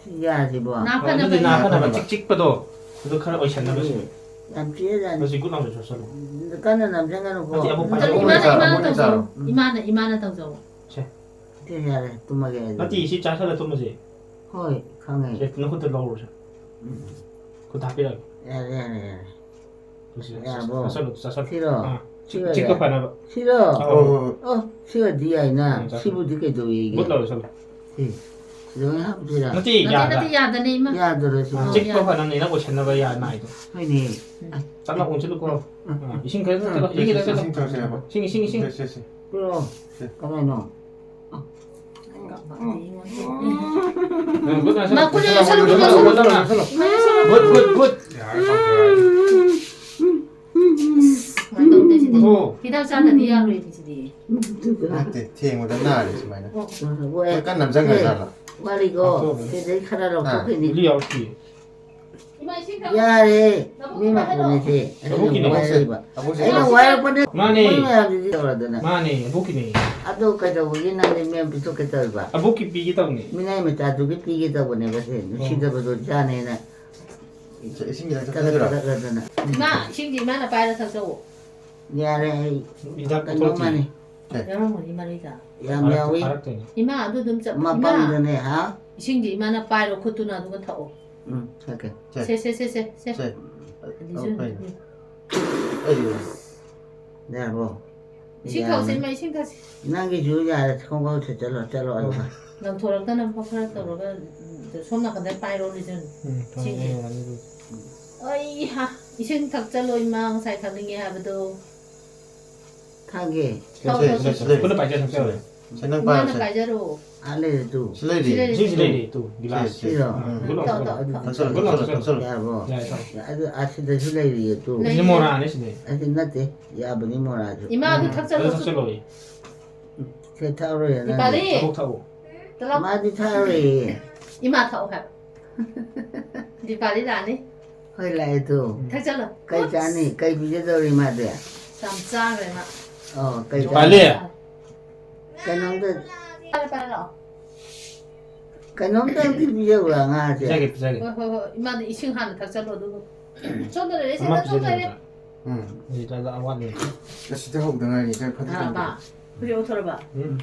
ꯁꯤ ꯌꯥꯁꯤꯕꯣ꯫ ꯅꯥ ꯑꯗꯨꯗꯤ ꯐꯅꯕ꯫ ꯅꯥ ꯐꯅꯕ ꯆꯤꯛ ꯆꯤꯛꯄꯗꯣ ꯑꯗꯨ ꯈꯔ ꯑꯣꯏꯁꯟꯅꯕ ꯁꯤ꯫ ꯌꯥꯝ ꯆꯤꯛꯑꯖꯥꯠꯅꯤ꯫ ꯃꯁꯤ ꯒꯨꯠ ꯂꯥꯎꯅ ꯆꯥꯁꯜꯂꯨ꯫ ꯀꯟꯅ ꯅꯝꯁꯤꯟꯒꯅꯨꯀꯣ꯫ ꯅꯠꯇꯦ, ꯑꯕꯣꯛ ꯄꯥꯏꯔꯣ꯫ ꯏꯃꯥꯅ, ꯏꯃꯥꯅ ꯇꯧꯖꯧ꯫ ꯎꯝ꯫ ꯏꯃꯥꯅ, ꯏꯃꯥꯅ ꯇꯧꯖꯧ꯫ ꯁꯦ꯫ ꯁꯦ, ꯌꯥꯔꯦ, ꯇꯨꯝꯃꯒꯦ ꯑꯩ꯫ ꯅꯠꯇꯦ, ꯁꯤ ꯆꯥꯁꯜꯂ ꯇꯨꯝꯃꯁꯦ꯫ ꯍꯣꯏ, ꯈꯪꯉꯦ꯫ ꯁꯦ, ꯅꯈꯨꯠꯇ ꯂꯧꯔꯣ, ꯁꯦ꯫ ꯎꯝ꯫ ꯈꯨꯠ ꯍꯥꯞꯄꯤꯔꯒꯦ꯫ ꯌꯥꯔꯦ, ꯌꯥꯔꯦ, ꯌꯥꯔꯦ꯫ ꯁꯦ, ꯁꯦ, ꯌꯥꯔꯕꯣ? ꯆꯥꯁꯜꯂꯨ, ꯆꯥꯁꯜꯂꯨ꯫ ꯁꯤꯔꯣ? ꯑꯥ, ꯆꯤꯛ-, ꯁꯤꯔꯣ, ꯆꯤꯛꯄ ꯌꯥ-, ꯐꯅꯕ꯫ ꯁꯤꯔꯣ? ꯑꯧ, ꯑꯧ, ꯑꯧ꯫ ꯑꯣ, ꯁꯤꯒꯗꯤ ꯌꯥꯏꯅ꯫ ꯎꯝ, ꯆꯥꯁꯜꯂꯨ꯫ ꯁꯤꯕꯨꯗꯤ ꯀꯩꯗꯧꯋꯦꯒꯦ? ꯒꯨꯠ ꯂꯥꯎꯔ ꯆꯥꯁꯜꯂꯨ꯫ ꯁꯤ, ꯁꯤꯗ ꯑꯣꯏꯅ ꯍꯥꯞꯁꯤꯔꯥ? ꯅꯠꯇꯦ, ꯅꯠꯇꯦ, ꯌꯥꯗ꯫ ꯅꯠꯇꯦ, ꯌꯥꯗꯅꯦ, ꯏꯃꯥ꯫ ꯌꯥꯗꯔꯁꯨ꯫ ꯑꯥ, ꯆꯤꯛꯄ ꯐꯅꯕꯅꯦ, ꯅꯪ ꯑꯣꯏꯁꯟꯅꯕ ꯌꯥ ꯅꯥꯏꯗꯣ꯫ ꯍꯣꯏꯅꯦ꯫ ꯎꯝ꯫ ꯆꯥꯛꯅ ꯑꯣꯟꯁꯤꯜꯂꯨꯀꯣ꯫ ꯎꯝ꯫ ꯑꯥ, ꯏꯁꯤꯡ ꯈꯔ ꯊꯛꯆꯜꯂꯣ, ꯏꯁꯤꯡ ꯈꯤꯇꯪ ꯊꯛꯆꯜꯂꯣ꯫ ꯏꯁꯤꯡ ꯊꯛꯁꯦ ꯍꯥꯏꯕ꯫ ꯏꯁꯤꯡ, ꯏꯁꯤꯡ, ꯏꯁꯤꯡ꯫ ꯁꯦ, ꯁꯦ, ꯁꯦ꯫ ꯄꯤꯔꯛꯑꯣ꯫ ꯁꯦ꯫ ꯀꯃꯥꯏꯅꯣ? ꯎꯝ, ꯒꯨꯠ ꯅꯥꯏꯠ ꯃꯥ ꯁꯜꯂꯣ, ꯈꯨꯠ ꯁꯜꯂꯣ, ꯌꯣꯠꯁꯜꯂꯨ, ꯈꯨꯠ ꯌꯣꯠꯁꯜꯂꯨ, ꯌꯣꯠꯁꯜꯂꯨ꯫ ꯈꯨꯠ ꯌꯣꯠꯁꯜꯂꯨ꯫ Good, good, good. ꯌꯥꯔꯦ, ꯆꯥꯎꯊꯣꯔꯛꯑꯅꯤ꯫ ꯀꯃꯥꯏꯅ ꯇꯧꯗꯦ ꯁꯤꯗꯤ? ꯑꯣ꯫ ꯍꯤꯗꯥꯛ ꯆꯥꯗꯗꯤ ꯌꯥꯔꯣꯏ ꯁꯤꯗꯤ꯫ ꯅꯠꯇꯦ, ꯊꯦꯡꯕꯗ ꯅꯥꯔꯦ ꯁꯨꯃꯥꯏꯅ꯫ ꯑꯣ꯫ ꯍꯣꯏ, ꯀꯟꯅ ꯅꯝꯖꯟꯈ꯭ꯔꯖꯥꯠꯂꯣ? ꯋꯥꯠꯂꯤꯀꯣ꯫ ꯂꯧꯊꯣꯛꯑꯣ꯫ ꯁꯤꯗꯩ ꯈꯔ ꯑꯥ, ꯂꯧꯊꯣꯛꯈꯤꯅꯤ꯫ ꯒꯨꯂꯤ ꯌꯥꯎꯔꯛꯇꯤꯌꯦ꯫ ꯌꯥꯔꯦ, ꯃꯤ ꯃꯄꯨꯅꯤꯁꯦ꯫ ꯑꯩꯅ ꯑꯕꯣꯛꯀꯤꯅꯦ꯫ ꯋꯥꯏꯔꯤꯕ꯫ ꯑꯕꯣꯛꯁꯦ꯫ ꯑꯩꯅ ꯋꯥꯏꯔꯛꯄꯅꯦ꯫ ꯃꯥꯅꯦ꯫ ꯃꯣꯏ ꯃꯌꯥꯝꯁꯤꯗꯤ ꯇꯧꯔꯗꯅ꯫ ꯃꯥꯅꯦ, ꯑꯕꯣꯛꯀꯤꯅꯦ꯫ ꯑꯗꯣ ꯀꯩꯗꯧꯕꯒꯤ ꯅꯪꯗꯤ ꯃꯌꯥꯝ ꯄꯤꯊꯣꯛꯀꯦ ꯇꯧꯔꯤꯕ? ꯑꯕꯣꯛꯀꯤ ꯄꯤꯒꯦ ꯇꯧꯅꯦ꯫ ꯃꯤꯅꯥꯏ ꯃꯆꯥꯗꯨꯒꯤ ꯄꯤꯒꯦ ꯇꯧꯕꯅꯦꯕ ꯁꯦ꯫ ꯑꯣ꯫ ꯅꯨꯡꯁꯤꯗꯕꯗꯣ ꯆꯥꯅꯦꯅ꯫ ꯏꯁꯤꯡ ꯈꯤꯇꯪ ꯀꯗꯛ ꯊꯛꯆꯟꯁꯤꯔꯣ? ꯀꯗꯛ ꯀꯗꯛꯅ꯫ ꯏꯃꯥ, ꯏꯁꯤꯡꯁꯦ ꯏꯃꯥꯅ ꯄꯥꯏꯔ ꯊꯛꯆꯧꯑꯣ꯫ ꯌꯥꯔꯦ, ꯑꯩ ꯍꯤꯗꯥꯛ ꯀꯩꯅꯣ ꯄꯨꯊꯣꯛꯇꯤꯌꯦ꯫ ꯃꯥꯅꯤ꯫ ꯑꯦ꯫ ꯌꯥꯎꯔꯝꯒꯅꯤ ꯃꯔꯩꯗ꯫ ꯌꯥꯝ ꯊꯥꯔꯛꯇꯦ, ꯌꯥꯎꯏ꯫ ꯊꯥꯔꯛꯇꯣꯏꯅꯦ꯫ ꯏꯃꯥ, ꯑꯗꯨ ꯑꯗꯨꯝ ꯆꯞ-, ꯏꯃꯥ, ꯃꯄꯪꯗꯅꯦ, ꯍꯥ? ꯏꯁꯤꯡꯁꯦ ꯏꯃꯥꯅ ꯄꯥꯏꯔꯣ ꯈꯨꯠꯇꯨꯅ, ꯑꯗꯨꯒ ꯊꯛꯑꯣ꯫ ꯎꯝ, ꯊꯛꯀꯦ꯫ ꯁꯦ꯫ ꯁꯦ, ꯁꯦ, ꯁꯦ, ꯁꯦ, ꯁꯦ꯫ ꯁꯦ꯫ ꯑꯗꯨꯁꯨ ꯑꯧ, ꯐꯩ꯫ ꯑꯗꯨꯁꯨ꯫ ꯑꯩ ꯌꯥꯔꯕꯣ? ꯏꯁꯤꯡ ꯊꯛꯁꯤ, ꯌꯥꯔꯦ꯫ ꯏꯃꯥ, ꯏꯁꯤꯡ ꯊꯛꯁꯤ꯫ ꯅꯪꯒꯤꯁꯨ ꯌꯥꯔꯦ, ꯈꯣꯡꯒ꯭ꯔꯥꯎ ꯁꯦꯠꯆꯜꯂꯣ, ꯆꯠꯂꯣ, ꯑꯗꯨꯒ꯫ ꯂꯪꯊꯣꯔꯛꯇꯅꯕ ꯈꯔ ꯇꯧꯔꯒ, ꯎꯝ, ꯁꯣꯝ ꯅꯥꯀꯟꯗ ꯄꯥꯏꯔꯣ, ꯂꯤꯖꯟ꯫ ꯎꯝ, ꯊꯝꯃꯦ, ꯏꯁꯤꯡꯁꯦ꯫ ꯌꯥꯅꯤ ꯑꯗꯨꯗꯤ꯫ ꯑꯩ ꯍꯥ, ꯏꯁꯤꯡ ꯊꯛꯆꯜꯂꯣ, ꯏꯃꯥ, ꯉꯁꯥꯏ ꯊꯛꯅꯤꯡꯉꯦ ꯍꯥꯏꯕꯗꯣ꯫ ꯊꯛꯑꯒꯦ꯫ ꯁꯦ, ꯁꯦ, ꯁꯦ, ꯁꯦ, ꯁꯦ꯫ ꯈꯨꯠꯅ ꯄꯥꯏꯖꯔꯣ, ꯊꯛꯆꯔꯣ꯫ ꯁꯦ, ꯅꯪ ꯏꯃꯥꯅ ꯄꯥꯏꯔꯣ, ꯁꯦ꯫ ꯄꯥꯏꯖꯔꯣ꯫ ꯑꯥ, ꯂꯩꯔꯦ, ꯇꯨ꯫ ꯁꯤ ꯂꯩꯔꯤ꯫ ꯁꯤ ꯂꯩꯔꯦ, ꯁꯤ ꯇꯨ꯫ ꯂꯩꯔꯤ, ꯇꯨ, ꯒꯤꯂꯥꯁ꯫ ꯁꯦ, ꯁꯦ꯫ ꯁꯤꯔꯣ? ꯎꯝ, ꯒꯨꯂꯥꯁ, ꯇꯧ, ꯇꯧ, ꯒꯨꯂꯥꯁ꯫ ꯇꯧ꯫ ꯊꯛꯆꯜꯂꯣ, ꯒꯨꯂꯥꯁ, ꯊꯛꯆꯜꯂꯣ, ꯊꯛꯆꯜꯂꯣ꯫ ꯊꯛꯆꯜꯂꯣ꯫ ꯌꯥꯔꯕꯣ? ꯌꯥꯔꯦ, ꯊꯛꯑꯣ꯫ ꯑꯗꯨ ꯑꯁꯤꯗꯁꯨ ꯂꯩꯔꯤꯌꯦ, ꯇꯨ꯫ ꯂꯩ꯫ ꯁꯤꯗꯤ ꯃꯣꯔꯥꯅꯦ, ꯁꯤꯗꯤ꯫ ꯑꯁꯤ ꯅꯠꯇꯦ, ꯌꯥꯕꯅꯤ ꯃꯣꯔꯥꯁꯨ꯫ ꯏꯃꯥ, ꯑꯗꯨ ꯎꯝ꯫ ꯊꯛꯆꯜꯂꯣ, ꯑꯗꯨ ꯊꯛꯆꯜꯂꯣ꯫ ꯊꯛꯆꯜꯂꯣ꯫ ꯁꯦ ꯊꯛꯑꯔꯣꯏ ꯅꯪꯗꯤ꯫ ꯗꯤꯄꯥꯂꯤ꯫ ꯀꯣꯛ ꯊꯛꯑꯣ꯫ ꯇꯂꯥꯎ꯫ ꯃꯥꯗꯤ ꯊꯛꯑꯔꯣꯏꯌꯦ꯫ ꯏꯃꯥ ꯊꯛꯑꯣ ꯍꯥꯏꯕ꯫ ꯗꯤꯄꯥꯂꯤ ꯂꯥꯛꯑꯅꯤ꯫ ꯍꯣꯏ, ꯂꯥꯛꯑꯦ ꯇꯨ꯫ ꯎꯝ꯫ ꯊꯛꯆꯜꯂꯣ꯫ ꯀꯩ ꯆꯥꯅꯤ? ꯀꯩ ꯄꯤꯖꯗꯧꯔꯤ ꯃꯥꯗꯤ? ꯌꯥꯝ ꯆꯥꯈ꯭ꯔꯦ ꯃꯥ꯫ ꯑꯣ, ꯀꯩ ꯗꯤꯄꯥꯂꯤ꯫ ꯆꯥꯅꯤ? ꯀꯩꯅꯣꯝꯇ ꯄꯥꯏꯔꯣ, ꯄꯥꯏꯔꯣ ꯂꯥꯛꯑꯣ꯫ ꯀꯩꯅꯣꯝꯇꯪꯗꯤ ꯄꯤꯖꯧꯔꯥ ꯑꯉꯥꯡꯁꯦ? ꯄꯤꯖꯒꯦ, ꯄꯤꯖꯒꯦ꯫ ꯍꯣꯏ, ꯍꯣꯏ, ꯍꯣꯏ꯫ ꯏꯃꯥꯗꯤ ꯏꯁꯤꯡ ꯍꯥꯟꯅ ꯊꯛꯆꯜꯂꯣ, ꯑꯗꯨꯒ꯫ ꯁꯣꯝꯗ ꯂꯩꯔꯦ, ꯑꯃ ꯁꯤꯗ ꯁꯣꯝꯗ ꯂꯩꯔꯦ꯫ ꯄꯤꯖꯒꯦ꯫ ꯎꯝ꯫ ꯑꯗꯨꯗ ꯑꯋꯥꯠꯄ꯫ ꯑꯁꯤꯗ ꯍꯧꯗ ꯉꯥꯏꯔꯤ, ꯈꯔ ꯐꯖꯅ ꯊꯥꯕ꯫ ꯇꯧꯗꯦ꯫ ꯍꯧꯖꯤꯛ ꯂꯧꯊꯣꯔꯛꯑꯕ? ꯎꯝ꯫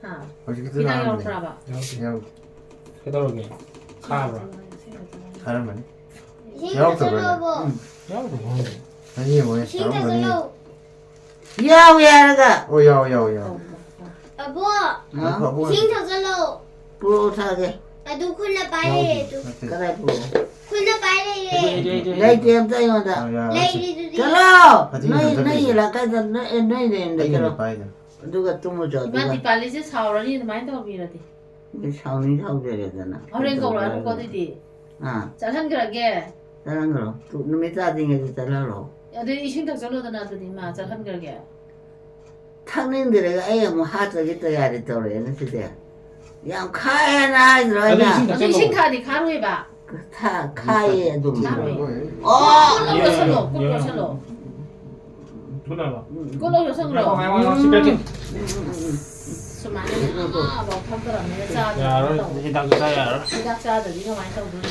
ꯍꯥ? ꯍꯧꯖꯤꯛꯀꯤꯗꯨ ꯍꯤꯗꯥꯛ ꯂꯥꯛꯑꯝꯃꯦ꯫ ꯌꯥꯎꯔꯛꯇ꯭ꯔꯕ? ꯌꯥꯎꯗꯦ꯫ ꯌꯥꯎꯗꯦ꯫ ꯀꯩꯗꯧꯔꯒꯦ? ꯈꯥꯕ꯭ꯔꯥ? ꯊꯥꯔꯝꯃꯅꯤ꯫ ꯏꯁꯤꯡ ꯌꯥꯎꯔꯛꯇꯕ꯭ꯔꯥ? ꯊꯛꯆꯜꯂꯣꯕꯣ꯫ ꯎꯝ꯫ ꯌꯥꯎꯗꯕ ꯈꯪꯗꯦ꯫ ꯑꯩ ꯌꯦꯡꯉꯣꯅꯦ, ꯏꯁꯤꯡ ꯌꯥꯎꯔꯝꯒꯅꯤ꯫ ꯊꯛꯆꯜꯂꯣ꯫ ꯌꯥꯎꯋꯦ ꯍꯥꯏꯔꯒ꯫ ꯑꯣ, ꯌꯥꯎꯋꯦ, ꯌꯥꯎꯋꯦ, ꯌꯥꯎꯋꯦ꯫ ꯑꯕꯣ, ꯍꯥ? ꯏꯁꯤꯡ ꯊꯛꯆꯜꯂꯣ꯫ ꯄꯨꯔꯛꯑꯣ, ꯊꯛꯑꯒꯦ꯫ ꯑꯗꯨ ꯈꯨꯠꯅ ꯄꯥꯏ ꯂꯩꯔꯦ ꯌꯥꯎꯗꯦ꯫ ꯑꯗꯨ꯫ ꯅꯠꯇꯦ꯫ ꯀꯗꯥꯏ ꯄꯨꯔꯛꯑꯣ? ꯈꯨꯠꯅ ꯄꯥꯏ ꯂꯩꯔꯦ꯫ ꯂꯩꯇꯦ ꯑꯝꯇ ꯑꯩꯉꯣꯟꯗ꯫ ꯑꯥ, ꯌꯥꯔꯦ, ꯂꯩꯔꯤꯗꯨꯗꯤ꯫ ꯆꯠꯂꯣ! ꯐꯗꯤꯅ ꯅꯣꯏ, ꯅꯣꯏ ꯆꯠꯂꯤꯁꯦ꯫ ꯌꯦꯜꯂꯛꯀꯥꯟꯗ ꯅꯣꯏ, ꯑꯦ, ꯅꯣꯏ ꯅꯌꯨꯝꯗ ꯑꯩꯒꯤ ꯆꯠꯂꯣ꯫ ꯅꯨꯄꯥ ꯑꯩꯅ꯫ ꯑꯗꯨꯒ ꯇꯨꯝꯃꯨ ꯆꯣ, ꯏꯃꯥ ꯑꯗꯨꯒ꯫ ꯗꯤꯄꯥꯂꯤꯁꯦ ꯁꯥꯎꯔꯅꯤ ꯑꯗꯨꯃꯥꯏꯅ ꯇꯧꯕꯤꯔꯗꯤ꯫ ꯁꯥꯎꯅꯤꯡ ꯁꯥꯎꯖꯔꯦꯗꯅ꯫ ꯍꯣꯔꯦꯟ ꯀꯧꯔꯛꯑꯅꯨꯀꯣ ꯑꯗꯨꯗꯤ꯫ ꯑꯥ꯫ ꯆꯠꯍꯟꯈ꯭ꯔꯒꯦ꯫ ꯆꯠꯍꯟꯈ꯭ꯔꯣ꯫ ꯇꯨ-, ꯅꯨꯃꯤꯠ ꯇꯥꯗ꯭ꯔꯤꯉꯩꯗ ꯆꯠꯍꯜꯂꯣ꯫ ꯑꯗꯨꯗꯤ ꯏꯁꯤꯡ ꯊꯛꯆꯜꯂꯣꯗꯅ ꯑꯗꯨꯗꯤ ꯏꯃꯥ, ꯆꯠꯍꯟꯈ꯭ꯔꯒꯦ꯫ ꯊꯛꯅꯤꯡꯗ꯭ꯔꯒ ꯑꯩ ꯑꯃꯨꯛ ꯍꯥꯠꯄꯒꯤ ꯇꯌꯥꯔꯤ ꯇꯧꯔꯛꯑꯦꯅꯦ ꯁꯤꯗꯤ꯫ ꯌꯥꯝ ꯈꯥꯏ ꯍꯥꯏꯅ ꯍꯥꯏꯗ꯭ꯔꯣ ꯑꯗꯨ ꯑꯩꯅ? ꯏꯁꯤꯡ ꯑꯗꯨ ꯊꯛꯆꯜꯂꯣ꯫ ꯏꯁꯤꯡ ꯊꯛꯑꯗꯤ ꯈꯥꯔꯣꯏꯕ꯫ ꯊ-, ꯈꯥꯏꯌꯦ ꯑꯗꯨꯝ꯫ ꯈꯥꯔꯣꯏ꯫ ꯑꯣ! ꯀꯣꯠꯂꯣ ꯌꯣꯠꯁꯜꯂꯣ, ꯀꯣꯠꯂꯣ ꯌꯣꯠꯁꯜꯂꯣ꯫ ꯊꯨꯅꯕ꯫ ꯀꯣꯠꯂꯣ ꯌꯣꯠꯁꯟꯈ꯭ꯔꯣ꯫ ꯉꯥꯏꯈꯣ, ꯉꯥꯏꯈꯣ, ꯉꯥꯏꯈꯣ, ꯁꯤ ꯄꯤꯔꯛꯀꯦ꯫ ꯁꯨꯃꯥꯏꯅ ꯑꯃꯐꯥꯎ ꯊꯛꯇ꯭ꯔꯕꯅꯤꯅ ꯆꯥꯗ꯭ꯔꯕꯅꯤꯅ ꯌꯥꯔꯔꯣꯏ, ꯇꯧꯕ꯫ ꯍꯤꯗꯥꯛꯇꯨ ꯆꯥ ꯌꯥꯔꯔꯣꯏ꯫ ꯍꯤꯗꯥꯛ ꯆꯥꯗ꯭ꯔꯗꯤ ꯀꯃꯥꯏꯅ ꯇꯧꯗꯣꯏꯅꯣ?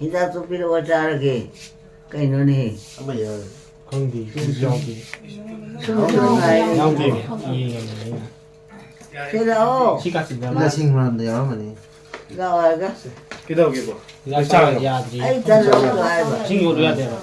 ꯍꯤꯗꯥꯛꯇꯨ ꯄꯤꯔꯛꯑꯣ ꯆꯥꯔꯒꯦ꯫ ꯀꯩꯅꯣꯅꯦꯍꯦ? ꯑꯃ ꯌꯥꯎꯔꯦ꯫ ꯈꯪꯗꯦ, ꯁꯤꯁꯨ ꯌꯥꯎꯗꯦ꯫ ꯁꯨꯝ ꯁꯨꯝ ꯉꯥꯏꯔꯦ꯫ ꯌꯥꯎꯗꯦ꯫ ꯌꯦꯡꯉꯝꯕꯅꯦ ꯑꯩꯅ꯫ ꯁꯤ ꯂꯥꯛꯑꯣ꯫ ꯁꯤ ꯀꯥꯆꯤꯟꯗ ꯑꯃ ꯂꯁꯤꯡ ꯃꯔꯝꯗ ꯌꯥꯎꯔꯝꯃꯅꯤ꯫ ꯂꯥꯛꯑꯣ ꯍꯥꯏꯒ꯫ ꯀꯩꯗꯧꯒꯦꯕꯣ? ꯍꯤꯗꯥꯛ ꯆꯥꯔꯒ ꯌꯥꯗ꯭ꯔꯤ꯫ ꯑꯩ ꯇꯟ ꯂꯧꯔꯨ ꯍꯥꯏꯕ꯫ ꯏꯁꯤꯡ ꯌꯣꯠꯂꯨ ꯌꯥꯗꯦꯕ꯫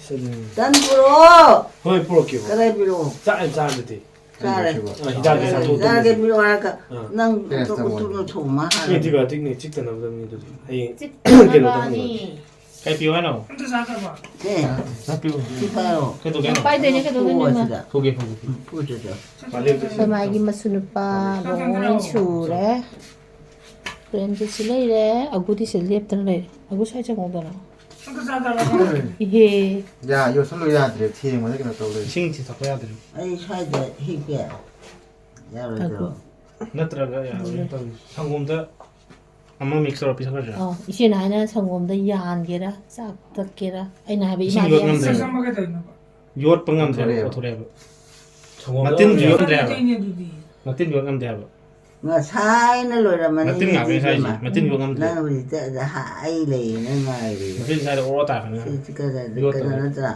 ꯁꯤꯅꯤ꯫ ꯇꯟ ꯄꯨꯔꯛꯑꯣ꯫ ꯍꯣꯏ, ꯄꯨꯔꯛꯀꯦꯕꯣ꯫ ꯀꯗꯥꯏ ꯄꯤꯔꯛꯑꯣ? ꯆꯥꯛ ꯌꯥꯝ ꯆꯥꯗ꯭ꯔꯗꯤ꯫ ꯆꯥꯔꯦ꯫ ꯑ, ꯍꯤꯗꯥꯛꯇꯤ ꯆꯥꯊꯣꯛꯑꯣ꯫ ꯆꯥꯔꯒꯦ ꯄꯤꯔꯛꯑꯣ ꯍꯥꯏꯔꯒ ꯑꯥ꯫ ꯅꯪ ꯇꯦꯁ ꯇꯧꯕ꯫ ꯎꯇꯨꯞꯅ ꯊꯣꯡꯕ ꯍꯥꯟꯅ꯫ ꯑꯦꯟꯇꯤꯕꯥꯌꯣꯇꯤꯛꯅꯤ, ꯆꯤꯛꯇꯅꯕꯅꯤ ꯑꯗꯨꯗꯤ꯫ ꯍꯌꯦꯡ ꯀꯩꯅꯣ ꯇꯧꯍꯟꯕꯅꯤ꯫ ꯀꯩ ꯄꯤꯌꯨ ꯍꯥꯏꯅꯣ? ꯑꯝꯇ ꯆꯥꯈ꯭ꯔꯕꯣ? ꯁꯦ꯫ ꯆꯠꯄꯤꯌꯨ꯫ ꯁꯤ ꯄꯥꯏꯔꯣ꯫ ꯀꯩꯗꯧꯒꯦ ꯍꯥꯏꯅꯣ? ꯄꯥꯏꯗꯣꯏꯅꯦ, ꯀꯩꯗꯧꯗꯣꯏꯅꯣ, ꯄꯨꯑꯣ ꯏꯃꯥ? ꯁꯤꯗ꯫ ꯐꯨꯒꯦ, ꯐꯨꯒꯦ, ꯐꯨꯒꯦ꯫ ꯎꯝ, ꯐꯨ ꯆꯠꯆꯔꯣ꯫ ꯃꯥꯂꯦꯝꯗ ꯑꯩꯈꯣꯏ ꯃꯥꯒꯤ ꯃꯁꯨ ꯅꯨꯄꯥ ꯂꯨꯍꯣꯡꯕ ꯁꯨꯔꯦ꯫ ꯄ꯭ꯔꯦꯝꯖꯤꯠꯁꯤ ꯂꯩꯔꯦ, ꯑꯒꯨꯗꯤꯁꯦ ꯂꯦꯞꯇꯅ ꯂꯩꯔꯦ꯫ ꯑꯒꯨ ꯁ꯭ꯋꯥꯏ ꯆꯪꯉꯧꯗꯅ꯫ ꯑꯝꯇ ꯆꯥꯗ꯭ꯔꯕꯣ? ꯏꯍꯦ꯫ ꯌꯥ, ꯌꯣꯠꯁꯜꯂꯨ ꯌꯥꯗ꯭ꯔꯦ, ꯊꯦꯡꯕꯗ ꯀꯩꯅꯣ ꯇꯧ ꯂꯩꯔꯦ꯫ ꯏꯁꯤꯡꯁꯤ ꯊꯛꯄ ꯌꯥꯗ꯭ꯔꯦ꯫ ꯑꯩ ꯁ꯭ꯋꯥꯏꯗ ꯍꯤꯞꯀꯦ꯫ ꯌꯥꯔꯣꯏꯗ꯭ꯔꯣ? ꯅꯠꯇ꯭ꯔꯒ ꯌꯥꯔꯣꯏ ꯇꯧꯔꯤ꯫ ꯁꯪꯒꯣꯝꯗ ꯑꯃ ꯃꯤꯛꯁ ꯇꯧꯔ ꯄꯤꯁꯟꯈ꯭ꯔꯁꯤꯔꯥ? ꯑꯥ, ꯏꯆꯦꯅ ꯍꯥꯏꯅ ꯁꯪꯒꯣꯝꯗ ꯌꯥꯟꯒꯦꯔꯥ, ꯆꯥꯛ ꯇꯛꯀꯦꯔꯥ, ꯑꯩꯅ ꯍꯥꯏꯕ ꯏꯁꯤꯡ ꯏꯃꯥꯗꯤ ꯌꯣꯠ ꯌꯥꯝ ꯉꯝꯗ꯭ꯔꯦ꯫ ꯁꯪꯒꯣꯝ ꯀꯩꯗꯧꯔꯤꯅꯣꯕ? ꯌꯣꯠꯄ ꯉꯝꯗ꯭ꯔꯦꯕ, ꯑꯣꯊꯣꯔꯛꯑꯦꯕ꯫ ꯑꯣꯊꯣꯔꯛꯑꯦꯕ꯫ ꯁꯪꯒꯣꯝꯗ ꯃꯇꯤꯟꯁꯨ ꯑꯣꯟꯗ꯭ꯔꯦꯕ꯫ ꯌꯣꯠ ꯉꯝꯗꯦ ꯍꯥꯏꯕ꯫ ꯀꯩꯗꯧꯔꯤꯅꯣ ꯑꯗꯨꯗꯤ? ꯃꯇꯤꯟ ꯌꯣꯠ ꯉꯝꯗꯦ ꯍꯥꯏꯕ꯫ ꯉꯁꯥꯏꯅ ꯂꯣꯏꯔꯝꯃꯅꯤ ꯃꯇꯤꯟ ꯉꯥꯛꯇꯅꯤ ꯁꯥꯏꯁꯦ꯫ ꯏꯕꯦꯝꯃ꯫ ꯃꯇꯤꯟ ꯌꯣꯠ ꯉꯝꯗꯦ꯫ ꯅꯪ ꯍꯧꯖꯤꯛꯇ ꯑꯗ ꯍꯥ-, ꯑꯩ ꯂꯩꯌꯦꯅ ꯉꯥꯏꯔꯦ꯫ ꯃꯇꯤꯟ ꯁꯥꯏꯗ ꯑꯣꯔꯣ ꯇꯥꯔꯛꯀꯅꯤ꯫ ꯁꯤ ꯀꯩꯅꯣ, ꯌꯣꯠꯇꯕ꯫ ꯀꯩꯅꯣ ꯅꯠꯇ꯭ꯔꯥ?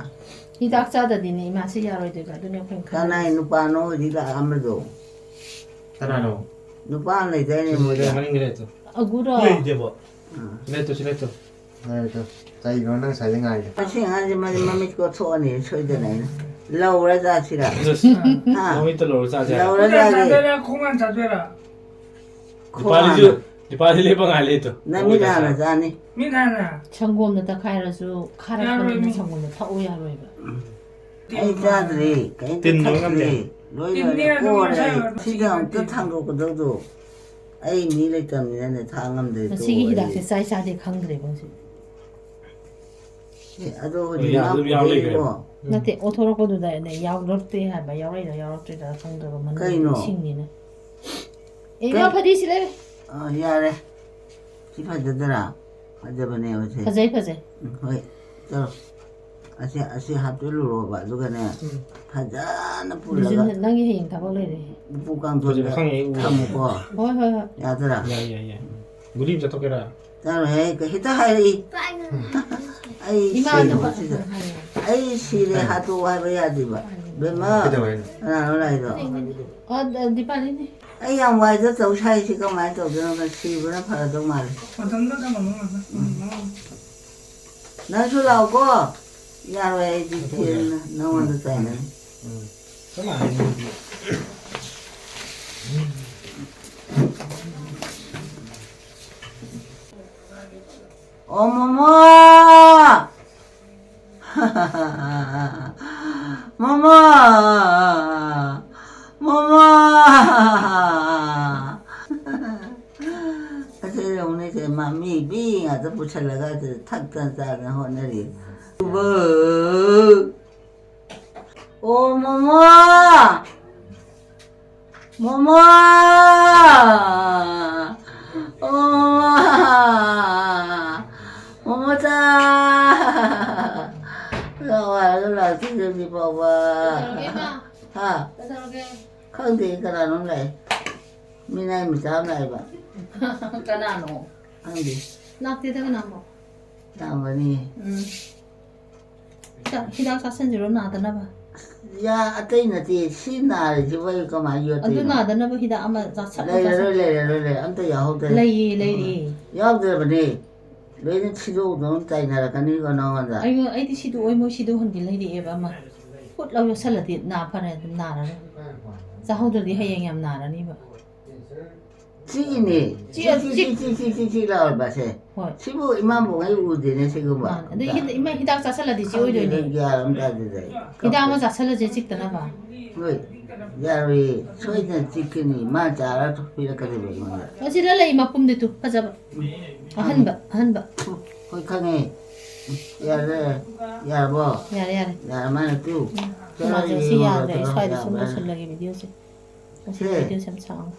ꯍꯤꯗꯥꯛ ꯆꯥꯗꯗꯤꯅꯦ ꯏꯃꯥꯁꯤ ꯌꯥꯔꯣꯏꯗꯣꯏꯕ꯫ ꯑꯗꯨꯅꯦ ꯑꯩꯈꯣꯏꯅ ꯈꯜꯂꯤꯁꯦ꯫ ꯀꯅꯥꯏ ꯅꯨꯄꯥꯅꯣ ꯍꯧꯖꯤꯛ ꯂꯥꯛꯑꯝꯕꯗꯣ? ꯀꯅꯥꯅꯣ? ꯅꯨꯄꯥ ꯑꯃ ꯂꯩꯗꯥꯏꯅꯦ ꯁꯤ ꯃꯣꯏꯗ? ꯃꯅꯤꯡꯗ ꯂꯩꯇꯣ꯫ ꯑꯒꯨꯔꯣ? ꯂꯩꯇꯦꯕꯣ꯫ ꯑꯥ꯫ ꯁꯤ ꯂꯩꯇꯣ, ꯁꯤ ꯂꯩꯇꯣ꯫ ꯂꯩꯇꯣ꯫ ꯀꯩꯒꯤꯅꯣ ꯅꯪ ꯉꯁꯥꯏꯗꯩ ꯉꯥꯏꯔꯤꯁꯦ? ꯃꯁꯤ ꯑꯉꯥꯡꯁꯦ ꯃꯥꯗꯤ ꯃꯃꯤꯠ ꯀꯣꯊꯣꯛꯑꯅꯤ ꯁꯣꯏꯗꯅ ꯑꯩꯅ꯫ ꯂꯧꯔ ꯆꯥꯁꯤꯔꯥ? ꯍꯥ? ꯃꯃꯤꯠꯇꯣ ꯂꯧꯔ ꯆꯥꯁꯦ ꯍꯥꯏꯔꯣ? ꯂꯧꯔ ꯈꯣꯡꯅ ꯆꯥꯁꯦ꯫ ꯆꯥꯗꯣꯏꯔꯥ, ꯈꯣꯡꯅ ꯆꯥꯗꯣꯏꯔꯥ? ꯗꯤꯄꯥꯂꯤꯁꯨ, ꯈꯣꯡꯅ꯫ ꯗꯤꯄꯥꯂꯤ ꯂꯦꯞꯄ ꯉꯥꯏ ꯂꯩꯇꯣ꯫ ꯅꯃꯤꯠ ꯍꯥꯟꯅ ꯆꯥꯅꯤ꯫ ꯃꯤꯠ ꯍꯥꯟꯅ꯫ ꯁꯪꯒꯣꯝꯗ ꯇꯛꯈꯥꯏꯔꯁꯨ ꯈꯥꯔꯛꯄꯅꯤꯅ ꯌꯥꯔꯣꯏ, ꯃꯤ꯫ ꯁꯪꯒꯣꯝꯗ ꯊꯛꯎ ꯌꯥꯔꯣꯏꯕ꯫ ꯑꯩ ꯆꯥꯗ꯭ꯔꯤ, ꯀꯩꯝꯇ ꯇꯤꯟ ꯂꯣꯏ ꯊꯛꯇ꯭ꯔꯤ꯫ ꯉꯝꯗꯦ꯫ ꯂꯣꯏ ꯇꯤꯟꯅꯦ ꯂꯣꯏꯔꯦ, ꯑꯗꯨꯝ ꯀꯣꯔꯦ꯫ ꯉꯁꯥꯏ ꯁꯤꯗ ꯑꯝꯇ ꯊꯥꯡꯗꯣꯛꯀꯗꯧꯗꯣ꯫ ꯑꯩ ꯃꯤ ꯂꯩꯇꯕꯅꯤꯅꯅꯦ, ꯊꯥꯡ ꯉꯝꯗ꯭ꯔꯦ, ꯃꯁꯤꯒꯤ ꯇꯣꯛꯑꯣ, ꯍꯤꯗꯥꯛꯁꯦ ꯑꯩ ꯆꯥꯏ ꯆꯥꯗꯦ ꯈꯪꯗ꯭ꯔꯦꯕ ꯍꯧꯖꯤꯛ꯫ ꯑꯦ, ꯑꯗꯣ ꯍꯣꯏ, ꯍꯧꯖꯤꯛ ꯌꯥꯝ ꯑꯗꯨꯝ ꯌꯥꯎ ꯂꯩꯈ꯭ꯔꯦ꯫ ꯅꯥꯀꯨꯞꯄꯤꯀꯣ꯫ ꯎꯝ꯫ ꯅꯠꯇꯦ, ꯑꯣꯊꯣꯔꯛꯄꯗꯨꯗ ꯑꯩꯅ ꯌꯥꯎꯔꯛꯇꯦ ꯍꯥꯏꯕ, ꯌꯥꯎꯔꯛꯏꯔꯥ ꯌꯥꯎꯔꯛꯇ꯭ꯔꯤꯔꯥ ꯈꯪꯗ꯭ꯔꯕ ꯃꯅꯨꯡꯗ ꯀꯩꯅꯣ? ꯏꯁꯤꯡꯅꯤꯅ꯫ ꯑꯦ, ꯀꯩ-, ꯏꯃꯥ ꯐꯗꯤ ꯁꯤ ꯂꯩꯔꯦ꯫ ꯑ, ꯌꯥꯔꯦ꯫ ꯁꯤ ꯐꯖꯗ꯭ꯔꯥ? ꯐꯖꯕꯅꯦꯕ ꯁꯦ꯫ ꯐꯖꯩ, ꯐꯖꯩ꯫ ꯎꯝ, ꯍꯣꯏ, ꯆꯠꯂꯣ꯫ ꯑꯁꯤ, ꯑꯁꯤ ꯍꯥꯞꯆꯤꯜꯂꯨꯔꯣꯕ, ꯑꯗꯨꯒꯅꯦ, ꯎꯝ꯫ ꯐꯖꯅ ꯄꯨꯜꯂꯒ꯫ ꯕꯤꯖꯨ, ꯅꯪꯒꯤ ꯍꯌꯦꯡ ꯊꯕꯛ ꯂꯩꯔꯦ꯫ ꯎꯄꯨ ꯀꯥꯡꯊꯣꯟꯗ ꯐꯖꯕ ꯈꯪꯉꯦ, ꯑꯩ ꯎꯔꯦ꯫ ꯊꯝꯃꯨꯀꯣ꯫ ꯍꯣꯏ, ꯍꯣꯏ, ꯍꯣꯏ꯫ ꯌꯥꯗ꯭ꯔꯥ? ꯌꯥꯏ, ꯌꯥꯏ, ꯌꯥꯏ꯫ ꯒꯨꯂꯤ ꯑꯃ ꯆꯠꯊꯣꯛꯀꯦꯔꯥ? ꯆꯥꯔꯣꯏꯍꯦ, ꯀꯩ ꯍꯦꯛꯇ ꯍꯥꯏꯔꯛꯏ꯫ ꯑꯩ ꯏꯃꯥꯅ ꯁꯤꯔꯦ ꯐꯖꯅ ꯁꯤꯗ꯫ ꯍꯥꯏꯌꯣ꯫ ꯑꯩ ꯁꯤꯔꯦ, ꯀꯩꯅꯣ? ꯍꯥꯠꯇꯣꯛꯑꯣ ꯍꯥꯏꯕ ꯌꯥꯗꯦꯕ꯫ ꯏꯕꯦꯝꯃ, ꯀꯩꯗꯧꯋꯦ ꯍꯥꯏꯅꯣ? ꯀꯅꯥꯅꯣ ꯂꯥꯛꯏꯗꯣ? ꯑ, ꯗ-, ꯗꯤꯄꯥꯂꯤꯅꯤ꯫ ꯑꯩ ꯌꯥꯝ ꯋꯥꯏꯗ ꯇꯧ ꯁꯥꯏꯁꯤ, ꯀꯃꯥꯏꯅ ꯇꯧꯗꯣꯏꯅꯣ? ꯁꯤꯕꯅ ꯐꯔꯗꯧ ꯃꯥꯜꯂꯦ꯫ ꯃꯇꯝꯗ ꯀꯩꯅꯣꯝꯃ ꯉꯥꯛꯇ꯫ ꯎꯝ꯫ ꯅꯪꯁꯨ ꯂꯥꯛꯑꯣꯀꯣ꯫ ꯌꯥꯔꯣꯏ, ꯑꯩꯗꯤ ꯊꯦꯡꯅ ꯅꯉꯣꯟꯗ ꯇꯥꯏꯅꯅꯤ꯫ ꯎꯝ꯫ ꯆꯞ ꯃꯥꯟꯅꯩ ꯃꯣꯏꯗꯤ꯫ ꯑꯣ, ꯃꯣꯃꯣ! ꯃꯣꯃꯣ! ꯃꯣꯃꯣ! ꯑꯁꯤ ꯌꯦꯡꯉꯨꯅꯦ, ꯁꯦ, ꯃꯥ ꯃꯤ ꯕꯤ ꯉꯥꯛꯇ ꯄꯨꯁꯜꯂꯒ ꯁꯤꯗ ꯊꯛꯇꯅ ꯆꯥꯗꯅ ꯍꯣꯠꯅꯔꯤ꯫ ꯑꯣ, ꯃꯣꯃꯣ! ꯃꯣꯃꯣ! ꯑꯣ, ꯃꯣꯃꯣ ꯆꯥ! ꯂꯥꯛꯑꯣ ꯍꯥꯏꯔꯒ ꯂꯥꯛꯇꯦ ꯍꯧꯖꯤꯛ ꯐꯥꯎꯕ꯫ ꯀꯩꯗꯧꯔꯒꯦ, ꯏꯃꯥ? ꯍꯥ? ꯀꯩꯗꯧꯔꯒꯦ? ꯈꯪꯗꯦ, ꯀꯅꯥꯅꯣꯝ ꯂꯥꯛꯑꯦ꯫ ꯃꯤꯅꯥꯏ ꯃꯆꯥ ꯑꯃ ꯂꯥꯛꯑꯦꯕ꯫ ꯀꯅꯥꯅꯣ? ꯈꯪꯗꯦ꯫ ꯂꯥꯛꯇꯦꯗ ꯀꯅꯥꯃꯣ꯫ ꯂꯥꯛꯑꯝꯒꯅꯤ꯫ ꯎꯝ꯫ ꯍꯤꯗꯥꯛ, ꯍꯤꯗꯥꯛ ꯆꯥꯁꯤꯟꯁꯤꯔꯣ ꯅꯥꯗꯅꯕ? ꯌꯥ, ꯑꯇꯩ ꯅꯠꯇꯦ꯫ ꯁꯤ ꯅꯥꯔꯤꯁꯤꯕꯨ ꯑꯩ ꯀꯃꯥꯏꯅ ꯑꯗꯨ ꯌꯣꯠꯇꯣꯏꯅꯣ? ꯅꯥꯗꯅꯕ ꯍꯤꯗꯥꯛ ꯑꯃ ꯆꯥꯁꯜꯂꯣ, ꯂꯩꯔꯔꯣꯏ, ꯆꯥꯁꯜꯂꯣ꯫ ꯂꯩꯔꯔꯣꯏ, ꯂꯩꯔꯔꯣꯏ꯫ ꯑꯝꯇ ꯌꯥꯎꯍꯧꯗ꯭ꯔꯦ꯫ ꯂꯩꯌꯦ, ꯂꯩꯔꯦ꯫ ꯌꯥꯎꯗ꯭ꯔꯕꯅꯦ꯫ ꯂꯣꯏꯅ ꯁꯤꯗꯣꯛꯎꯗꯅ ꯇꯥꯏꯅꯔꯛꯀꯅꯤꯀꯣ ꯅꯉꯣꯟꯗ꯫ ꯑꯩꯉꯣꯟ-, ꯑꯩꯗꯤ ꯁꯤꯗꯣꯛꯑꯣꯏ, ꯃꯣꯏ ꯁꯤꯗꯣꯛꯍꯟꯒꯦ ꯂꯩꯔꯛꯑꯦꯕ ꯑꯃ꯫ ꯐꯨꯠ ꯂꯥꯎ ꯌꯣꯠꯁꯜꯂꯗꯤ ꯅꯥ ꯐꯔꯦ, ꯑꯗꯨꯝ ꯅꯥꯔꯔꯣꯏ꯫ ꯆꯥꯍꯧꯗ꯭ꯔꯗꯤ ꯍꯌꯦꯡ ꯌꯥꯝ ꯅꯥꯔꯅꯤꯕ꯫ ꯆꯤꯛꯏꯅꯦ꯫ ꯆꯤꯛ-, ꯆꯤꯛ, ꯆꯤꯛ, ꯆꯤꯛ꯫ ꯆꯤꯛ, ꯆꯤꯛ, ꯆꯤꯛ ꯂꯥꯎꯔꯕꯁꯦ꯫ ꯍꯣꯏ꯫ ꯁꯤꯕꯨ ꯏꯃꯥꯕꯣꯛ ꯑꯩ ꯎꯗꯦꯅꯦ ꯁꯤꯒꯨꯝꯕ꯫ ꯃꯥꯅꯦ꯫ ꯑꯗꯩ ꯍꯤꯗ-, ꯏꯃꯥ ꯍꯤꯗꯥꯛ ꯆꯥꯁꯜꯂꯗꯤ ꯆꯤꯛꯑꯣꯏꯗꯣꯏꯅꯦ꯫ ꯈꯪꯗꯦꯗ, ꯒ꯭ꯌꯥꯟ ꯑꯃ ꯇꯥꯗꯦꯗ ꯑꯩ꯫ ꯍꯤꯗꯥꯛ ꯑꯃ ꯆꯥꯁꯜꯂꯁꯦ ꯆꯤꯛꯇꯅꯕ꯫ ꯍꯣꯏ꯫ ꯌꯥꯔꯣꯏꯌꯦ꯫ ꯁꯣꯏꯗꯅ ꯆꯤꯛꯀꯅꯤ꯫ ꯃꯥ ꯆꯥꯔ ꯄꯤꯔꯛꯀꯗꯣꯏꯕ ꯑꯩꯉꯣꯟꯗ꯫ ꯑꯁꯤꯗ ꯂꯩ ꯃꯄꯨꯝꯗꯤ ꯇꯨ, ꯐꯖꯕ꯫ ꯎꯝ꯫ ꯑꯍꯟꯕ, ꯑꯍꯟꯕ꯫ ꯍꯣꯏ, ꯈꯪꯉꯦ꯫ ꯌꯥꯔꯦ꯫ ꯌꯥꯔꯕꯣ? ꯌꯥꯔꯦ, ꯌꯥꯔꯦ꯫ ꯌꯥꯔ ꯃꯥꯅ ꯇꯨ꯫ ꯎꯝ꯫ ꯆꯠꯂꯣ, ꯁꯤ ꯌꯦꯡꯉꯨꯔꯣ, ꯌꯥꯗ꯭ꯔꯦ꯫ ꯑꯩ ꯆꯠꯂꯣ꯫ ꯁ꯭ꯋꯥꯏꯗ ꯁꯨꯝ ꯌꯥꯕ꯭ꯔꯥ? ꯂꯣꯏꯁꯤꯜꯂꯒꯦ ꯚꯤꯗꯤꯑꯣꯁꯦ꯫ ꯉꯁꯤꯒꯤ ꯁꯦ꯫ ꯚꯤꯗꯤꯑꯣꯁꯦ ꯌꯥꯝ ꯁꯥꯡꯉꯦ꯫